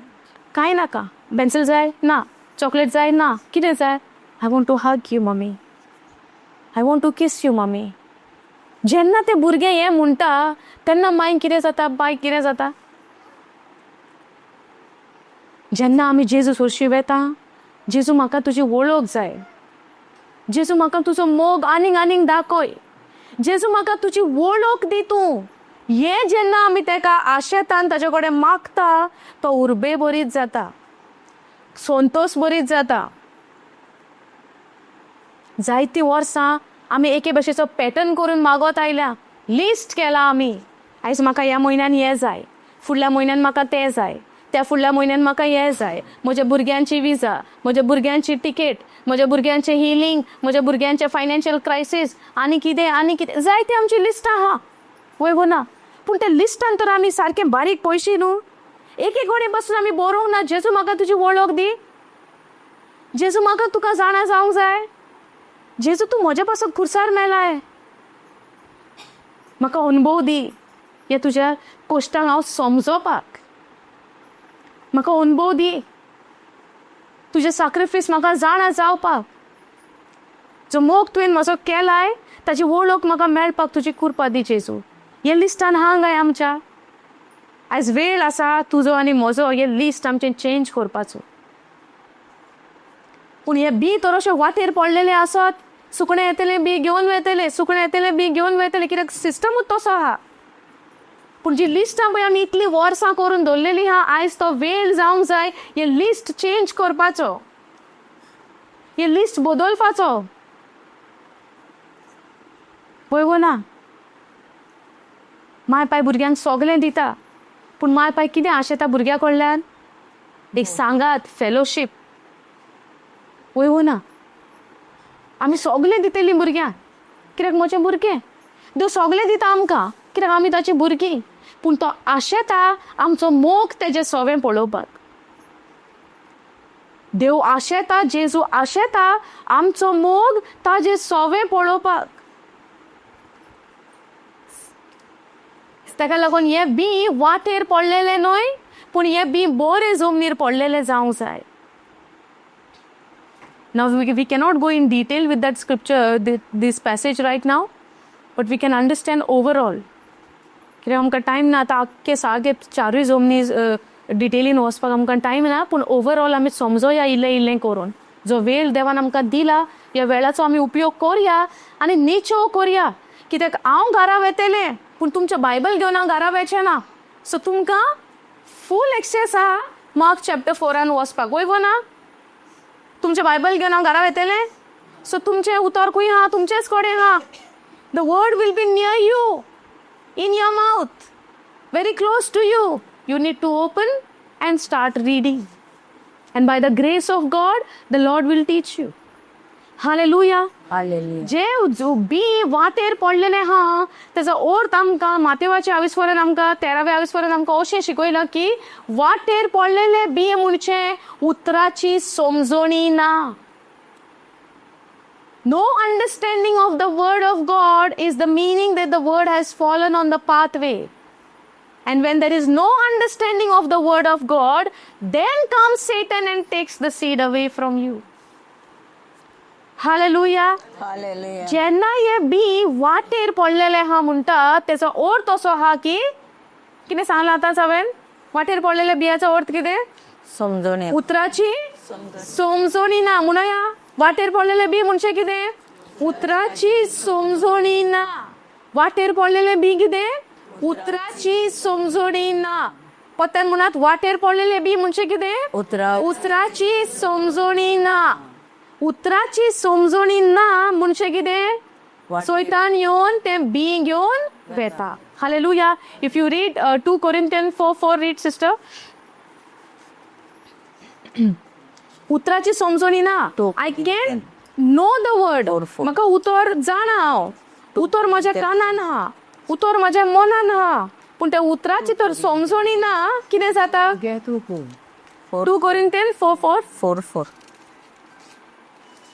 कांय नाका. पेन्सील जाय? ना. चॉकलेट जाय? ना. कितें जाय? I want to hug you mummy, I want to kiss you mummy. जेन्ना तें भुरगें हें म्हणटा तेन्ना मांयक कितें जाता, बायक कितें जाता? जेन्ना आमी जेजू सोरशी वेता, जेजू म्हाका तुजी वळख जाय, जेजू म्हाका तुजो मोग आनीक आनीक दाखय, जेजू म्हाका तुजी वळख दी तूं, हें जेन्ना आमी तेका आशेतान ताजे कडेन मागता, तो उर्बे बरीच जाता, संतोश बरीच जाता. जायतीं वर्सां आमी एके भशेचो पॅटर्न करून मागत आयल्या, लिस्ट केला आमी, आयज म्हाका ह्या म्हयन्यान हें जाय, फुडल्या म्हयन्यान म्हाका तें जाय, त्या फुडल्या म्हयन्यान म्हाका हें जाय, म्हज्या भुरग्यांची विजा, म्हज्या भुरग्यांची टिकेट, म्हज्या भुरग्यांचें हिलींग, म्हज्या भुरग्यांचें फायनान्शियल क्रायसीस, आनी कितें आनी कितें, जायती आमची लिस्टां आहा. वय गो ना? पूण त्या लिस्टान तर आमी सारकें बारीक पयशे न्हू, एक एक कडेन बसून आमी बरोवंक ना, जेजू म्हाका तुजी वळख दी, जेजू म्हाका तुका जाणा जावंक जाय, जेजू तूं म्हजे पासत खुर्सार मेलाय, म्हाका अनुभव दी, हे तुज्या कोश्टांक हांव समजोपाक म्हाका अनुभव दी, तुजें साक्रिफीस म्हाका जाणा जावपाक, जो मोग तुवें म्हजो केलाय ताजी वळख म्हाका मेळपाक तुजी कुरपा दी जेजू. हे लिस्टान आहा काय आमच्या? आयज वेळ आसा तुजो आनी म्हजो हे लिस्ट आमचें चेंज करपाचो. पूण हे बी तर अशें वाटेर पडलेले आसत, सुकणें येतलें बी घेवन वयतलें, सुकणें येतलें बी घेवन वयतलें, कित्याक सिस्टमूच तसो आहा. पूण जी लिस्टां पळय आमी इतलीं वर्सां करून दवरलेलीं आहा, आयज तो वेळ जावंक जाय हे लिस्ट चेंज करपाचो, हे लिस्ट बदलपाचो. पळय गो ना, माय पाय भुरग्यांक सगलें दिता, पूण माय पाय कितें आशेता भुरग्या कडल्यान? एक सांगात, फेलोशीप. वय वो ना? आमी सगलें दितलीं भुरग्यांक, कित्याक म्हजें भुरगें, देव सगलें दिता आमकां कित्याक आमी ताची भुरगीं. पूण तो आशेता आमचो मोग तेजें सवें पळोवपाक. देव आशेता, जेजू आशेता आमचो मोग ताजें सवें पळोवपाक. ताका लागून हें बी वाटेर पडलेलें न्हय, पूण हें बी बरें जमनीर पडलेलें जावंक जाय. Now we cannot go in detail with that scripture, this passage right now, but we can understand overall. कित्याक आमकां टायम ना आतां आख्खे सारके चारूय जमनी डिटेलीन वचपाक आमकां टायम ना, पूण ओवरऑल आमी समजोया इल्लें इल्लें करून. जो वेळ देवान आमकां दिला ह्या वेळाचो आमी उपयोग करया आनी निचो करया. कित्याक हांव घरा वेतलें, पूण तुमचें बायबल घेवन हांव घरा वेचें ना. सो तुमकां फूल एक्सेस आहा मार्क चॅप्टर 4 वचपाक. वय गो ना? तुमचें बायबल घेवन हांव घरा वेतलें? सो तुमचें उतर खंय आहा? तुमचेच कडेन आहा. The word will be near you, in your mouth, very close to you. You need to open and start reading. And by the grace of God, the Lord will teach you. Hallelujah. Hallelujah. जे जो बी वाटेर पडलेले आहा तेजो अर्थ आमकां मातेवाच्या आविस्वरान, आमकां तेराव्या आविस्वरान आमकां अशें शिकयलां की वाटेर पडलेले बी म्हणचे उतराची समजणी ना. No understanding of the word of God is the meaning that the word has fallen on the pathway. And when there is no understanding of the word of God, then comes Satan and takes the seed away from you. Hallelujah. Hallelujah. जेन्ना हे बी वाटेर पडलेले आहा म्हणटा, तेचो अर्थ असो आहा की कितें सांगलां आतांच हांवें? वाटेर पडलेल्या बियाचो अर्थ कितें? समजून उतराची समजणी ना. म्हणया, वाटेर पडलेले बी म्हणजे कितें? उतराची समजणी ना. वाटेर पडलेले बी कितें? उतराची समजणी ना. पत्यान म्हणात, वाटेर पडलेले बी म्हणजे कितें? उतरा उतराची समजणी ना. उतराची समजणी ना म्हणजे कितें? सोयतान येवन तें बी घेवन वेता. Hallelujah. If you read 2 Corinthian 4:4, read, sister. उतराची समजणी ना. I can know the word. 4:4. म्हाका उतर जाणा हांव, उतर म्हज्या कानान आहा, उतर म्हज्या मनान आहा, पूण त्या उतराची तर समजणी ना, कितें जाता? 2 Corinthian 4:4. 4:4.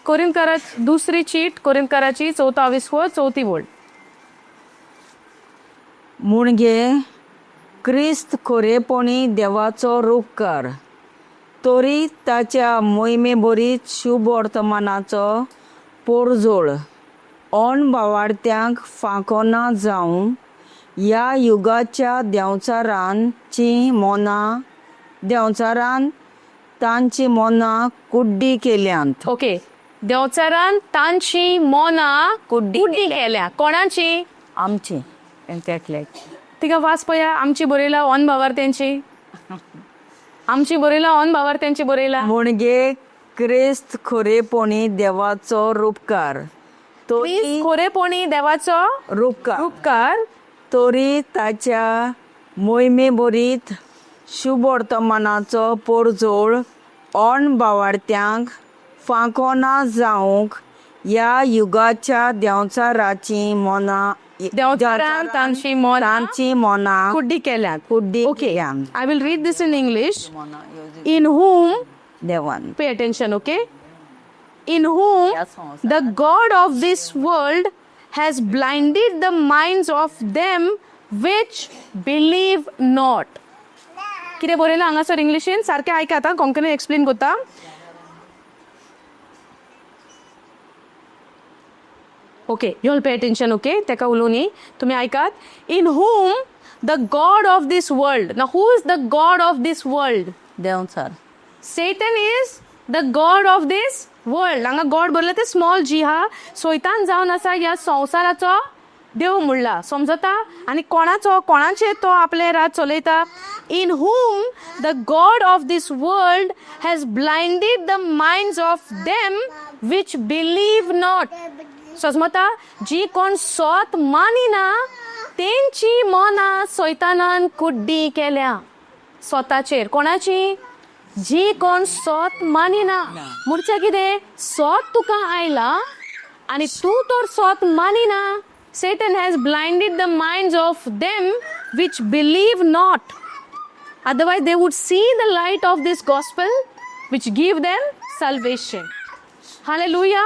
कोरिंतकारा दुसरी चीट कोरिंतकाराची, चवथो आविस्वर, चवथी वळ. म्हणजे क्रिस्त खरेपणी देवाचो रूपकार तरी ताच्या मोहिमे बरीच शुभ वर्तमानाचो पोरजोळ अणभावार्थ्यांक फांकोना जावं, ह्या युगाच्या देंवचारांची मनां देंवचारान तांची मनां कुड्डी केल्यांत. ओके, देंवचारान तांची मनां कुड्डी कुड्डी केल्या. कोणाची? आमची. तिका वाच पळया. आमची बरयला ऑन भावार्थ्यांची? आमची बरयला ऑन भावार्थ्यांची बरयला? म्हणजे क्रिस्त खरेपणी देवाचो रूपकार तरी क्रिस्त खरेपणी देवाचो रूपकार उपकार तरी ताच्या मोहिमे बरीत शुभ वर्तमानाचो पोरजोळ अणभावार्थ्यांक फांकोना जावंक, ह्या युगाच्या देंवचाराची मनां देंवचारान तांची मनां तांची मनां कुड्डी केल्यात. कुड्डी ओके. केल्यांत. I will read this in English. In whom देवान pay attention, okay? In whom the God of this world has blinded the minds of them which believe not. कितें बरयलां हांगासर इंग्लिशीन? सारकें आयकात आं, कोंकणीन एक्सप्लेन करता. Okay, you all pay attention, okay? तेका उलोवनी, तुमी आयकात. In whom the God of this world. Now, who is the God of this world? Devchar. Satan is the God of this world. हांगा गॉड बरयला ते स्मॉल जी हा. सोयतान जावन आसा ह्या संवसाराचो देव म्हणला. समजता? आनी कोणाचो, कोणाचेर तो आपलें राज चलयता? In whom the God of this world has blinded the minds of them which believe not. सजमता? जी कोण सोत मानिना तेंची मनां सोयतानान कुड्डी केल्या. स्वताचेर कोणाची? जी कोण सोत मानिना. म्हणचे कितें? सोत तुका आयला आनी तूं तर सोत मानिना. Satan has blinded the minds of them which believe not, otherwise they would see the light of this gospel which give them salvation. Hallelujah,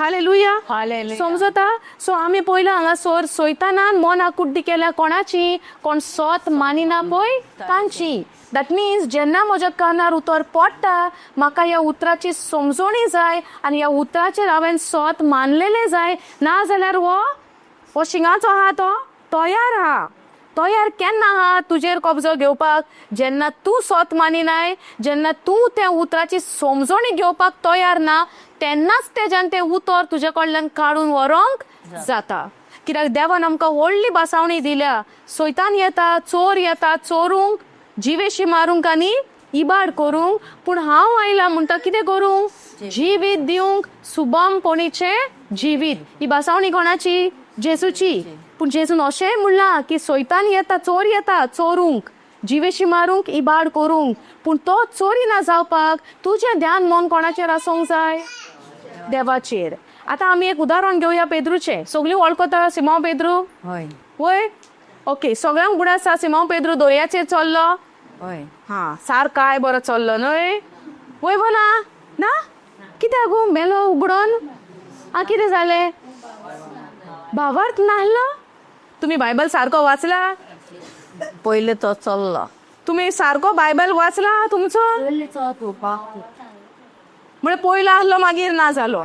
hallelujah. Hallelujah. समजता? सो आमी पयला हांगासर सोयतानान मनां कुड्डी केल्या. कोणाची? कोण सोत मानिना पळय तांची. That means जेन्ना म्हज्या कानार उतर पडटा, म्हाका ह्या उतराची समजणी जाय आनी ह्या उतराचेर हांवें सोत मानलेलें जाय. ना जाल्यार हो शिंगाचो आहा तो तयार आहा. तयार केन्ना आहा तुजेर कब्जो घेवपाक? जेन्ना तूं सोत मानिनाय, जेन्ना तूं त्या उतराची समजणी घेवपाक तयार ना, तेन्नाच तेज्यान तें उतर तुजे कडल्यान काडून व्हरोंक जाता. कित्याक देवान आमकां व्हडली बसावणी दिल्या. सैतान येता, चोर येता चोरूंक, जिवेशी मारूंक आनी इबाड करूंक, पूण हांव आयला म्हणटा कितें करूंक? जिवीत दिवंक, सुबमपणीचें जिवीत. ही भासावणी कोणाची? जेजूची. पूण जेजून अशेंय म्हणलां की सैतान येता, चोर येता चोरूंक, जिवेशी मारूंक, इबाड करूंक, पूण तो चोरी ना जावपाक तुजें ध्यान मन कोणाचेर आसूंक जाय? देवाचेर. आतां आमी एक उदाहरण घेवया पेद्रूचें. सगळीं वळखता सिमांव पेद्रू? हय. वय, ओके. सगळ्यांक उगडास आसा सिमांव पेद्रू दर्याचेर चल्लो? हय. हा, सारकाय बरो चल्लो न्हय? वय गो? ना ना, कित्याक गो मेलो उगडोन? आ, कितें जालें? भावार्थ नाहलो? तुमी बायबल सारको वाचला? पयले तो चल्लो. तुमी सारको बायबल वाचला तुमचो? म्हळ्यार पयलो आहलो मागीर ना जालो.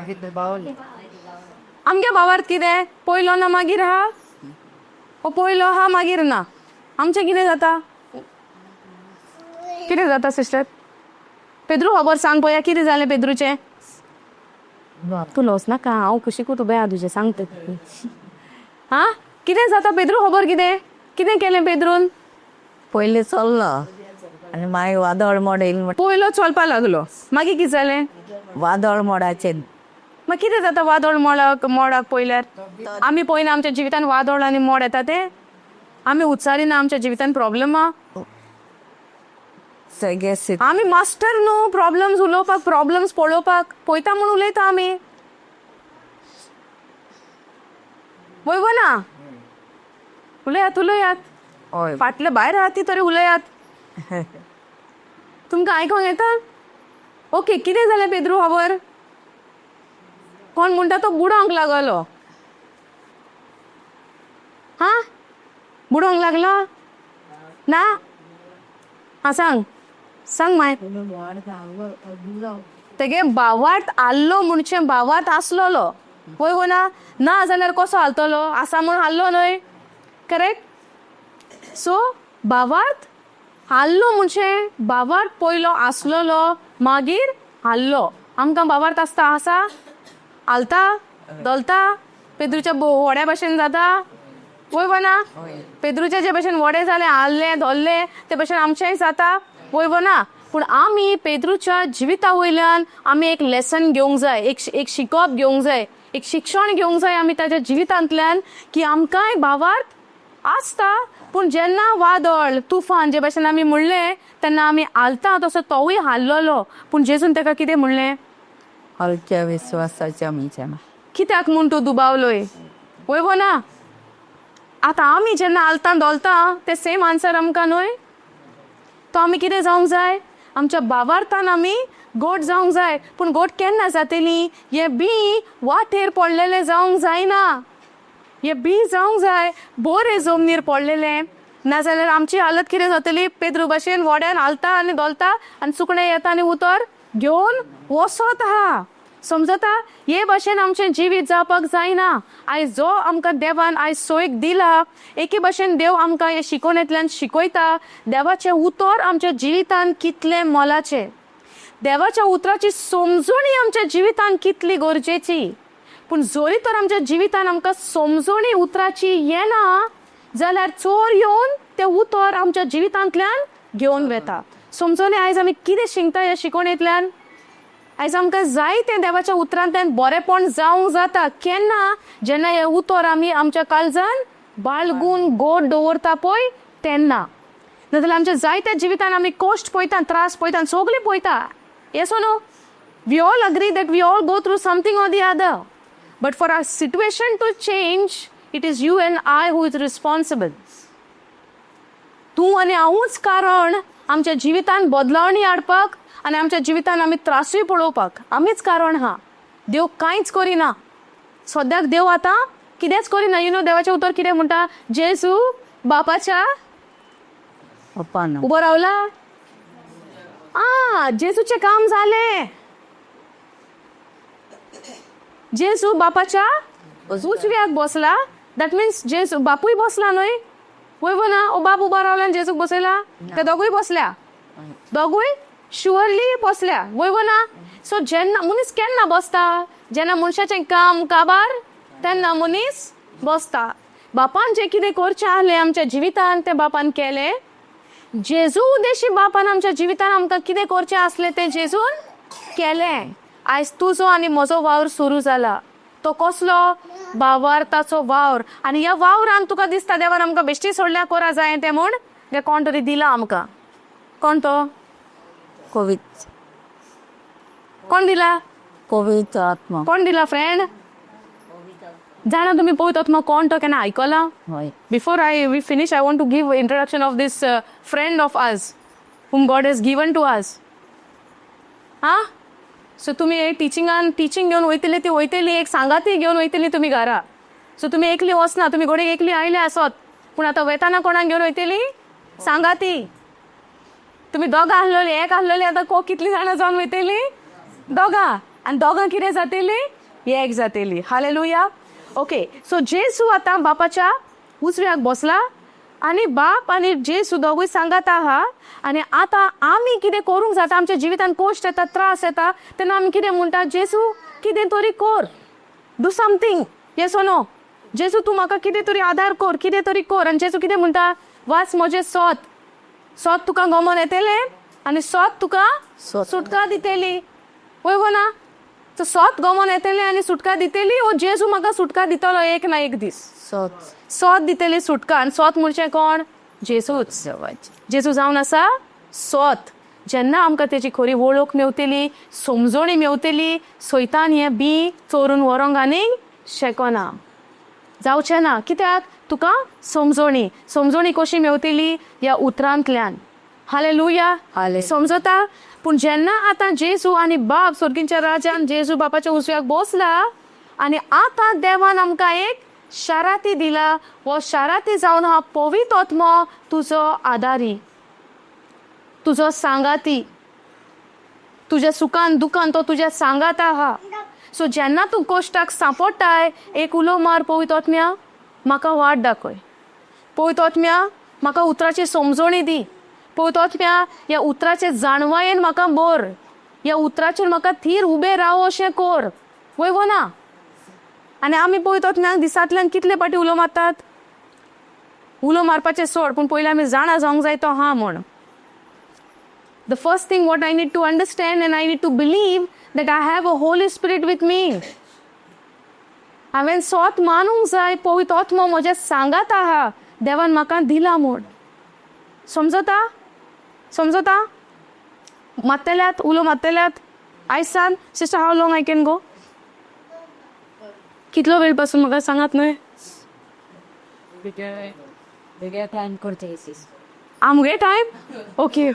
आमगे भावार्थ कितें? पयलो ना मागीर हा, ओ पयलो हा मागीर ना. आमचें कितें जाता? कितें जाता सिस्टर? पेद्रू खबर सांग पळोवया, कितें जालें पेद्रूचें? तूं लॉस नाका, हांव कुशीकूच उबें आहा तुजें, सांगता. हा, कितें जाता पेद्रू खबर? कितें कितें केलें पेद्रून? पयले चल्लो आनी मागीर वादळ मोड येयलें म्हण. पयलो चलपा लागलो, मागीर कितें जालें? वादळ मोडाचें. मागीर कितें जाता वादळ मोडाक मोडाक पयल्यार? आमी पळयना आमच्या जिवितान वादळ आनी मोड येता ते? आमी उच्चारिना आमच्या जिवितान प्रॉब्लमा? सगळे आमी मास्टर न्हू प्रॉब्लम्स उलोवपाक, प्रॉब्लम्स पळोवपाक. पळयता म्हूण उलयता आमी, वय गो ना? उलयात, उलयात. हय. फाटले भायर आहा ती तरी उलयात. तुमकां आयकोंक येता? ओके, कितें जालें पेद्रू खबर? कोण म्हणटा तो बुडोंक लागलो. हा, बुडोंक लागलो ना? हा, सांग सांग माय. तेगे भावार्थ आल्लो म्हणचे भावार्थ आसलेलो, वय गो ना? ना जाल्यार कसो हालतलो? आसा म्हूण हाल्लो न्हय, करेक्ट? सो भावार्थ हाल्लो म्हणजे भावार्थ पयलो आसलेलो, मागीर हाल्लो. आमकां भावार्थ आसता? आसा? हालता धोलता? पेद्रूच्या व्हड्या भशेन जाता, वय गो ना? पेद्रूच्या जे भशेन व्हडें जालें, हाल्लें धोल्लें, ते भशेन आमचेंय जाता, वय गो ना? पूण आमी पेद्रूच्या जिविता वयल्यान आमी एक लेसन घेवंक जाय, एक एक शिकप घेवंक जाय, एक शिक्षण घेवंक जाय आमी ताच्या जिवितांतल्यान की आमकांय भावार्थ आसता, पूण जेन्ना वादळ तुफान जे भशेन आमी म्हणलें तेन्ना आमी हालता, तसो तोवूय हाल्लोलो. पूण जेजून ताका कितें म्हणलें? हलक्या विश्वासाच्या मनशान. कित्याक म्हूण तूं दुबावलोय, वय गो ना? आतां आमी जेन्ना हालता धोलता ते सेम आन्सर आमकां न्हय? तो आमी कितें जावंक जाय? आमच्या भावार्थान आमी गोड जावंक जाय. पूण गोड केन्ना जातली? हें बी वाटेर पडलेलें जावंक जायना. हें बी जावंक जाय बरें जमनीर पडलेलें. नाजाल्यार आमची हालत कितें जातली? पेद्रू भशेन व्हड्यान हालता आनी धोलता आनी सुकणें येता आनी उतर घेवन वचत आहा, समजता? हे भशेन आमचें जिवीत जावपाक जायना. आयज जो आमकां देवान आयज सोयीक दिला, एके भशेन देव आमकां हे शिकवणेंतल्यान शिकयता देवाचें उतर आमच्या जिवितान कितलें मोलाचें, देवाच्या उतराची समजणी आमच्या जिवितान कितली गरजेची. पूण जरी तर आमच्या जिवितान आमकां समजणी उतराची येना जाल्यार चोर येवन तें उतर आमच्या जिवितांतल्यान घेवन वेता, समजलें? आयज आमी कितें शिकता ह्या शिकवणेंतल्यान? आयज आमकां जायतें देवाच्या उतरांतल्यान बरेंपण जावंक जाता. केन्ना? जेन्ना हें उतर आमी आमच्या काळजान बाळगून गोड दवरता पळय तेन्ना. नाजाल्यार आमच्या जायत्या जिवितान आमी कश्ट पळयता, त्रास पळयता, सगळें पळयता. Yes or no? We all agree that we all go through something or the other, but for our situation to change, it is you and I who is responsible. तूं आनी हांवूच कारण आमच्या जिवितान बदलावणी हाडपाक आनी आमच्या जिवितान आमी त्रासूय पळोवपाक आमीच कारण आहा. देव कांयच करिना सद्याक. देव आतां कितेंच करिना. You know देवाचें उतर कितें म्हणटा? जेजू बापाच्या पप्पान उबो रावला. आ, जेजूचें काम जालें. जेजू बापाच्या उजव्याक बसला. That means जेजू बापूय बसला न्हय, वय गो ना? ओ बाप उबो रावला आनी जेजूक बसयला. ते दोगूय बसल्या, दोगूय शुअरली बसल्या, वय गो ना? सो जेन्ना मनीस केन्ना बसता? जेन्ना मनशाचें काम काबार तेन्ना मनीस बसता. बापान जें कितें करचें आहलें आमच्या जिवितान तें बापान केलें. जेजू उद्देशी बापान आमच्या जिवितान आमकां कितें करचें आसलें तें जेजून केलें. आयज तुजो आनी म्हजो वावर सुरू जाला. तो कसलो? भावार्थाचो वावर. आनी ह्या वावरान तुका दिसता देवान आमकां बेश्टी सोडल्या कोरा जाय तें म्हूण तें कोण तरी दिला आमकां. कोण तो? कवित. कोण दिला? पवित्र आत्मा. कोण दिला फ्रेंड? जाणा तुमी पवित्र आत्मा कोण तो केन्ना आयकला? हय. Before I we finish, I want to give introduction of this friend of us, whom God has given to us. हा, सो तुमी टिचिंगान टिचींग घेवन वयतली, ती वयतली एक सांगाती घेवन वयतली तुमी घरा. सो तुमी एकली वचना. तुमी घोडयेक एकली आयले आसत, पूण आतां वेताना कोणाक घेवन वयतली? सांगाती. तुमी दोगां आसलोली, एक आसलोली, आतां को कितली जाणां जावन वयतली? दोगां. आनी दोगां कितें जातली? एक जातली. हालेलुया. ओके, सो जेजू आतां बापाच्या उजव्याक बसला आनी बाप आनी जेजू दोगूय सांगात आहा. आनी आतां आमी कितें करूंक जाता? आमच्या जिवितान कश्ट येता, त्रास येता, तेन्ना आमी कितें म्हणटा? जेजू, कितें तरी कर, do something, yes or no? जेजू, तूं म्हाका कितें तरी आदार कर, कितें तरी कर. आनी जेजू कितें म्हणटा? वाच म्हजें सोत. सोत तुका गमोन येतलें आनी सोत तुका सुटका दितली. वय गो ना? सो सोत गमोन येतलें आनी सुटका दितली. ओ जेजू म्हाका सुटका दितलो एक ना एक दीस. सोत. सोत दितली सुटका. आनी सोत म्हणचें कोण? जेजूच. जेजू जावन आसा सोत. जेन्ना आमकां तेजी खरी वळख मेवतली, समजणी मेवतली, सैतान हें बी चोरून व्हरोंक आनीक शकना, जावचें ना. कित्याक? तुका समजणी. समजणी कशी मेवतली? ह्या उतरांतल्यान. हालेलुया. हाले. समजता? पूण जेन्ना आतां जेजू आनी बाप सोर्गींच्या राजान जेजू बापाच्या उजव्याक बसला आनी आतां देवान आमकां एक शाराती दिला. हो शाराती जावन हा पवित्र आत्मो तुजो आदारी, तुजो सांगाती. तुज्या सुखान दुखान तो तुज्या सांगात आहा. सो जेन्ना तूं कश्टाक सांपडटाय, एक उलो मार, पवित्र आत्म्या, म्हाका वाट दाखय. पवित्र आत्म्या, म्हाका उतराची समजणी दी. पवित्र आत्म्या, ह्या उतराचे जाणवायेन म्हाका भर. ह्या उतराचेर म्हाका थीर उबें राव अशें कर. वय वो ना? आनी आमी पवित्र आत्म्याक दिसांतल्यान कितले फावटी उलो मारतात? उलो मारपाचें सोड, पूण पयलीं आमी जाणा जावंक जाय तो हा म्हण. The first thing what I need to understand and I need to believe that I have a Holy Spirit with me. हांवें सोत मानूंक जाय, पवित्र आत्मो म्हज्या सांगात आहा, देवान म्हाका दिला म्हूण. समजता? समजता? मात्तल्यात उलो मात्तल्यात आयज सान. Sister, how long I can go? कितलो वेळ पासून म्हाका सांगात न्हय. बेगीन टायम करचे. आमगे time. Okay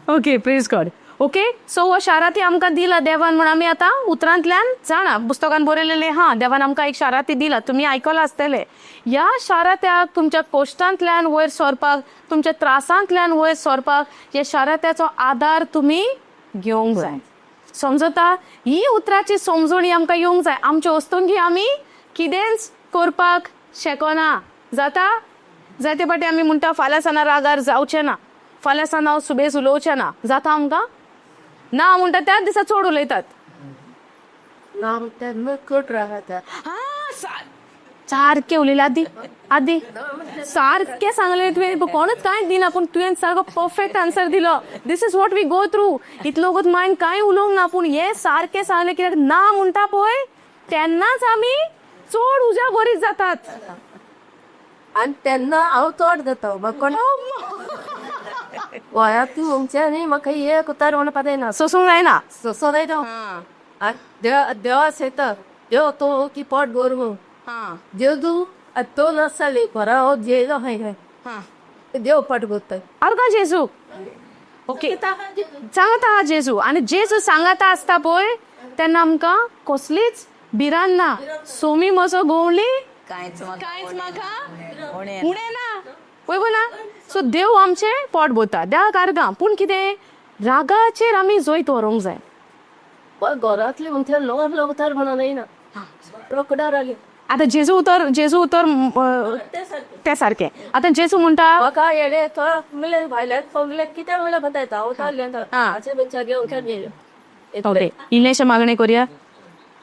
okay, praise God. Okay, so हो शाराती आमकां दिला देवान म्हूण आमी आतां उतरांतल्यान जाणा, पुस्तकान बरयलेलें हा, देवान आमकां एक शाराती दिला. तुमी आयकलां आसतलें. ह्या शारात्याक तुमच्या कोश्टांतल्यान वयर सरपाक, तुमच्या त्रासांतल्यान वयर सरपाक ह्या शारात्याचो आदार तुमी घेवंक जाय. समजता? ही उतराची समजणी आमकां येवंक जाय. आमचे वस्तूंकी आमी कितेंच करपाक शकना. जाता? जायते फावटी आमी म्हणटा, फाल्यां साना रागार जावचें ना, फाल्यां सावन हांव सुबेज उलोवचें ना. जाता आमकां? ना म्हणटा, त्याच दिसा चड उलयतात. ना तेन्ना कट राहता. हा, सारकें उलयलें आदी. आदी, सारकें सांगलें तुवें. कोणूच कांय दिना, पूण तुवें सारको परफेक्ट आन्सर दिलो. This is what we go through. इतलो वगत मायंड कांय उलोवंक ना, पूण हें सारकें सांगलें. कित्याक ना म्हणटा पळय, तेन्नाच आमी चड उज्या बरीच जातात. आनी तेन्ना हांव चड जाता. म्हाका कोण गोंयांत तुमचें न्ही, म्हाका एक उतार म्हणपाक येना. सोसूंक जायना. सोंसो जायना. आनी देवा देवा शेता देव तो की पोट भर जेजू. आनी तो नासताली घरा, हांव जेयलो खंय खंय देव पोट भरता. आर्गां जेजू. ओके, सांगता हा जेजू. आनी जेजू सांगाता आसता पळय, तेन्ना आमकां कसलीच भिरांत ना. सोमी म्हजो गोवली, कांयच म्हाका कांयच म्हाका उणें उणें ना. पळय ना? सो देव आमचें पोट भरता, देवाक आर्गां. पूण कितें, रागाचेर आमी जैत व्हरूंक जाय. पण घरांतले म्हणचे लोक लोक उतार म्हणून येना, रोकडार आली. आतां जेजू उतर, जेजू उतर तें सारकें. आतां जेजू म्हणटा, म्हाका येणे तो म्हणलें, भायल्यान सगळें कितें म्हणलें पता येता, हांव उतारलें हाचे मनशां घेवन गेले. ओके, इल्लेशें मागणें करुया,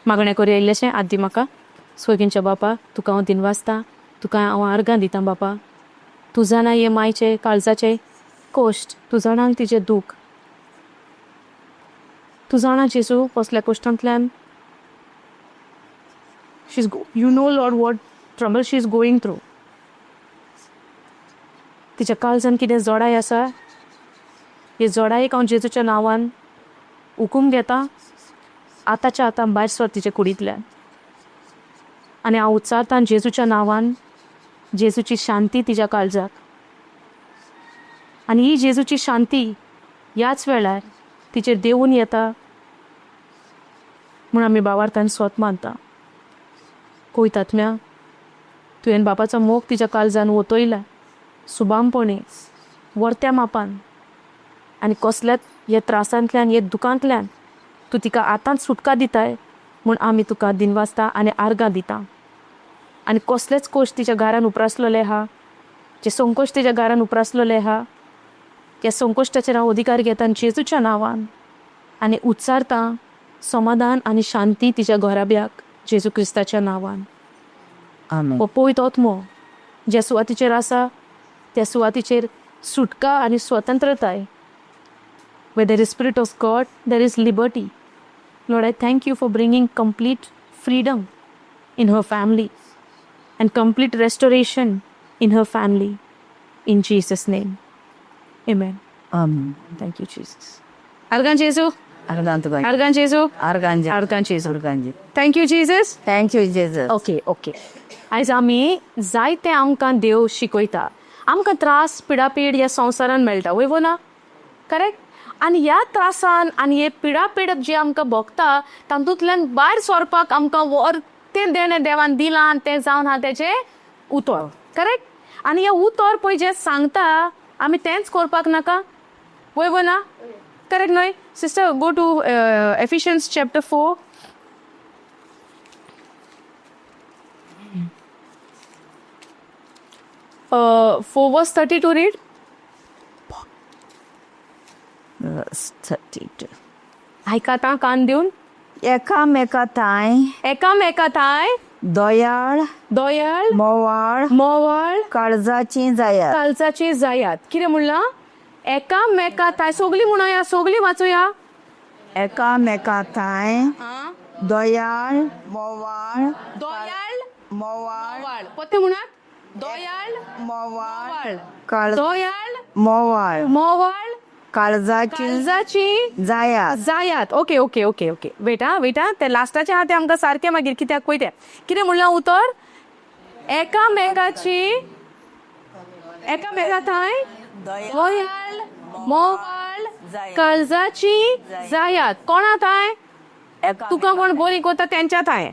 मागणें करुया इल्लेशें. आदी म्हाका स्वर्गींच्या बापा, तुका हांव दिनवासता, तुका हांव आर्गां दिता बापा. तूं जाणा हे मायचे काळजाचे कोश्ट, तूं जाणा तिचें दूख. तूं जाणा जेजू कसल्या कोश्टांतल्यान she is, you know Lord, what trouble she is going through. तिच्या काळजान कितें जोडाय आसा, हे जोडायेक हांव जेजूच्या नांवान हुकूम घेता, आतांच्या आतां भायर सर तिचे कुडींतल्यान. आनी हांव उच्चारतां जेजूच्या नांवान जेजूची शांती तिच्या काळजाक. आनी ही जेजूची शांती ह्याच वेळार तिचेर देंवून येता म्हूण आमी बावार्थान स्वत मानता. कोयतात्म्या, तुवें बापाचो मोग तिच्या काळजान ओतयला सुबामपणी वर्त्या मापान, आनी कसल्याच ह्या त्रासांतल्यान, ह्या दुखांतल्यान तूं तिका आतांच सुटका दिताय म्हूण आमी तुका दिनवासता आनी आर्गां दिता. आनी कसलेच कोश तिच्या घरान उप्रासलेले आहा, जे संकोश तिच्या घरान उप्रासलेले आहा, त्या संकोश्टाचेर हांव अधिकार घेता जेजूच्या नांवान आनी उच्चारता समाधान आनी शांती तिच्या घराब्याक जेजू क्रिस्ताच्या नांवान. आमेन. हो पवित्र आत्मो ज्या सुवातीचेर आसा त्या सुवातीचेर सुटका आनी स्वतंत्रताय. Where there is Spirit of God, there is liberty. Lord, I thank you for bringing complete freedom in her family and complete restoration in her family. In Jesus' name. Amen. Amen. Thank you, Jesus. आर्गां जेजू. आर्गां तुका. आर्गां जेजू. आर्गां. आर्गां जेजू. आर्गां. Thank you, Jesus. Thank you, Jesus. Okay okay आयज आमी जायते आमकां देव शिकयता. आमकां त्रास पिडापीड ह्या संवसारान मेळटा, वय वो ना? करेक्ट. आनी ह्या त्रासान आनी हे पिडापीड जी आमकां भोगता तातूंतल्यान भायर सरपाक आमकां वर्तें देणें देवान दिलां, आनी तें जावन आहा तेजें उतर. करेक्ट. आनी हें उतर पळय जें सांगता आमी तेंच करपाक नाका, वय वो ना? करेक्ट न्हय? Sister, go to Ephesians chapter 4, 4 verse 32, read. 32. आयकाता कान दिवन. एकामेका थांय एकामेका थांय दयाळ, दोयाळ, मोवाळ, मोवाळ, काळजाची जायात. कालचाची जायात. कितें म्हणलां? एकामेका थांय. सगळीं म्हणोया, सगळीं वाचोया. एकामेका थांय दयाळ, मोवाळ, दोयाळ, मोवाळ, मोवाळ. परतें म्हणात. दोयाळ, मोवाळ, मोवाळ. काळ दोयाळ, मोवाळ, मोवाळ, काळजाची काळजाची जायात. जायात. Okay okay okay okay wait आं, वेट आं. ते लास्टाचे आहा ते आमकां सारकें मागीर कित्याक पळय तें कितें म्हणलां उतर. एकामेकाची, एकामेका थांय दयाळ, मोवाळ, काळजाची जायात. कोणा थांय? तुका कोण बरी करता तेंच्या थांय?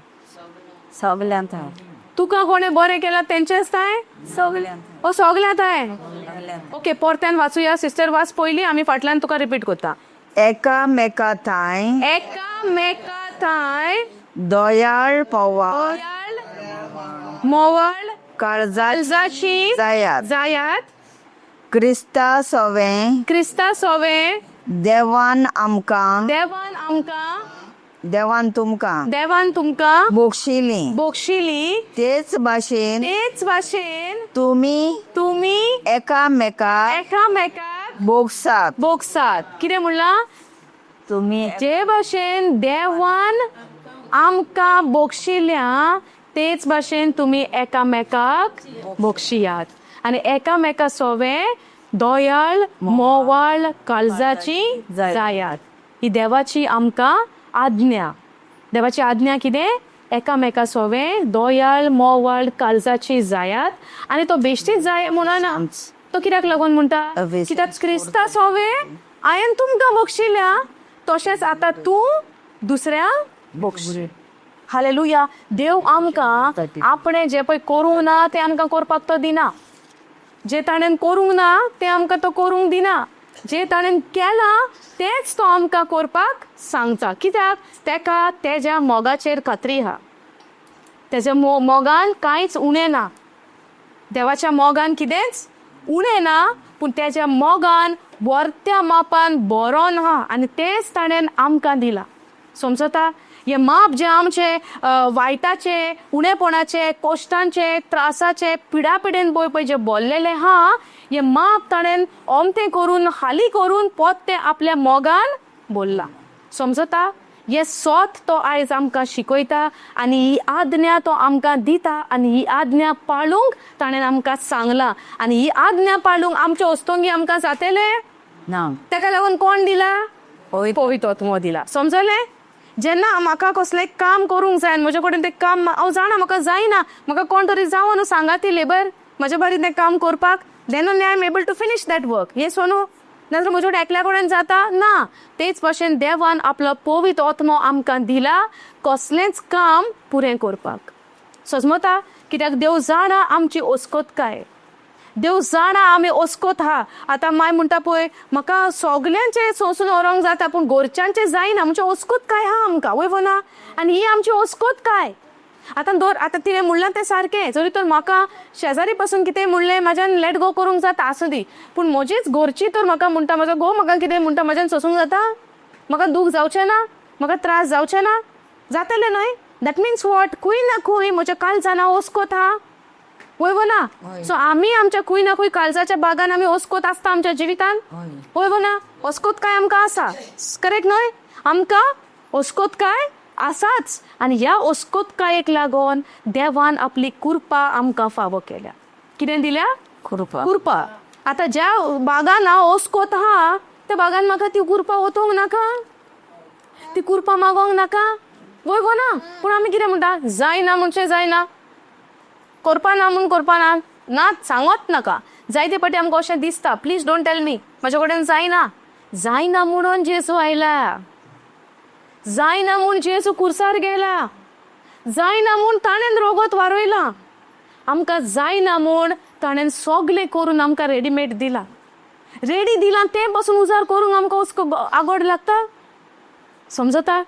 सगळ्यां थांय. तुका कोणें बरें केलां तेंच्याच थांय? सगळ्यां. ओ सगळ्या थांय. ओके, परत्यान वाचुया. सिस्टर, वाच पयलीं, आमी फाटल्यान तुका रिपीट करता. एकामेका थांय एकामेका थांय दयाळ, मोवाळ, दयाळ, मोवाळ, काळजा काळजाची जायात. जायात. क्रिस्ता सवें क्रिस्ता सोवे देवान आमकां, देवान आमकां, देवान तुमकां देवान तुमकां बक्षिली, बक्षिली, तेच भाशेन तेच भाशेन तुमी तुमी एकामेका एकामेकाक बोगसात. बोगसात. कितें म्हणलां? तुमी जे भाशेन देवान आमकां बक्षिल्या तेच भाशेन तुमी एकामेकाक बक्षियात आनी एकामेका सोवे दोयाळ, मोवाळ, काळजाची जायात. ही देवाची आमकां आज्ञा. देवाची आज्ञा कितें? एकामेका सोवे दोयाळ, मोवाळ, काळजाची जायात. आनी तो बेश्टीच जाय म्हणना, तो कित्याक लागून म्हणटा? कित्याक क्रिस्ता सोवे हांवें तुमकां बक्षिल्या तशेंच आतां तूं दुसऱ्या बक्ष. हालेलुया. देव आमकां आपणें जें पळय करूंक ना तें आमकां करपाक तो दिना. जें ताणें करूंक ना तें आमकां तो करूंक दिना. जें ताणें केलां तेंच तो आमकां करपाक सांगता. कित्याक? तेका तेज्या मोगाचेर खात्री आहा. तेज्या मोगान कांयच उणें ना. देवाच्या मोगान कितेंच उणें ना, पूण तेज्या मोगान वर्त्या मापान बरो ना आनी तेंच ताणें आमकां दिलां. समजता? हें माप जें आमचें वायटाचें, उणेपणाचें, कोश्टांचें, त्रासाचें, पिडापिडेन पळय पळय जें बोल्लेलें आहा, हें माप ताणें ओमतें करून हाली करून पोत तें आपल्या मोगान बोल्लां. समजता? हें सोत तो आयज आमकां शिकयता आनी ही आज्ञा तो आमकां दिता आनी ही आज्ञा पाळूंक ताणें आमकां सांगलां आनी ही आज्ञा पाळूंक आमचे वस्तोंगी आमकां जातलें. ना. ताका लागून कोण दिला? पवित्र. पवित्र आत्मो दिला. समजलें? जेन्ना म्हाका कसलें काम करूंक जाय आनी म्हजे कडेन तें काम हांव जाणा म्हाका जायना, म्हाका कोण तरी जावं न्हू सांगा ती लेबर म्हज्या बारी तें काम करपाक, then only I am able to finish that work. Yes or no? नाजाल्यार म्हजे कडेन एकल्या कडेन जाता ना. तेच भाशेन देवान आपलो पवित्र आत्मो आमकां दिला कसलेंच काम पुरें करपाक. सजमता? कित्याक देव जाणा आमची ओस्कोत काय, देव जाणा आमी ओस्कोत हा. आतां माय म्हणटा पळय, म्हाका सगल्यांचें सोंसून व्हरोंक जाता पूण घरच्यांचें जायना, म्हणजे ओस्कोत काय हा आमकां, वय ना? आनी ही आमची ओस्कोत काय. आतां दवर, आतां तिणें म्हणलां तें सारकें, जरी तर म्हाका शेजारी पासून कितें म्हणलें म्हाज्यान let go करूंक जाता, आसूं दी, पूण म्हजीच घरची तर म्हाका म्हणटा, म्हजो घोव म्हाका कितें म्हणटा, म्हाज्यान सोंसूंक जाता? म्हाका दूख जावचें ना? म्हाका त्रास जावचें ना? जातलें न्हय? That means what? खंय ना खंय म्हज्या काळजान हांव ओस्कोत हा, वय वो ना? सो आमी आमच्या खंय ना खंय काळजाच्या बागान आमी ओस्कोत आसता आमच्या जिवितान, वय वो ना? ओस्कोत काय आमकां आसा, करेक्ट न्हय? आमकां ओस्कोत काय आसाच आनी ह्या ओस्कोतकायेक लागून देवान आपली कृपा आमकां फावो केल्या. कितें दिल्या? कृपा. कृपा. आतां ज्या बागान हांव ओस्कोत आहा त्या बागान म्हाका ती कृपा ओतोवंक नाका, ती कृपा मागोवंक नाका, वय गो ना? पूण आमी कितें म्हणटा, जायना म्हणजे जायना, करपा ना म्हूण करपा ना, ना सांगत नाका. जायते फावटी आमकां अशें दिसता, प्लीज don't tell me, म्हजे कडेन जायना. जायना म्हणून जेजू आयला, जायना म्हूण जेजू कुर्सार गेला, जायना म्हूण ताणें रोगत वारयलां, आमकां जायना म्हूण ताणें सगलें करून आमकां रेडीमेड दिलां. रेडी दिलां तें पासून उजार करूंक आमकां उसको आगोड लागता. समजता?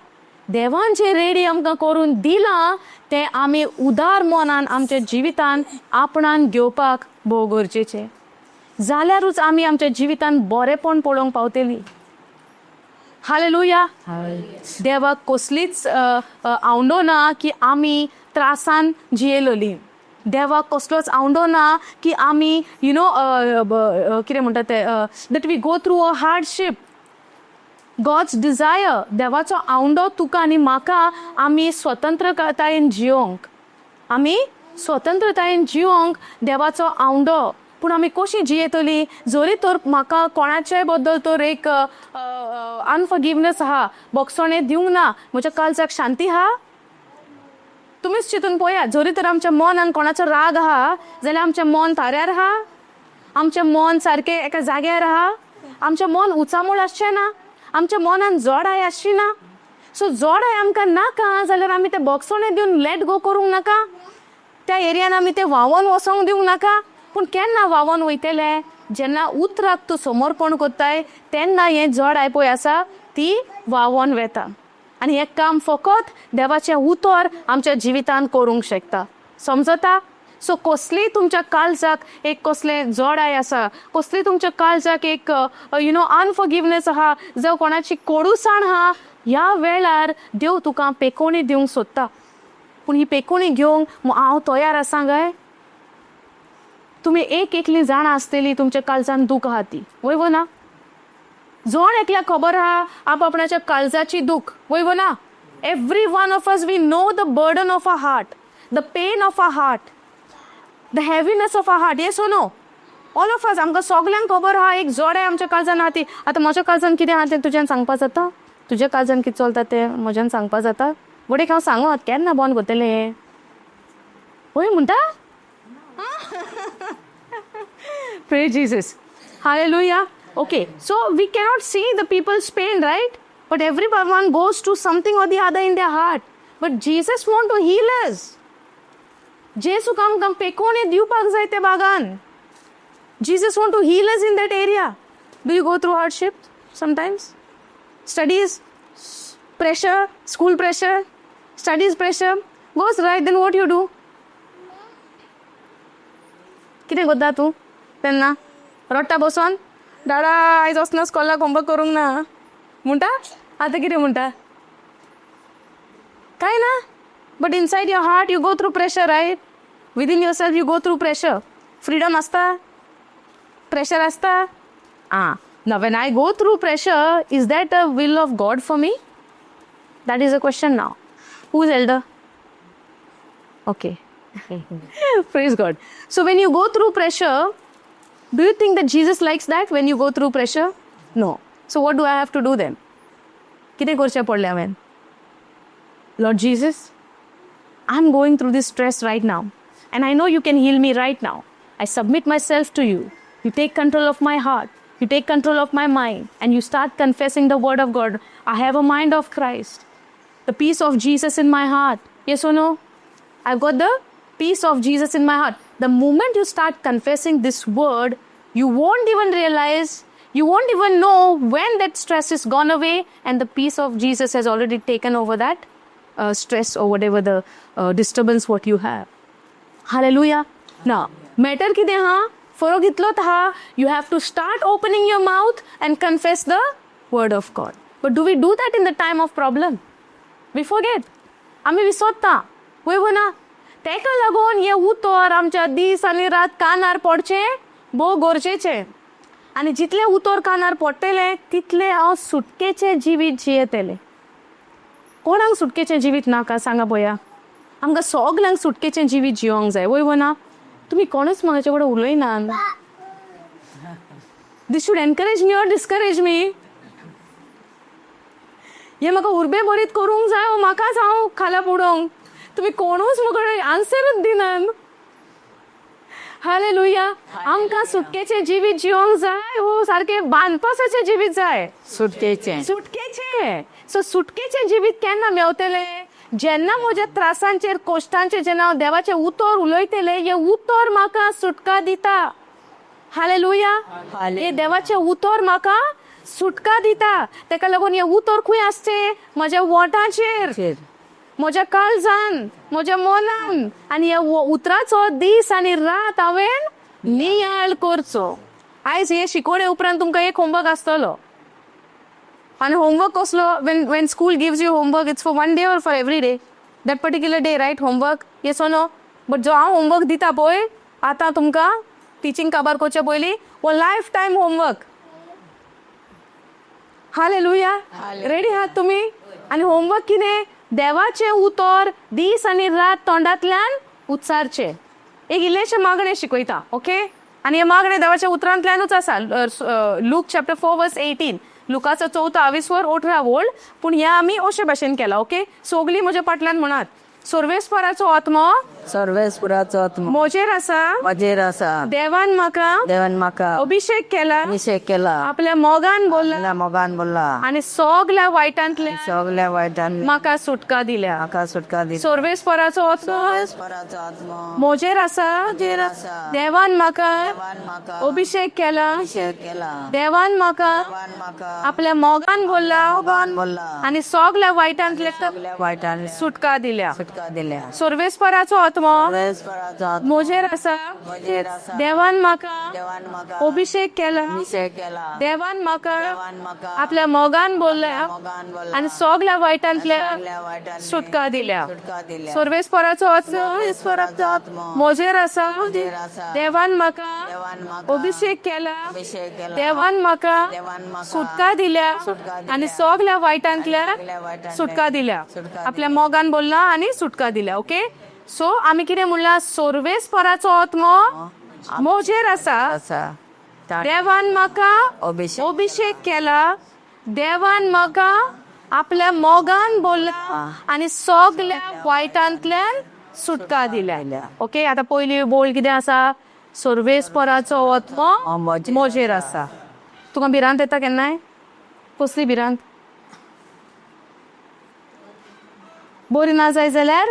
देवान जें रेडी आमकां करून दिलां तें आमी उदार मनान आमच्या जिवितान आपणान घेवपाक भोव गरजेचें, जाल्यारूच आमी आमच्या जिवितान बरेंपण पळोवंक पावतलीं. हालेलुया. देवाक कसलीच आवडो ना की आमी त्रासान जियेलोली. देवाक कसलोच आवडो ना की आमी you know कितें म्हणटा ते, that we go through a hardship. God's desire, देवाचो आवंडो तुका आनी म्हाका आमी स्वतंत्रतायेन जियोंक, आमी स्वतंत्रतायेन जियोंक देवाचो आवंडो. पूण आमी कशी जियेतली जरी तर म्हाका कोणाच्याय बद्दल तर एक अनफॉरगिवनेस आहा, बोगसणें दिवंक ना, म्हज्या काळजाक शांती आहा? तुमीच चिंतून पळयात, जरी तर आमच्या मनान कोणाचो राग आहा जाल्यार आमचें मन थाऱ्यार आहा? आमचें मन सारकें एका जाग्यार आहा? आमचें मन उचामूळ आसचें ना? आमच्या मनान जोडाय आसची ना? सो जोडाय आमकां नाका जाल्यार आमी तें बोगसणें दिवन let go करूंक नाका, त्या एरियान आमी तें व्हांवोन वचोंक दिवंक नाका. पूण केन्ना व्हांवोन वयतले? जेन्ना उतराक तूं समर्पण करताय तेन्ना हें जोडाय पळय आसा ती व्हांवोन वेता. आनी हें काम फकत देवाचें उतर आमच्या जिवितान करूंक शकता. समजता? सो कसलीय तुमच्या काळजाक एक कसलें जोडाय आसा, कसली तुमच्या काळजाक एक you know अनफॉरगिवनेस आहा, जावं कोणाची कोडूसाण आहा, ह्या वेळार देव तुका पेकोणी दिवंक सोदता. पूण ही पेकोणी घेवंक हांव तयार आसा काय? तुमी एक एकली जाणां आसतली तुमच्या काळजान दूख आहा ती, वय वो ना? जण एकल्याक खबर आहा आप आपणाच्या काळजाची दूख, वय वो ना? Every one of us, we know the burden of our heart, the pain of our heart, the heaviness of our heart. Yes or no? All of us, आमकां सगल्यांक खबर आहा एक जोड आमच्या काळजान आहा ती. आतां म्हज्या काळजान कितें आहा तें तुज्यान सांगपा जाता? तुज्या काळजान कितें चलता तें म्हज्यान सांगपा जाता? बट हांव सांगत केन्ना बंद करतलें हें? हय म्हणटा? Praise Jesus. Hallelujah. Okay, so we cannot see the people's pain, right? But everyone goes to something or the other in their heart. But Jesus want to heal us. जेजूक आमकां पेकोणे दिवपाक जाय ते बागान. Jesus want to heal us in that area. Do you go through hardship sometimes? Studies pressure, school pressure, studies pressure goes, right? Then what you do? कितें करता तूं तेन्ना? रडटा बसोन, डाडा आयज वचना स्कॉलाक, होमवर्क करूंक ना म्हणटा? आतां कितें म्हणटा? काय ना? But inside your heart you go through pressure, right? Within yourself you go through pressure. Freedom आसता? प्रेशर आसता? आं, ना, when I go through pressure, is that a will of God for me? That is a question. Now, who is elder? Okay, praise God. So when you go through pressure, do you think that Jesus likes that when you go through pressure? No. So what do I have to do then? कितें करचें पडलें हांवें? Lord Jesus, I am going through this stress right now and I know you can heal me right now. I submit myself to you. You take control of my heart, you take control of my mind, and you start confessing the word of God. I have a mind of Christ, the peace of Jesus in my heart. Yes or no? I've got the peace of Jesus in my heart. The moment you start confessing this word, you won't even realize, you won't even know when that stress is gone away and the peace of Jesus has already taken over that stress or whatever the disturbance what you have. Hallelujah. Now, matter कितें हा, फरक इतलोच हा, you have to start opening your mouth and confess the word of God. But do we do that in the time of problem? We forget. आमी विसरता, वय वो ना? तेका लागून हें उतर आमच्या दीस आनी रात कानार पडचें भोव गरजेचें. आनी जितलें उतर कानार पडटलें तितलें हांव सुटकेचें जिवीत जियेतलें. कोणाक सुटकेचें जिवीत नाका, सांगा पळया. आमकां सगल्यांक सुटकेचें जिवीत जिवंक जाय, वय वो ना? तुमी कोणूच म्हाजे कडेन उलयनात. This should encourage me or discourage me? हें म्हाका उर्बे बरीत करूंक जाय वो म्हाकाच हांव खाला बुडोवंक? तुमी कोणूच म्हाका आन्सरूच दिनात. हालेलुया. आमकां सुटकेचें जिवीत जिवंक जाय वो सारकें बांदपासाचें जिवीत जाय? सुटकेचें. सुटकेचें. सो सुटकेचें जिवीत केन्ना मेवतलें? जेन्ना म्हज्या त्रासांचेर, कोश्टांचेर जेन्ना हांव देवाचें उतर उलयतलें, हें उतर म्हाका सुटका दिता. हालेलुया. हे देवाचें उतर म्हाका सुटका दिता. तेका लागून हें उतर खंय आसचें? म्हज्या वोंठाचेर, चेर. म्हज्या काळजान, म्हज्या मनान. आनी ह्या उतराचो दीस आनी रात हांवें नियाळ करचो. आयज हे शिकोवणे उपरांत तुमकां एक होमवर्क आसतलो. आनी होमवर्क कसलो? When school gives you homework, it's for one day or for every day? That particular day, right? Homework, yes or no? But जो हांव होमवर्क दिता पळय आतां तुमकां टिचींग काबार करचे पयलीं, हो life time homework. Hallelujah. Ready आहात तुमी? आनी होमवर्क कितें? देवाचें उतर दीस आनी रात तोंडांतल्यान उच्चारचें. एक इल्लेशें मागणें शिकयता, ओके? आनी हें मागणें देवाच्या उतरांतल्यानूच आसा. Luke chapter 4 verse 18, लुकाचो चवथो आविस्वर 18 वोळ. पूण हें आमी अशे भाशेन केलां, ओके? सोगलीं म्हज्या फाटल्यान म्हणात. सर्वेस्पराचो आत्मो सर्वेस्पराचो आत्मो म्हजेर आसा. म्हजेर आसा. देवान म्हाका देवान म्हाका अभिषेक केला. अभिषेक केला. आपल्या मोगान बोलला. आपल्या मोगान बोलला. आनी सगल्या वायटांतल्या सगल्या वायटान म्हाका सुटका दिल्या. म्हाका सुटका दिली. सर्वेस्पराचो आत्मो सर्वेस्पराचो आत्मो म्हजेर आसा. म्हजेर आसा. देवान म्हाका देवान म्हाका अभिषेक केला. अभिषेक केला. देवान म्हाका देवान म्हाका आपल्या मोगान बोलला. मोगान बोलला. आनी सगल्या वायटांतल्या सगल्या वायटान सुटका दिल्या. सुटका दिल्या. सर्वेस्पराचो आत्मो सर्वेस्पराचो आत्मो म्हजेर आसा. म्हजेर आसा. देवान म्हाका देवान म्हाका अभिषेक केला. अभिषेक केला. देवान म्हाका देवान म्हाका आपल्या मोगान बोलल्या. मोगान बोलला. आनी सगल्या वायटांतल्या सगल्या वायटान सुटका दिल्या. सुटका दिल्या. सर्वेस्पराचो आत्मो सर्वेस्पराचो आत्मो म्हजेर आसा. म्हजेर आसा. देवान म्हाका देवान म्हाका अभिषेक केला. अभिषेक केला. देवान म्हाका देवान म्हाका सुटका दिल्या. सुटका दिल्या. आनी सगल्या वायटांतल्या सगल्या वायटांतल्या सुटका दिल्या. सुटका आपल्या मोगान बोलला आनी सुटका दिल्या. ओके, सो आमी कितें म्हणलां? सर्वेस्पराचो आत्मो म्हजेर आसा. आसा. देवान म्हाका अभिषेक अभिषेक केला. देवान म्हाका आपल्या मोगान बोलला आनी सगल्या वायटांतल्यान सुटका दिल्या. दिल्या. ओके, आतां पयली बोल कितें आसा? सर्वेस्पराचो आत्मो म्हजेर म्हजेर आसा. तुका भिरांत येता केन्नाय? कसली भिरांत? बरी ना जाय जाल्यार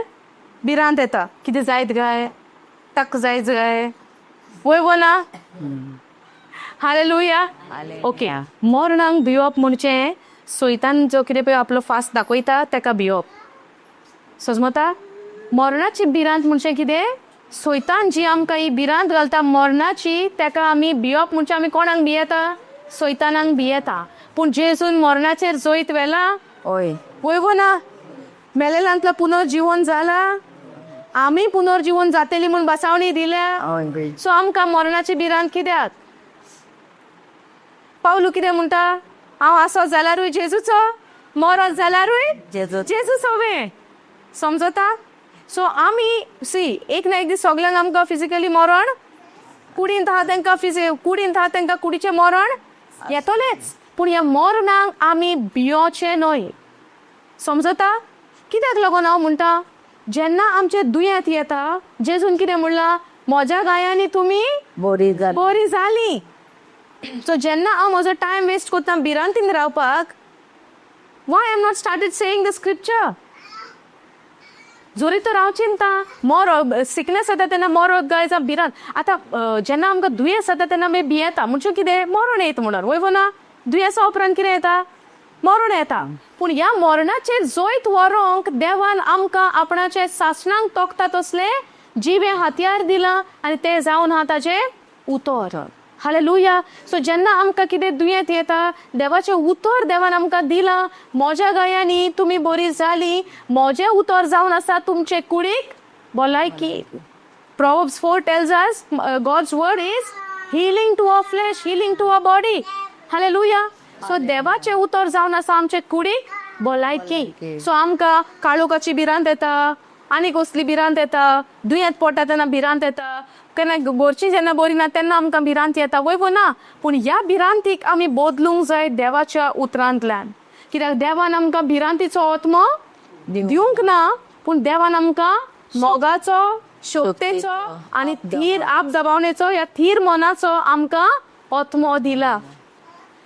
भिरांत येता. कितें जायत काय, ताका जायत काय, वय वो ना? हालेलुया. ओके, मरणाक भिवप म्हणजे सैतान जो कितें पळय आपलो फास्ट दाखयता ताका भिवप. सजमता? मरणाची भिरांत म्हणजे कितें? सैतान जी आमकां ही भिरांत घालता मरणाची, ताका आमी भिवप. म्हणजे आमी कोणाक भियेता? सैतानाक भियेता. पूण जेजून मरणाचेर जैत व्हेलां. ओय. वय वो ना? मेलेल्यांतलो पुनर्जीवन जाला, आमी पुनर्जीवन जातली म्हूण बसावणी दिल्या. सो आमकां मरणाची भिरांत कित्याक? पावलू कितें म्हणटा? हांव आसत जाल्यारूय जेजूचो, मरत जाल्यारूय जेजूचो वे. समजता? सो आमी सी एक ना एक दीस सगल्यांक आमकां फिजिकली मरण, कुडींत आहा तेंकां कुडींत आहा तेंकां कुडीचें मरण येतलेंच, पूण ह्या मरणाक आमी भियोचें न्हय. समजता? कित्याक लागून हांव म्हणटा, जेन्ना आमचें दुयेंत येता, जेजून कितें म्हणलां, म्हज्या गायांनी तुमी बरी जाली. बरी जाली. सो जेन्ना हांव म्हजो टायम वेस्ट करता भिरांतीन रावपाक, why I am not started saying the scripture? जोरी तर हांव चिंता मोर सिकनेस जाता तेन्ना मोर गाय जावं भिरांत. आतां जेन्ना आमकां दुयेंस जाता तेन्ना आमी भियेता, म्हणजे कितें मरण येत म्हणून, वय ना? दुयेंसा उपरांत कितें येता? मरण येता. पूण ह्या मरणाचेर जैत व्हरूंक देवान आमकां आपणाचे सासणांक तोखता तसले जिवे हत्यार दिलां आनी तें जावन आहा ताजें उतर. हालेलुया. सो जेन्ना आमकां कितें दुयेंत येता, देवाचें उतर देवान आमकां दिलां, म्हज्या गायांनी तुमी बरी जाली, म्हजें उतर जावन आसा तुमचे कुडीक भलायकी. Proverbs 4 tells us God's word is healing to our flesh, healing to our body. Hallelujah. So देवाचें उतर जावन आसा आमचे कुडीक भलायकी. सो आमकां काळोखाची भिरांत येता, आनी कसली भिरांत येता, दुयेंत पडटा तेन्ना भिरांत येता, केन्ना घरचीं जेन्ना बरी ना तेन्ना आमकां भिरांत येता, वय ना? पूण ह्या भिरांतीक आमी बदलूंक जाय देवाच्या उतरांतल्यान, कित्याक देवान आमकां भिरांतीचो आत्मो दिवंक ना, पूण देवान आमकां मोगाचो, शक्तेचो आनी थीर आप दबावणेचो ह्या थीर मनाचो आमकां आत्मो दिला.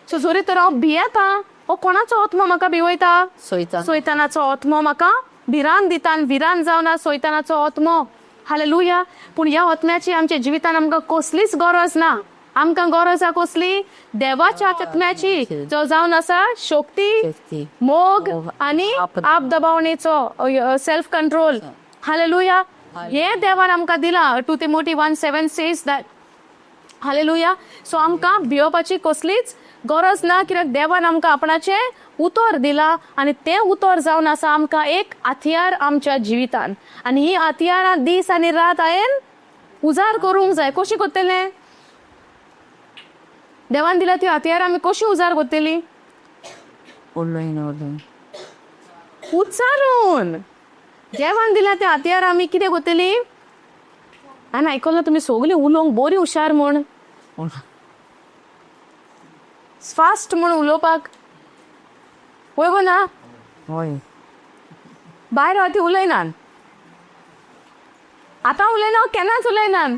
सो जरी तर हांव भियेता, हो कोणाचो आत्मो म्हाका भिवयता? सोयतानाचो आत्मो म्हाका भिरांत दिता आनी भिरांत जावन सोयतानाचो आत्मो. हालेलुया. पूण ह्या आत्म्याची आमच्या जिवितान आमकां कसलीच गरज ना. आमकां गरज आसा कसली? देवाच्या आत्म्याची, जो जावन आसा शक्ती, मोग आनी आप दबावणेचो, सेल्फ कंट्रोल. हालेलुया. हे देवान आमकां दिला. 2 Timothy 1:7 says that. Hallelujah. So आमकां भियोवपाची कसलीच गरज ना, कित्याक देवान आमकां आपणाचें उतर दिलां आनी तें उतर जावन आसा आमकां एक हत्यार आमच्या जिवितान, आनी ही हत्यारां दीस आनी रात हांवें उजार करूंक जाय. कशी करतलें? देवान दिला ती हत्यार आमी कशी उजार करतली? उच्चारून. देवान दिला ते हत्यार आमी कितें करतली? आनी आयकलां तुमी सगळीं उलोवंक बरी हुशार म्हूण, फास्ट म्हूण उलोवपाक, वय गो ना? हय. भायर रावती उलयनान, आतां उलयना, केन्नाच उलयनान.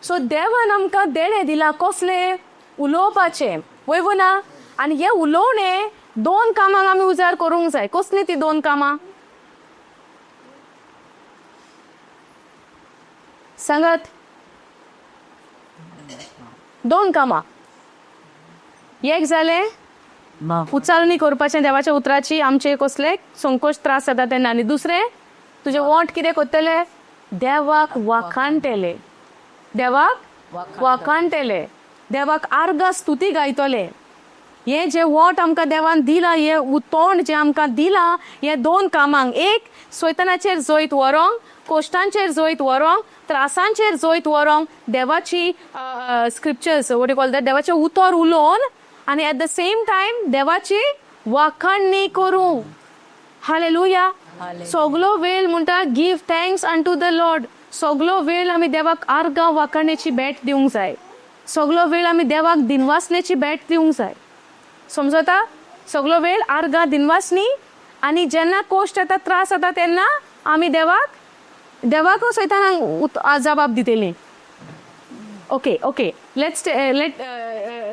सो देवान आमकां देणें दिलां कसलें? उलोवपाचें, वय गो ना? आनी हें उलोवणें दोन कामांक आमी उजार करूंक जाय. कसलीं तीं दोन कामां सांगात? दोन कामां. एक जालें उच्चारणी करपाचें देवाच्या उतराची, आमचे कसले संकोच त्रास जाता तेन्ना, आनी दुसरें तुजें वोंठ कितें करतले? देवाक वाखाणटेले, देवाक वाखाणटेले, देवाक आर्गां स्तुती गायतले. हें जें वोंठ आमकां देवान दिलां, हें तोंड जें आमकां दिलां, हें दोन कामांक, एक सैतानाचेर जैत व्हरोंक, कोश्टांचेर जैत व्हरोंक, त्रासांचेर जैत व्हरोंक, देवाची scriptures, what you call that, देवाचें उतर उलोवन आनी एट the same time देवाची वाखाणणी करूं. हालेलुया. सगलो वेळ म्हणटा give thanks unto the Lord. सगलो वेळ आमी देवाक आर्गां वाखाणण्याची भेट दिवंक जाय. सगलो वेळ आमी देवाक दिनवासण्याची भेट दिवंक जाय. समजता? सगलो वेळ आर्गां दिनवासणी, आनी जेन्ना कोश्ट येता, त्रास जाता, तेन्ना आमी देवाक सैतानाक जबाब दितली. Okay, okay, let's let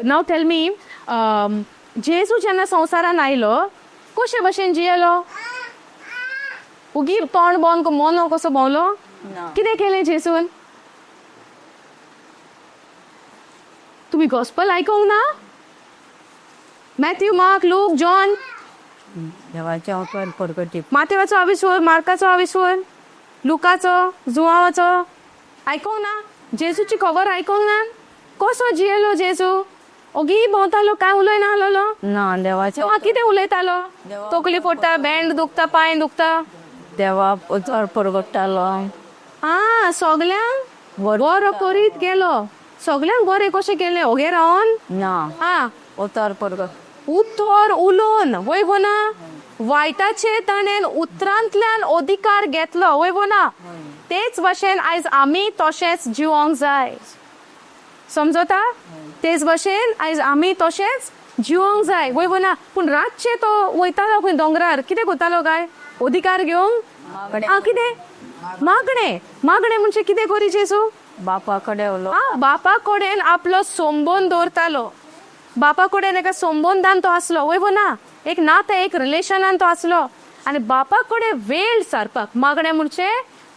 now tell me, जेजू जेन्ना संवसारान आयलो कशे भशेन जियेलो? उगी तोंड बंद मोनो कसो भोंवलो? कितें केलें जेजून? तुमी गॉस्पल आयकोंक ना? मॅथ्यू, मार्क, लूक, जॉन, देवाचें उतर परगटी, माथेवाचो आविश्वर, मार्काचो आविश्वर, लुकाचो, जुवावाचो आयकोंक ना? जेजूची खबर आयकोंक ना? कसो जियेलो जेजू? ओगी भोंवतालो काय उलयना आसलेलो? ना देवाचे. हा, कितें उलयतालो? तकली फोडटा, बँड दुखता, पांय दुखता. देवा उजवाड परगट्टालो. आ, सगल्यांक बरो करीत गेलो. सगल्यांक बरें कशें केलें? ओगे रावन? ना. आ. उतर परगट. उतर उलोवन, वय गो ना? वायटाचे ताणें उतरांतल्यान अधिकार घेतलो, वय गो ना? तेच भशेन आयज आमी तशेंच जिवोंक जाय, समजता? तेच भशेन आयज आमी तशेंच जिवोंक जाय, वय गो ना? पूण रातचे तो वयतालो खंय दोंगरार, कितें करतालो काय अधिकार घेवंक? आ, कितें मागणें? मागणें म्हणजे कितें करी जेजू? बापा कडेन उलो. आ, बापा कडेन आपलो संबंद दवरतालो. बापा कडेन एका संबंदान तो आसलो, वय गो ना? एक नातें, एक रिलेशनान तो आसलो आनी बापा कडेन वेळ सारपाक. मागणें म्हणजे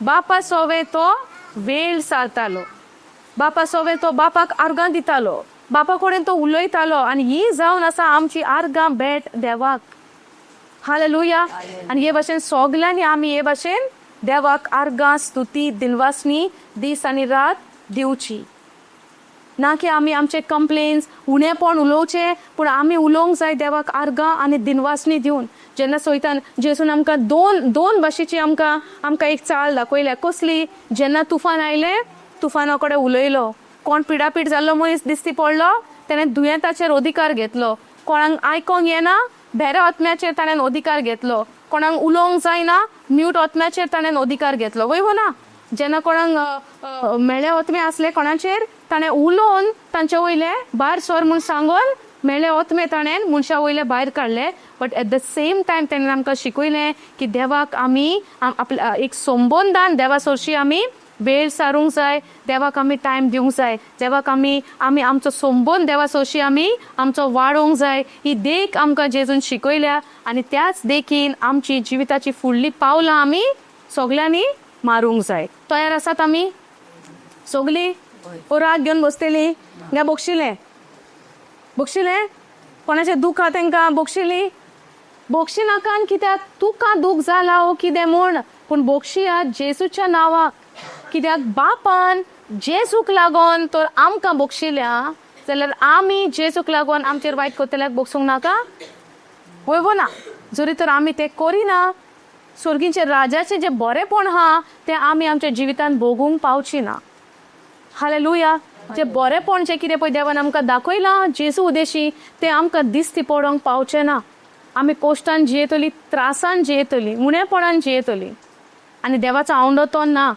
बापा सोवे तो वेळ सारतालो, बापा सोवे तो बापाक आर्गां दितालो, बापा कडेन तो उलयतालो. आनी ही जावन आसा आमची आर्गां भेट देवाक. हालेलुया. आनी हे भाशेन सगल्यांनी आमी हे भाशेन देवाक आर्गां, स्तुती, दिनवासनी दीस आनी रात दिवची, ना की आमी आमचे कंप्लेन्स, उणेपण उलोवचें, पूण आमी उलोवंक जाय देवाक आर्गां आनी दिनवासनी दिवन. जेन्ना सोयतान जेसून आमकां दोन दोन भाशेची आमकां एक चाल दाखयल्या. कसली? जेन्ना तुफान आयलें, तुफाना कडेन उलयलो. कोण पिडापीड जाल्लो मनीस दिसती पडलो, तेणें दुयेंताचेर अधिकार घेतलो. कोणाक आयकोंक येना, भेऱ्या आत्म्याचेर ताणें अधिकार घेतलो. कोणाक उलोवंक जायना, म्यूट आत्म्याचेर ताणें अधिकार घेतलो, वय हो ना? जेन्ना कोणाक अ, अ, मेळे आत्मे आसले कोणाचेर, ताणें उलोवन तांचे वयले भायर सर म्हूण सांगून मेळे आत्मे ताणें मनशा वयले भायर काडले. But at the same time ताणें आमकां शिकयलें की देवाक आमी आपल्या एक संबंदान देवा सरशी आमी वेळ सारूंक जाय, देवाक आमी टायम दिवंक जाय, देवाक आमी आमचो संबंद देवा सरशी आमी आमचो वाडोवंक जाय. ही देख आमकां जेजून शिकयल्या आनी त्याच देखीन आमची जिविताची फुडली पावलां आमी सगल्यांनी मारूंक जाय. तयार आसात आमी सगलीं? ओ राग घेवन बसतली गा? बोगशिलें, बोगशिलें? कोणाचें दूख आहा तेंकां बोगशिली? बोगशी नाका. कित्याक तुका दूख जाला ओ कितें म्हूण, पूण बोगशिया जेजूच्या नांवाक. कित्याक बापान जेजूक लागोन तर आमकां बोगशिल्या जाल्यार आमी जेजूक लागोन आमचेर वायट करतल्याक बोगसूंक नाका, वय वो ना? जरी तर आमी तें करिना, स्वर्गीचे राजाचें जें बरेंपण आहा तें आमी आमच्या जिवितांत भोगूंक पावची ना. हालेलुया. जें बरेंपण जें कितें पळय देवान आमकां दाखयलां जेजू उदेशी, तें आमकां दिसती पडोंक पावचें ना. आमी कोश्टान जियेतली, त्रासान जियेतली, उणेपणान जियेतली आनी देवाचो आवंडो तो ना.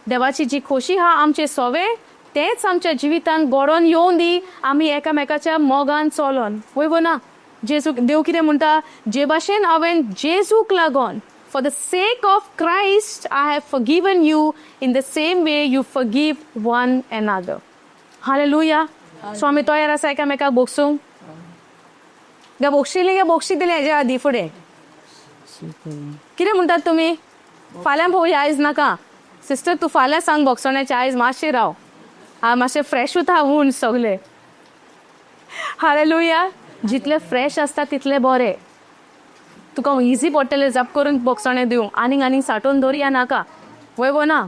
देवाची जी खोशी आहा आमचे सोवे, तेंच आमच्या जिवितांत घडोवन येवूं दी, आमी एकामेकाच्या मोगान चलोन, वय गो ना? जेजू देव कितें म्हणटा? जे भाशेन हांवें जेजूक लागोन, for the sake of Christ I have forgiven you, in the same way you forgive one another. Hallelujah. So आमी तयार आसा एकामेकाक बोगसूंक? गा बोगशिली गा बोगशी दिली हेज्या आदी फुडें कितें म्हणटात तुमी? फाल्यां पळोवया, आयज नाका. सिस्टर, तूं फाल्यां सांग बोगसण्याचें, आयज मातशें राव. आ, मातशें फ्रेश उरता हून सगळे. हालेलुया. जितले फ्रेश आसता तितले बरे. तुका इजी पडटलें जप करून बोगसणें दिवंक. आनीक आनीक साठोवन दवरया नाका, वय गो ना?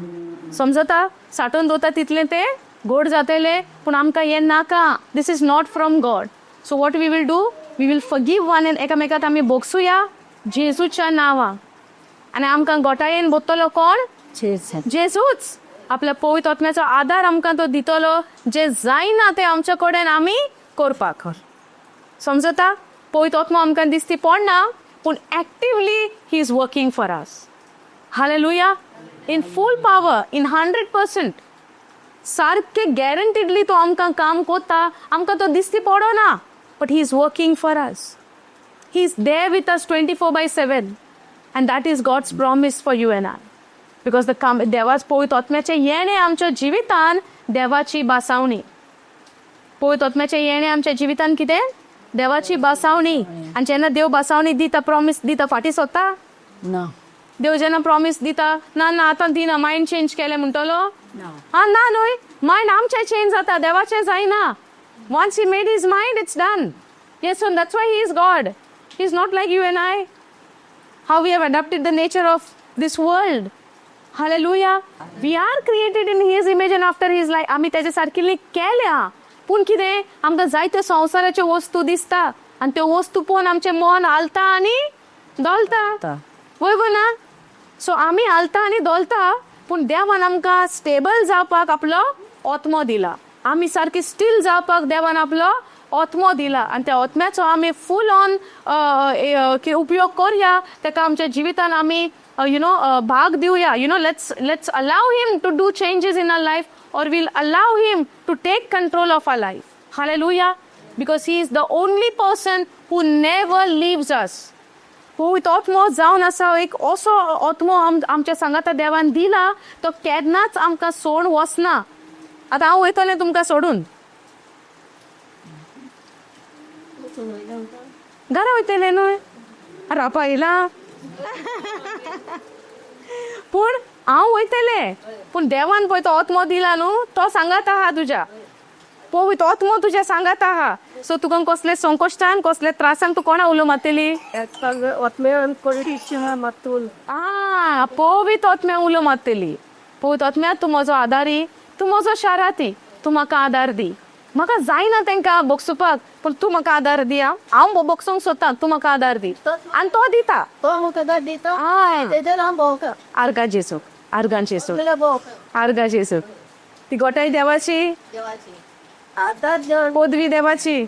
समजता? साठोवन दवरता तितलें तें गोड जातलें, पूण आमकां हें नाका. This is not from God. So what we will do, we will forgive one and एकामेकाक आमी बोगसुया जेजूच्या नांवां. आनी आमकां गोटायेन बोत्तलो कोण? जेजूच. आपल्या पवित्र आत्म्याचो आदार आमकां तो दितलो, जे जायना तें आमच्या कडेन आमी करपाक. समजता? पवित्र आत्मो आमकां दिसती पडना, पूण actively he is working for us. Hallelujah. In full power, in 100%, सारकें गॅरंटीडली तो आमकां काम कोत्ता. आमकां तो दिसती पडना, but he is working for us. He is there with us 24/7, and that is God's promise for you and I, because the काम देवाच पवित्र आत्म्याचें येणें आमच्या जिवितान देवाची बासावणी. पवित्र आत्म्याचें येणें आमच्या जिवितान कितें? देवाची बासावणी. आनी जेन्ना देव बासावणी दिता, प्रॉमीस दिता, फाटीं सोदता? ना. देव जेन्ना प्रॉमीस दिता, ना ना, आतां दिना, मायंड चेंज केलें म्हणटलो? हा, ना न्हय. मायंड आमचें चेंज जाता, देवाचें जायना. Once he made his mind, it's done. Yes, so that's why he is God. He is not like you and I, how we have adapted the nature of this world. Hallelujah. We are created in his image and after his life. आम्ही त्याच्या सारखी केल्या. पूण पूण कितें आमकां जायत्यो संवसाराच्यो वस्तू दिसता आनी त्यो वस्तू पळोवन आमचें मन हालता आनी डोलता. वय गो ना? सो आमी हालता आनी डोलता, पूण देवान आमकां स्टेबल जावपाक आपलो आत्मो दिला. आमी सारकी स्टील जावपाक देवान आपलो आत्मो दिला आनी त्या आत्म्याचो आमी फूल ऑन उपयोग करया. ताका आमच्या जिवितान आमी you know भाग दिवया. Let's allow him to do changes in our life, or we'll allow him to take control of our life. Hallelujah. Because he is the only person who never leaves us. पवित्र आत्मो जावन आसा, एक असो आत्मो आमच्या सांगाता देवान दिला, तो केन्नाच आमकां सोड वचना. आतां हांव वयतलें तुमकां सोडून, घरा वयतलें न्हय, रावपा येयला. पूण हांव वयतलें, पूण देवान पळय तो आत्मो दिला न्हू, तो सांगात आहा तुज्या. पवित्र आत्मो तुज्या सांगात आहा. सो तुका कसले संकश्टान, कसले त्रासान तूं कोणा उलो मारतली? मातूल. आ, पवित्र आत्म्या उलो मारतली. पवित्र आत्म्या, तूं म्हजो आदारी, तूं म्हजो शाराती, तूं म्हाका आदार दी. म्हाका जायना तांकां बगसुपाक, पूण तूं म्हाका आदार दी. हांव बगसूंक सोदता, तूं म्हाका आदार दी. आनी तो दिता. तो म्हाका दिता. हय. तेजेर हांव भोंवता. आर्गां जेसूक, आर्गां जेसूक. भोंवता. आर्गां जेसूक. ती गोठाय देवाची. देवाची आतां जेवण. पदवी देवाची.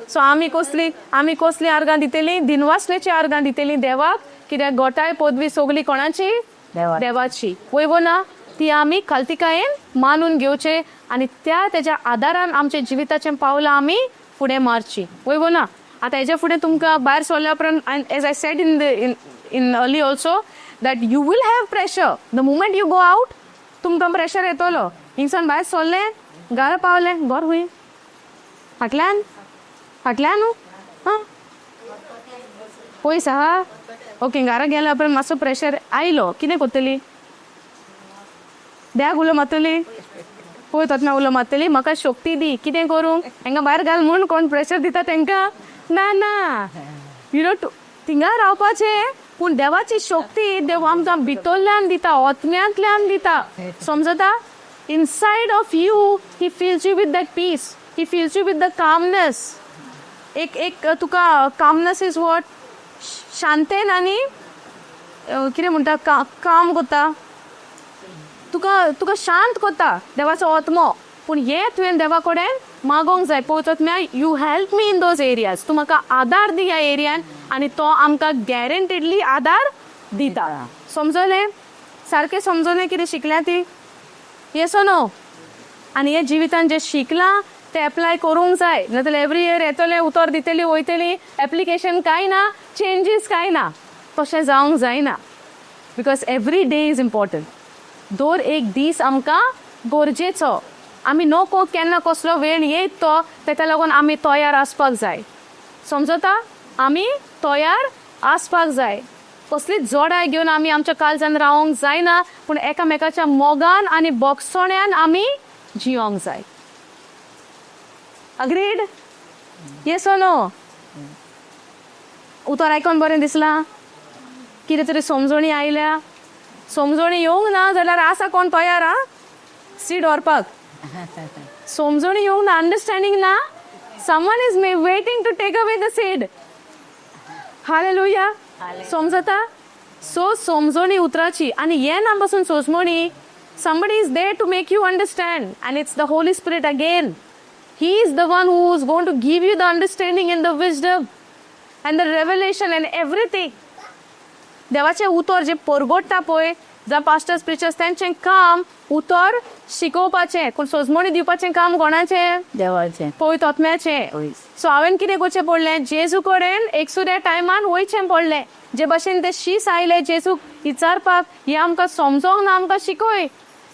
सो आमी कसली आर्गां दितली? दिनवासनेची आर्गां दितली देवाक, कित्याक गोठाय पदवी सगली कोणाची? देवाची. देवाची. वय वो ना? ती आमी खालतिकायेन मानून घेवचे आनी त्या तेज्या आदारान आमच्या जिविताचें पावलां आमी फुडें मारची. वय वो ना? आतां हेज्या फुडें तुमकां भायर सरल्या उपरांत, as I said in the in early also, that you will have pressure. The moment you go out, तुमकां प्रेशर येतलो. हिंगसान भायर सरलें, घरा पावलें, घर खंय? फाटल्यान, फाटल्यान न्हू. हां, पयस आहा. ओके, घरा गेल्या उपरांत मातसो प्रेशर आयलो, कितें करतली? देवाक उलो मारतली? पळय तोतना उलो मारतली, म्हाका शक्ती दी, कितें करूं, हांकां भायर घाल म्हूण कोण प्रेशर दिता तांकां? ना ना, you know थिंगा रावपाचें, पूण देवाची शक्ती देव आमकां भितरल्यान दिता, आत्म्यांतल्यान दिता. समजता? Inside of you he fills you with that peace, he fills you with the calmness. एक एक तुका कामनेस is what? शांतेन आनी कितें म्हणटा, काम करता तुका, तुका शांत करता देवाचो आत्मो. पूण हें तुवें देवा कडेन मागोंक जाय, पळयत you help me in those areas, तूं म्हाका आदार दी ह्या एरियान, आनी तो आमकां गॅरंटेडली आदार दिता. समजलें? सारकें समजलें कितें शिकल्या ती? येस नो? आनी हे जिवितान जें शिकलां तें एप्लाय करूंक जाय, नाजाल्यार एवरी इयर येतलें, उतर दितली, वयतली, एप्लिकेशन कांय ना, चेंजीस कांय ना. तशें जावंक जायना, because every day is important. दर एक दीस आमकां गरजेचो. आमी नको केन्ना कसलो वेळ येयत तो, तेका लागून आमी तयार आसपाक जाय. समजता? आमी तयार आसपाक जाय. कसलीच जोडाय घेवन आमी आमच्या काळजान रावंक जायना, पूण एकामेकाच्या मोगान आनी बोगसोण्यान आमी जियोंक जाय. अग्रीड? येस नो? उतर आयकोन बरें दिसलां? कितें तरी समजणी आयल्या? समजणी येवंक ना जाल्यार आसा कोण तयार आ सीड व्हरपाक? समजणी येवंक ना, अंडरस्टँडींग ना, someone is may waiting to take away the seed. Hallelujah. समजता? सो समजणी उतराची आनी हे ना पासून सोजमणी, somebody is there to make you understand, and it's the Holy Spirit again. He is the one who is going to give you the understanding and the wisdom and the revelation and everything. देवाचें उतर जें परगटता पळय, जावं pastors, preachers, तेंचें काम उतर शिकोवपाचें, पूण सोजमणी दिवपाचें काम कोणाचें? देवाचें. पवित्र आत्म्याचें. वय. सो हांवें कितें करचें पडलें? जेजू कडेन एकसुऱ्या टायमान वयचें पडलें. जे भशेन ते शीस आयले जेजूक विचारपाक, हें आमकां समजोंक ना, आमकां शिकय,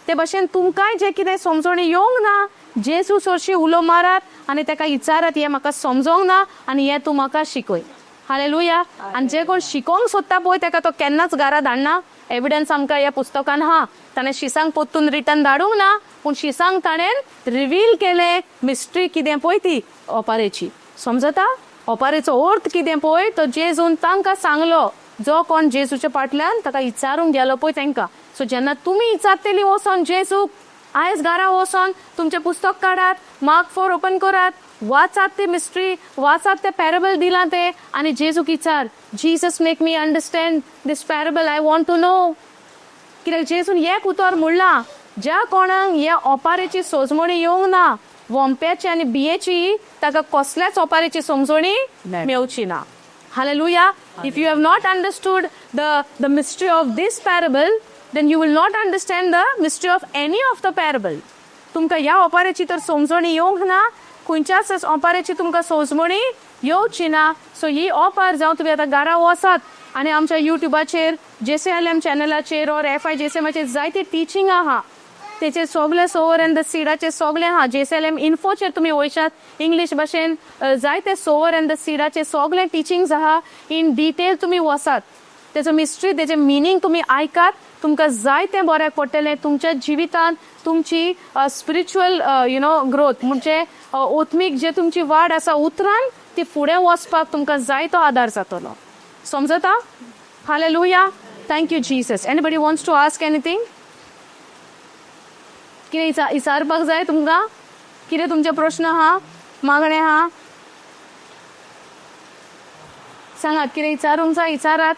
ते भशेन तुमकांय जें कितें समजणी येवंक ना, जेजू सरशी उलो मारात आनी ताका विचारात, हें म्हाका समजोंक ना आनी हें तूं म्हाका शिकय. हालेलुया. आनी जे कोण शिकोवंक सोदता पळय, ताका तो केन्नाच घरा धाडना. एविडन्स आमकां ह्या पुस्तकान आहा. ताणें शिसांक परतून रिटर्न धाडूंक ना, पूण शिसांक ताणें रिवील केलें मिस्ट्री कितें पळय ती ओपारेची. समजता? ओपारेचो अर्थ कितें पळय तो जेजून तांकां सांगलो, जो कोण जेजूच्या फाटल्यान ताका विचारूंक गेलो पळय तांकां. सो जेन्ना तुमी विचारतली वचोन जेजूक आयज घरा वचोन तुमचें पुस्तक काडात, मार्क 4 ओपन करात, वाचात ते मिस्ट्री, वाचात ते पॅरेबल दिलां ते आनी जेजूक विचार, Jesus make me understand this parable, I want to know. कित्याक जेजून एक उतर म्हणलां, ज्या कोणाक ह्या ओपारेची सोजमणी येवंक ना, वोंप्याची आनी बियेची, ताका कसल्याच ओपारेची समजणी मेवची ना. Hallelujah. If you have not understood the mystery of this parable, then you will not understand the mystery of any of the parable. तुमकां ह्या ओपारेची तर समजणी येवंक ना, खंयच्याच ओपारेची तुमकां समजणी येवची ना. सो ही ओपार जावं तुमी आतां घरा वचात आनी आमच्या युट्यूबाचेर JCLM चॅनलाचेर ऑर FIJCMाचेर जायते टिचींग आहा, तेचे सगळे सोवर एंड the सिडाचे सगळे आहा. JCLM इन्फोचेर तुमी वयशात, इंग्लीश भाशेन जायते सोवर एंड the सिडाचे सगळे टिचींग्स आहा, इन डिटेल तुमी वचात, तेचो मिस्ट्री, तेजें मिनींग तुमी आयकात, तुमकां जायतें बऱ्याक पडटलें तुमच्या जिवितांत. तुमची स्पिरिच्युअल ग्रोथ, म्हणजे आत्मीक जे तुमची वाड आसा उतरान, ती फुडें वचपाक तुमकां जायतो आदार जातलो. समजता? Hallelujah. Thank you Jesus. Anybody wants to ask anything? कितें इचारपाक जाय तुमकां? कितें तुमचे प्रश्न आहा, मागणें आहा, सांगात. कितें इचारूंक जाय इचारात.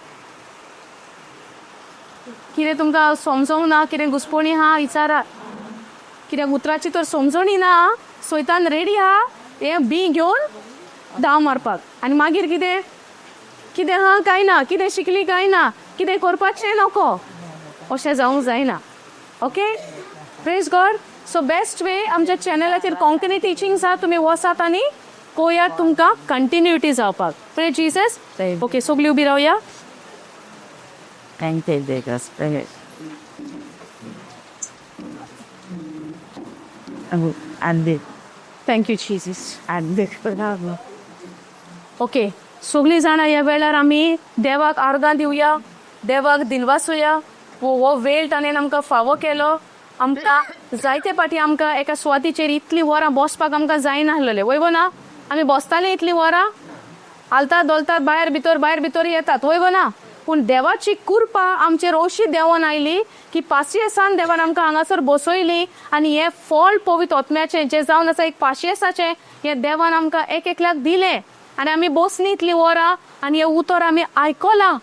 कितें तुमकां समजोंक ना, कितें घुसपणी आहा, इचारात. कित्याक उतराची तर समजणी ना, सोयतान रेडी आहा हें बी घेवन धांव मारपाक. आनी मागीर कितें कितें आहा कांय ना, कितें शिकली कांय ना, कितें करपाचें नको, अशें जावंक जायना. Okay, praise God. So best way, आमच्या चॅनलाचेर कोंकणी टिचींग्स आहा, तुमी वचात आनी पळयात, तुमकां कंटिन्युटी जावपाक. Praise Jesus. Okay, सगळीं उबी रावया. Thank you, Jesus. Praise. And thank you Jesus. And okay, सगळीं जाणां ह्या वेळार आमी देवाक आर्गां दिवया, देवाक दिनवासुया. हो हो वेळ ताणें आमकां फावो केलो. आमकां जायते पाटी आमकां एका सुवातीचेर इतलीं वरां बसपाक आमकां जायनासलेलें, वय गो ना? आमी बसतालीं इतलीं वरां, हालतात धोलतात, भायर भितर भायर भितर येतात, वय गो ना? पूण देवाची कृपा आमचेर अशी देंवोन आयली की पासियेसान देवान आमकां हांगासर बसयली आनी हें फळ पवित्र आत्म्याचें जें जावन आसा एक पासियेसाचें, हें देवान आमकां एक एकल्याक दिलें आनी आमी बसली इतलीं वरां आनी हें उतर आमी आयकलां.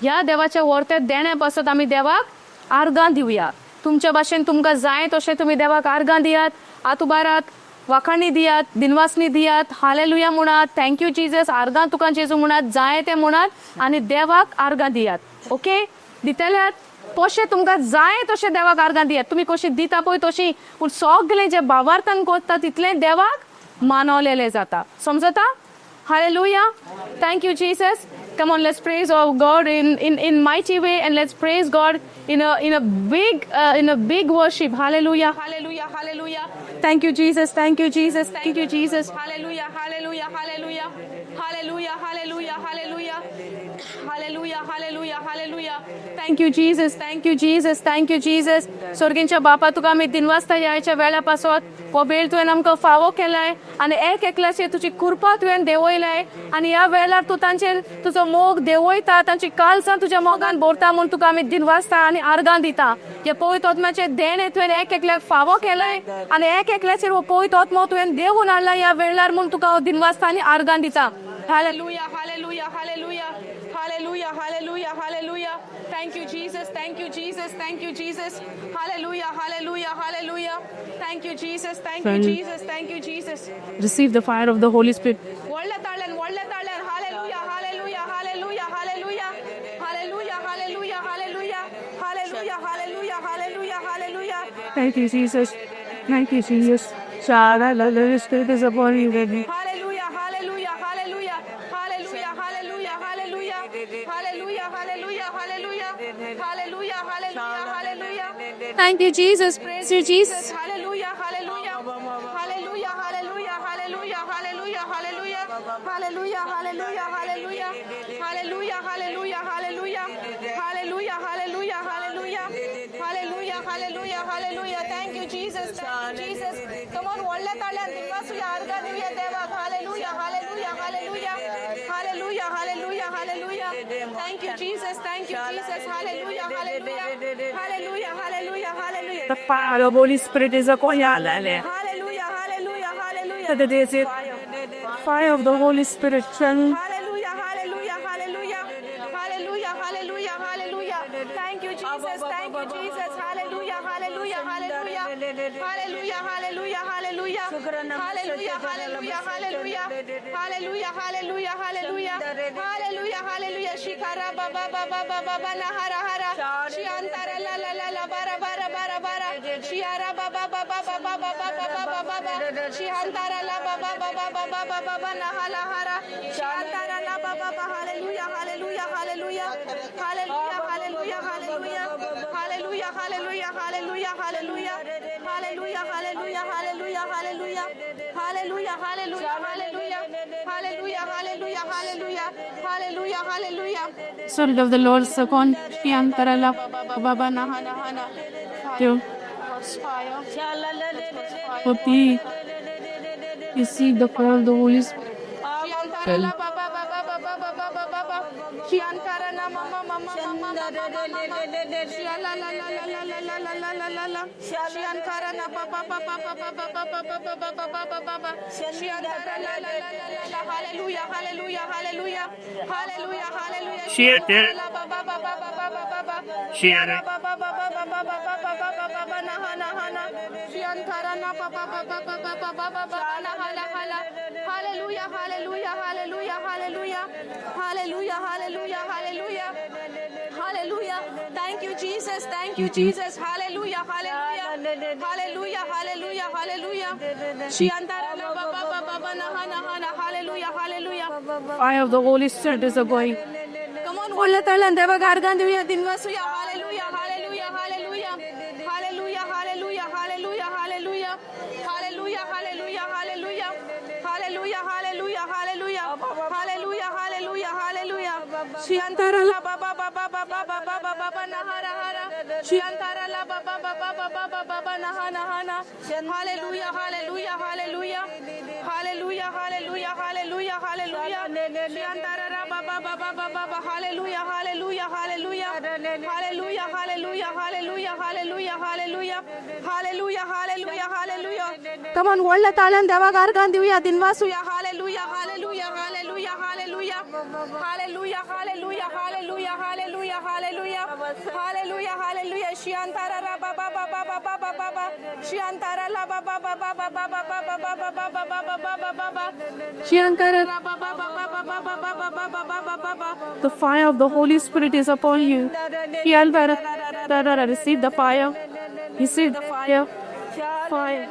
ह्या देवाच्या वर्त्या देण्या पासत आमी देवाक आर्गां दिवया. तुमच्या भाशेन तुमकां जाय तशें तुमी देवाक आर्गां दियात, हात उबारात, वाखाणी दियात, दिनवासनी दियात, हालेलुया म्हणात, thank you Jesus, आर्गां तुका जेजू म्हणात, जाय तें म्हणात आनी देवाक आर्गां दियात. ओके, दितल्यात तशें तुमकां जाय तशें देवाक आर्गां दियात. तुमी कशी दिता पळय तशी, पूण सगळें जें भावार्थान करता तितलें देवाक मानवलेलें जाता. समजता? Hallelujah. Thank you, Jesus. Come on, let's praise our God in mighty way and let's praise God in a big worship. Hallelujah. Hallelujah. Hallelujah. Thank you, Jesus. Thank you, Jesus. Thank you, Jesus. Hallelujah. Hallelujah. Hallelujah. Hallelujah. Hallelujah. Hallelujah. Hallelujah. Hallelujah. Hallelujah. Thank you, Jesus. Thank you, Jesus. Thank you, Jesus. सोर्गींच्या बापा, तुका आमी दिनवासता ह्या वेळा पासत. हो वेळ तुवें आमकां फावो केलाय आनी एक एकल्याचेर तुजी कृपा तुवें देंवयलाय आनी ह्या वेळार तूं तांचेर तुजो मोग देंवयता, तांची काळजां तुज्या मोगान भरता म्हूण तुका आमी दिनवासता आनी आर्गां दिता. हे पवित्र आत्म्याचें देणें तुवें एक एकल्याक फावो केलाय आनी एक एकल्याचेर हो पवित्र आत्मो तुवें देंवून हाडला ह्या वेळार म्हूण तुका हांव दिनवासता आनी आर्गां दिता. Hallelujah, hallelujah, hallelujah, hallelujah, hallelujah, hallelujah. Thank you, Jesus. Thank you, Jesus. Thank you, Jesus. Hallelujah, hallelujah, hallelujah. Thank you, Jesus. Thank you, Jesus. Thank you, Jesus. Receive the fire of the Holy Spirit. व्हडल्या ताळ्यान, व्हडल्या ताळ्यान. Hallelujah, hallelujah, hallelujah, hallelujah, hallelujah, hallelujah, hallelujah, hallelujah, hallelujah, hallelujah, hallelujah. Thank you, Jesus. Thank you, Jesus. Shara, the Spirit is upon you, baby. Hallelujah, hallelujah, hallelujah, hallelujah, hallelujah, hallelujah, hallelujah, hallelujah, hallelujah, hallelujah, hallelujah, hallelujah. Thank you, Jesus. Praise you, Jesus. Hallelujah, hallelujah, hallelujah, hallelujah, hallelujah, hallelujah, hallelujah, hallelujah, hallelujah, hallelujah, hallelujah, hallelujah, hallelujah, hallelujah, hallelujah, hallelujah, hallelujah, hallelujah, hallelujah. Hallelujah. Thank you, Jesus. Thank you, Jesus. Come on, व्हडल्या ताळ्यान दिनवासुया, आर्गां दिवया देवाक. Hallelujah, hallelujah, hallelujah. Hallelujah, hallelujah, hallelujah. Thank you, Jesus. Thank you, Jesus. Hallelujah, hallelujah. Hallelujah, hallelujah, hallelujah. The fire of the Holy Spirit is upon you. Hallelujah, hallelujah, hallelujah. The fire of the Holy Spirit. Hallelujah, hallelujah, hallelujah. Hallelujah, hallelujah, hallelujah. Thank you, Jesus. Thank you, Jesus. Hallelujah, hallelujah, hallelujah. Hallelujah, hallelujah, hallelujah. Hallelujah, hallelujah, hallelujah. Hallelujah, hallelujah, hallelujah. Hallelujah, hallelujah. Shikara ba ba ba ba ba ba ba na hara hara. Shiantara la la la la bara bara bara bara. Shiara ba ba ba ba ba ba ba ba ba ba ba ba ba. Shiantara la ba ba ba ba ba ba ba ba ba na hala hara. Shiantara la ba ba ba. Hallelujah, hallelujah, hallelujah. Hallelujah, hallelujah, hallelujah. Hallelujah, hallelujah, hallelujah, hallelujah. Hallelujah, hallelujah, hallelujah, hallelujah. Hallelujah, hallelujah, hallelujah. Hallelujah, hallelujah, hallelujah. Hallelujah, hallelujah. Spirit of the Lord is upon Shiantarala Baba Hana hana. You. Fire. Papi, receive the fire of the Holy Spirit. Shiantara la ba ba ba ba ba ba ba ba ba ba ba. Shiantara na ma ma ma ma ma ma ma ma ma ma. Shia la la la la la la la la la la la la. Shiantara na ba ba ba ba ba ba ba ba ba ba ba ba ba ba ba ba. Shiantara la la la la la la. Hallelujah, hallelujah, hallelujah. Hallelujah, hallelujah. Shiantara la ba ba ba ba ba ba ba ba ba. Shiara ba ba ba ba ba ba ba ba ba ba ba ba ba na ha na ha na. Shiantara na ba ba ba ba ba ba ba ba ba ba na ha la ha la. Hallelujah, hallelujah, hallelujah, hallelujah. Hallelujah, hallelujah, hallelujah. Hallelujah. Thank you, Jesus. Thank you, Jesus. Hallelujah, hallelujah. Hallelujah, hallelujah, hallelujah. Shiantara la ba ba ba ba ba na ha na ha na. Hallelujah, hallelujah. Fire of the Holy Spirit is going. Come on, व्हडल्या ताळ्यान देवाक आर्गां दिवया, दिनवासुया. Hallelujah, hallelujah, hallelujah. Hallelujah, hallelujah, hallelujah, hallelujah. Hallelujah, hallelujah, hallelujah. Hallelujah, hallelujah, hallelujah. Hallelujah, hallelujah, hallelujah. शियांतारा ला ba ba ba ba ba ba ba ba ba ba ba na hara hara. शियांतारा ला ba ba ba ba ba ba ba ba ba na ha na ha na. Hallelujah, hallelujah, hallelujah. Hallelujah, hallelujah, hallelujah, hallelujah. शियांतारा रा ba ba ba ba ba ba ba. Hallelujah, hallelujah, hallelujah. Hallelujah, hallelujah, hallelujah, hallelujah, hallelujah. Hallelujah, hallelujah, hallelujah. Come on, व्हडल्या ताळ्यान देवाक आर्गां दिवया, दिनवासुया. Hallelujah, hallelujah, hallelujah, hallelujah. Hallelujah, hallelujah, hallelujah, hallelujah, hallelujah. Hallelujah, hallelujah. शियांतारा रा ba ba ba ba ba ba ba ba ba. शियांतारा ला ba ba ba ba ba ba ba ba ba ba ba ba ba ba ba ba ba ba. Shiankara, ba ba ba ba ba ba ba ba ba ba ba ba ba ba ba. The fire of the Holy Spirit is upon you. Shiantarala, receive the fire. Receive the fire. Fire.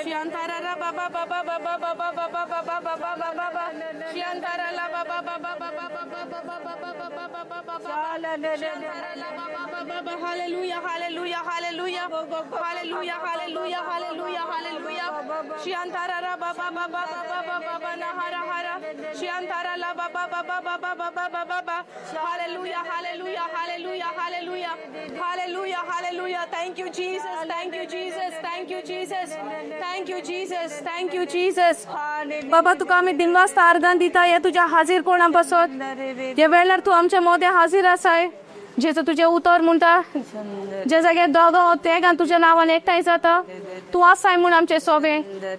शियांतारा रा ba ba ba ba ba ba ba ba ba ba ba ba ba ba ba ba ba. शियांतारा ला ba ba ba ba ba ba ba ba ba ba ba ba ba ba ba ba ba. शियांतारा ला ba ba ba ba ba. Hallelujah, hallelujah, hallelujah. Hallelujah, hallelujah, hallelujah, hallelujah. शियांतारा रा ba ba ba ba ba ba ba ba ba na hara hara. शियांतारा ला ba ba ba ba ba ba ba ba ba ba ba. Hallelujah, hallelujah, hallelujah, hallelujah. Hallelujah, hallelujah. Thank you, Jesus. Thank you, Jesus. Thank you, Jesus. Thank you, Jesus. Thank you, Jesus. बाबा, तुका आमी दिनवासता, आर्गां दिता हे तुज्या हाजीरपणा पासत. ह्या वेळार तूं आमच्या मोदें हाजीर आसाय. जेचो तुजें उतर म्हणटा, जे जाग्यार दोगां तेगां तुज्या नांवान एकठांय जाता, तूं आसाय म्हूण आमचे सोबे.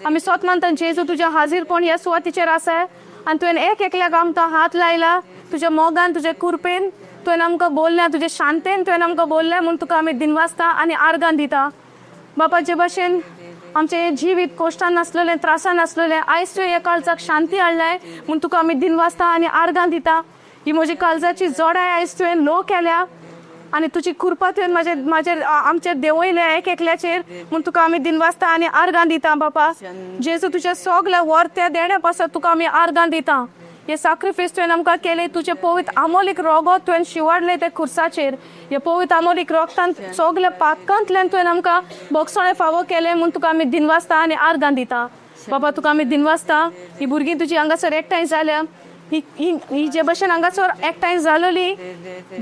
आमी सोत मानता जेजू, तुज्या हाजीरपण ह्या सुवातीचेर आसाय आनी तुवें एक एकल्याक आमकां हात लायला. तुज्या मोगान, तुज्या कृपेन तुवें आमकां बोलल्या, तुज्या शांतेन तुवें आमकां बोलल्या म्हूण तुका आमी दिनवासता आनी आर्गां दिता. बापा, जे भशेन आमचें हें जिवीत कोश्टान नासलेलें, त्रासान नासलेलें, आयज तुवें ह्या काळजाक शांती हाडलाय म्हूण तुका आमी दिनवासता आनी आर्गां दिता. ही म्हजी काळजाची जोडाय आयज तुवें लो केल्या आनी तुजी कृपा तुवें म्हाजे म्हाजेर आमचेर देंवयल्या एक एकल्याचेर म्हूण तुका आमी दिनवासता आनी आर्गां दिता. बापा जेजू, तुज्या सगल्या वर्त्या देण्या पासत तुका आमी आर्गां दिता. हे साक्रिफीस तुवें आमकां केले, तुजें पवित्र आमोलीक रोगोत तुवें शिवाडलें ते खुर्साचेर. हे पवित्र आमोलीक रोगतान सगल्या पातकांतल्यान तुवें आमकां बोगसोणें फावो केलें म्हूण तुका आमी दिनवासता आनी आर्गां दिता. बाबा, तुका आमी दिनवासता. ही भुरगीं तुजी हांगासर एकठांय जाल्या. ही ही ही जे भशेन हांगासर एकठांय जालोली,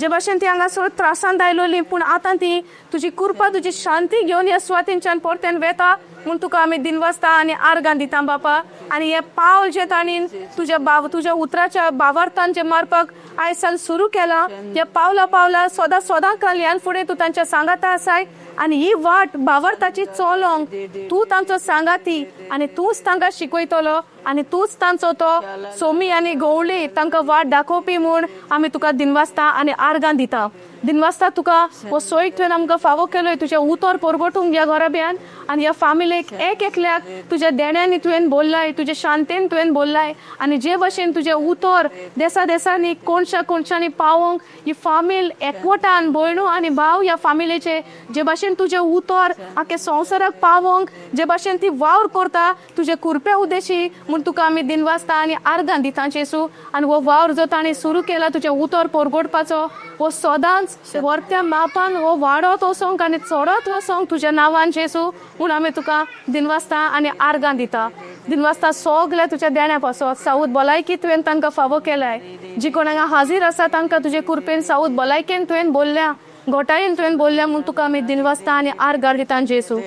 जे भशेन ती हांगासर त्रासांत आयलोली, पूण आतां ती तुजी कृपा, तुजी शांती घेवन ह्या सुवातींच्यान परत्यान वेता म्हूण तुका आमी दिनवासता आनी आर्गां दिता बापा. आनी हें पावल जें तांणी तुज्या बाव तुज्या उतराच्या बावार्थान जें मारपाक आयज सावन सुरू केलां, ह्या पावला पावला सदां सदां काल ह्यान फुडें तूं तांच्या सांगाता आसाय आनी ही वाट बावार्थाची चलोंक तूं तांचो सांगाती आनी तूंच तांकां शिकयतलो आनी तूंच तांचो तो सोमी आनी गवळी तांकां वाट दाखोवपी म्हूण आमी तुका दिनवासता आनी आर्गां दिता. दिनवासता तुका हो सोय तुवें आमकां फावो केलोय तुजें उतर परगटूंक ह्या घराब्यान आनी ह्या फामिलीक एक एकल्याक तुज्या देण्यांनी तुवें बोल्लाय, तुज्या शांतेन तुवें बोल्लाय आनी जे भशेन तुजें उतर देसा देसांनी कोणशा कोणशांनी पावोवंक ही फामील एकवटान भयणू आनी भाव ह्या फामिलेचे जे भशेन तुजें उतर आख्या संवसाराक पावोवंक जे भशेन ती वावर करता तुजे कुरप्या उद्देशी म्हूण तुका आमी दिनवासता आनी आर्गां दिता जेसू. आनी हो वावर जो ताणें सुरू केला तुजें उतर परगटपाचो हो सदांच वरत्या मापान हो वाडत वचोंक आनी चडत वचोंक तुज्या नांवान जेसू म्हूण आमी तुका दिनवासता आनी आर्गां दिता. दिनवासता सगळ्या तुज्या देण्या पासत सावूद भलायकी तुवें तांकां फावो केलाय, जी कोण हांगा हाजीर आसा तांकां तुजे कुरपेन सावूद भलायकेन तुवें बोल्ल्या, घोटायेन तुवें बोल्ल्या म्हूण तुका आमी दिनवासता आनी आर्गां दिता जेसू.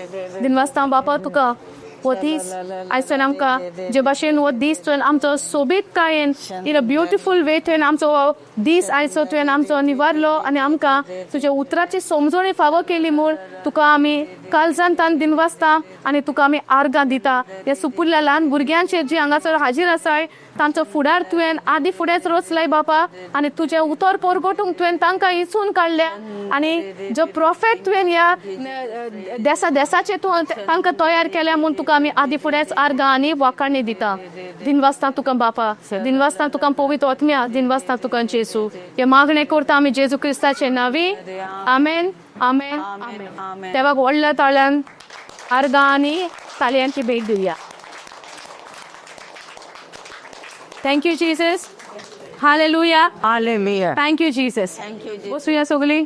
दिनवासता बापा तुका हो दीस आयज तुवें आमकां जे भाशेन हो दीस तुवें आमचो सोबीतकायेन इन अ ब्युटिफूल वे तुवें आमचो हो दीस आयचो तुवें आमचो निवारलो आनी आमकां तुज्या उतराची समजणी फावो केली म्हूण तुका आमी काळजान तान दिनवासता आनी तुका आमी आर्गां दिता. ह्या सुपुल्ल्या ल्हान भुरग्यांचेर जी हांगासर हाजीर आसाय तांचो फुडार तुवें आदी फुडेंच रचलाय बापा आनी तुजें उतर परगटूंक तुवें तांकां इचून काडल्या आनी जो प्रोफेट तुवें ह्या देसा देसाचे तूं तांकां तयार केल्या म्हूण तुका आमी आदी फुडेंच आर्गां आनी वाखाणी दिता. दिनवासता तुका बापा, दिनवासता तुका पवित्र आत्म्या, दिनवासता तुका जेजू. हे मागणें करता आमी जेजू क्रिस्ताचे नांवी, आमेन आमेन आमेन. तेव्हा व्हडल्या ताळ्यान आर्गां आनी ताळयांची भेट दिवया. Thank you Jesus. Hallelujah. Hallelujah. Thank you Jesus. Thank you, Jesus. बसूया सगळी.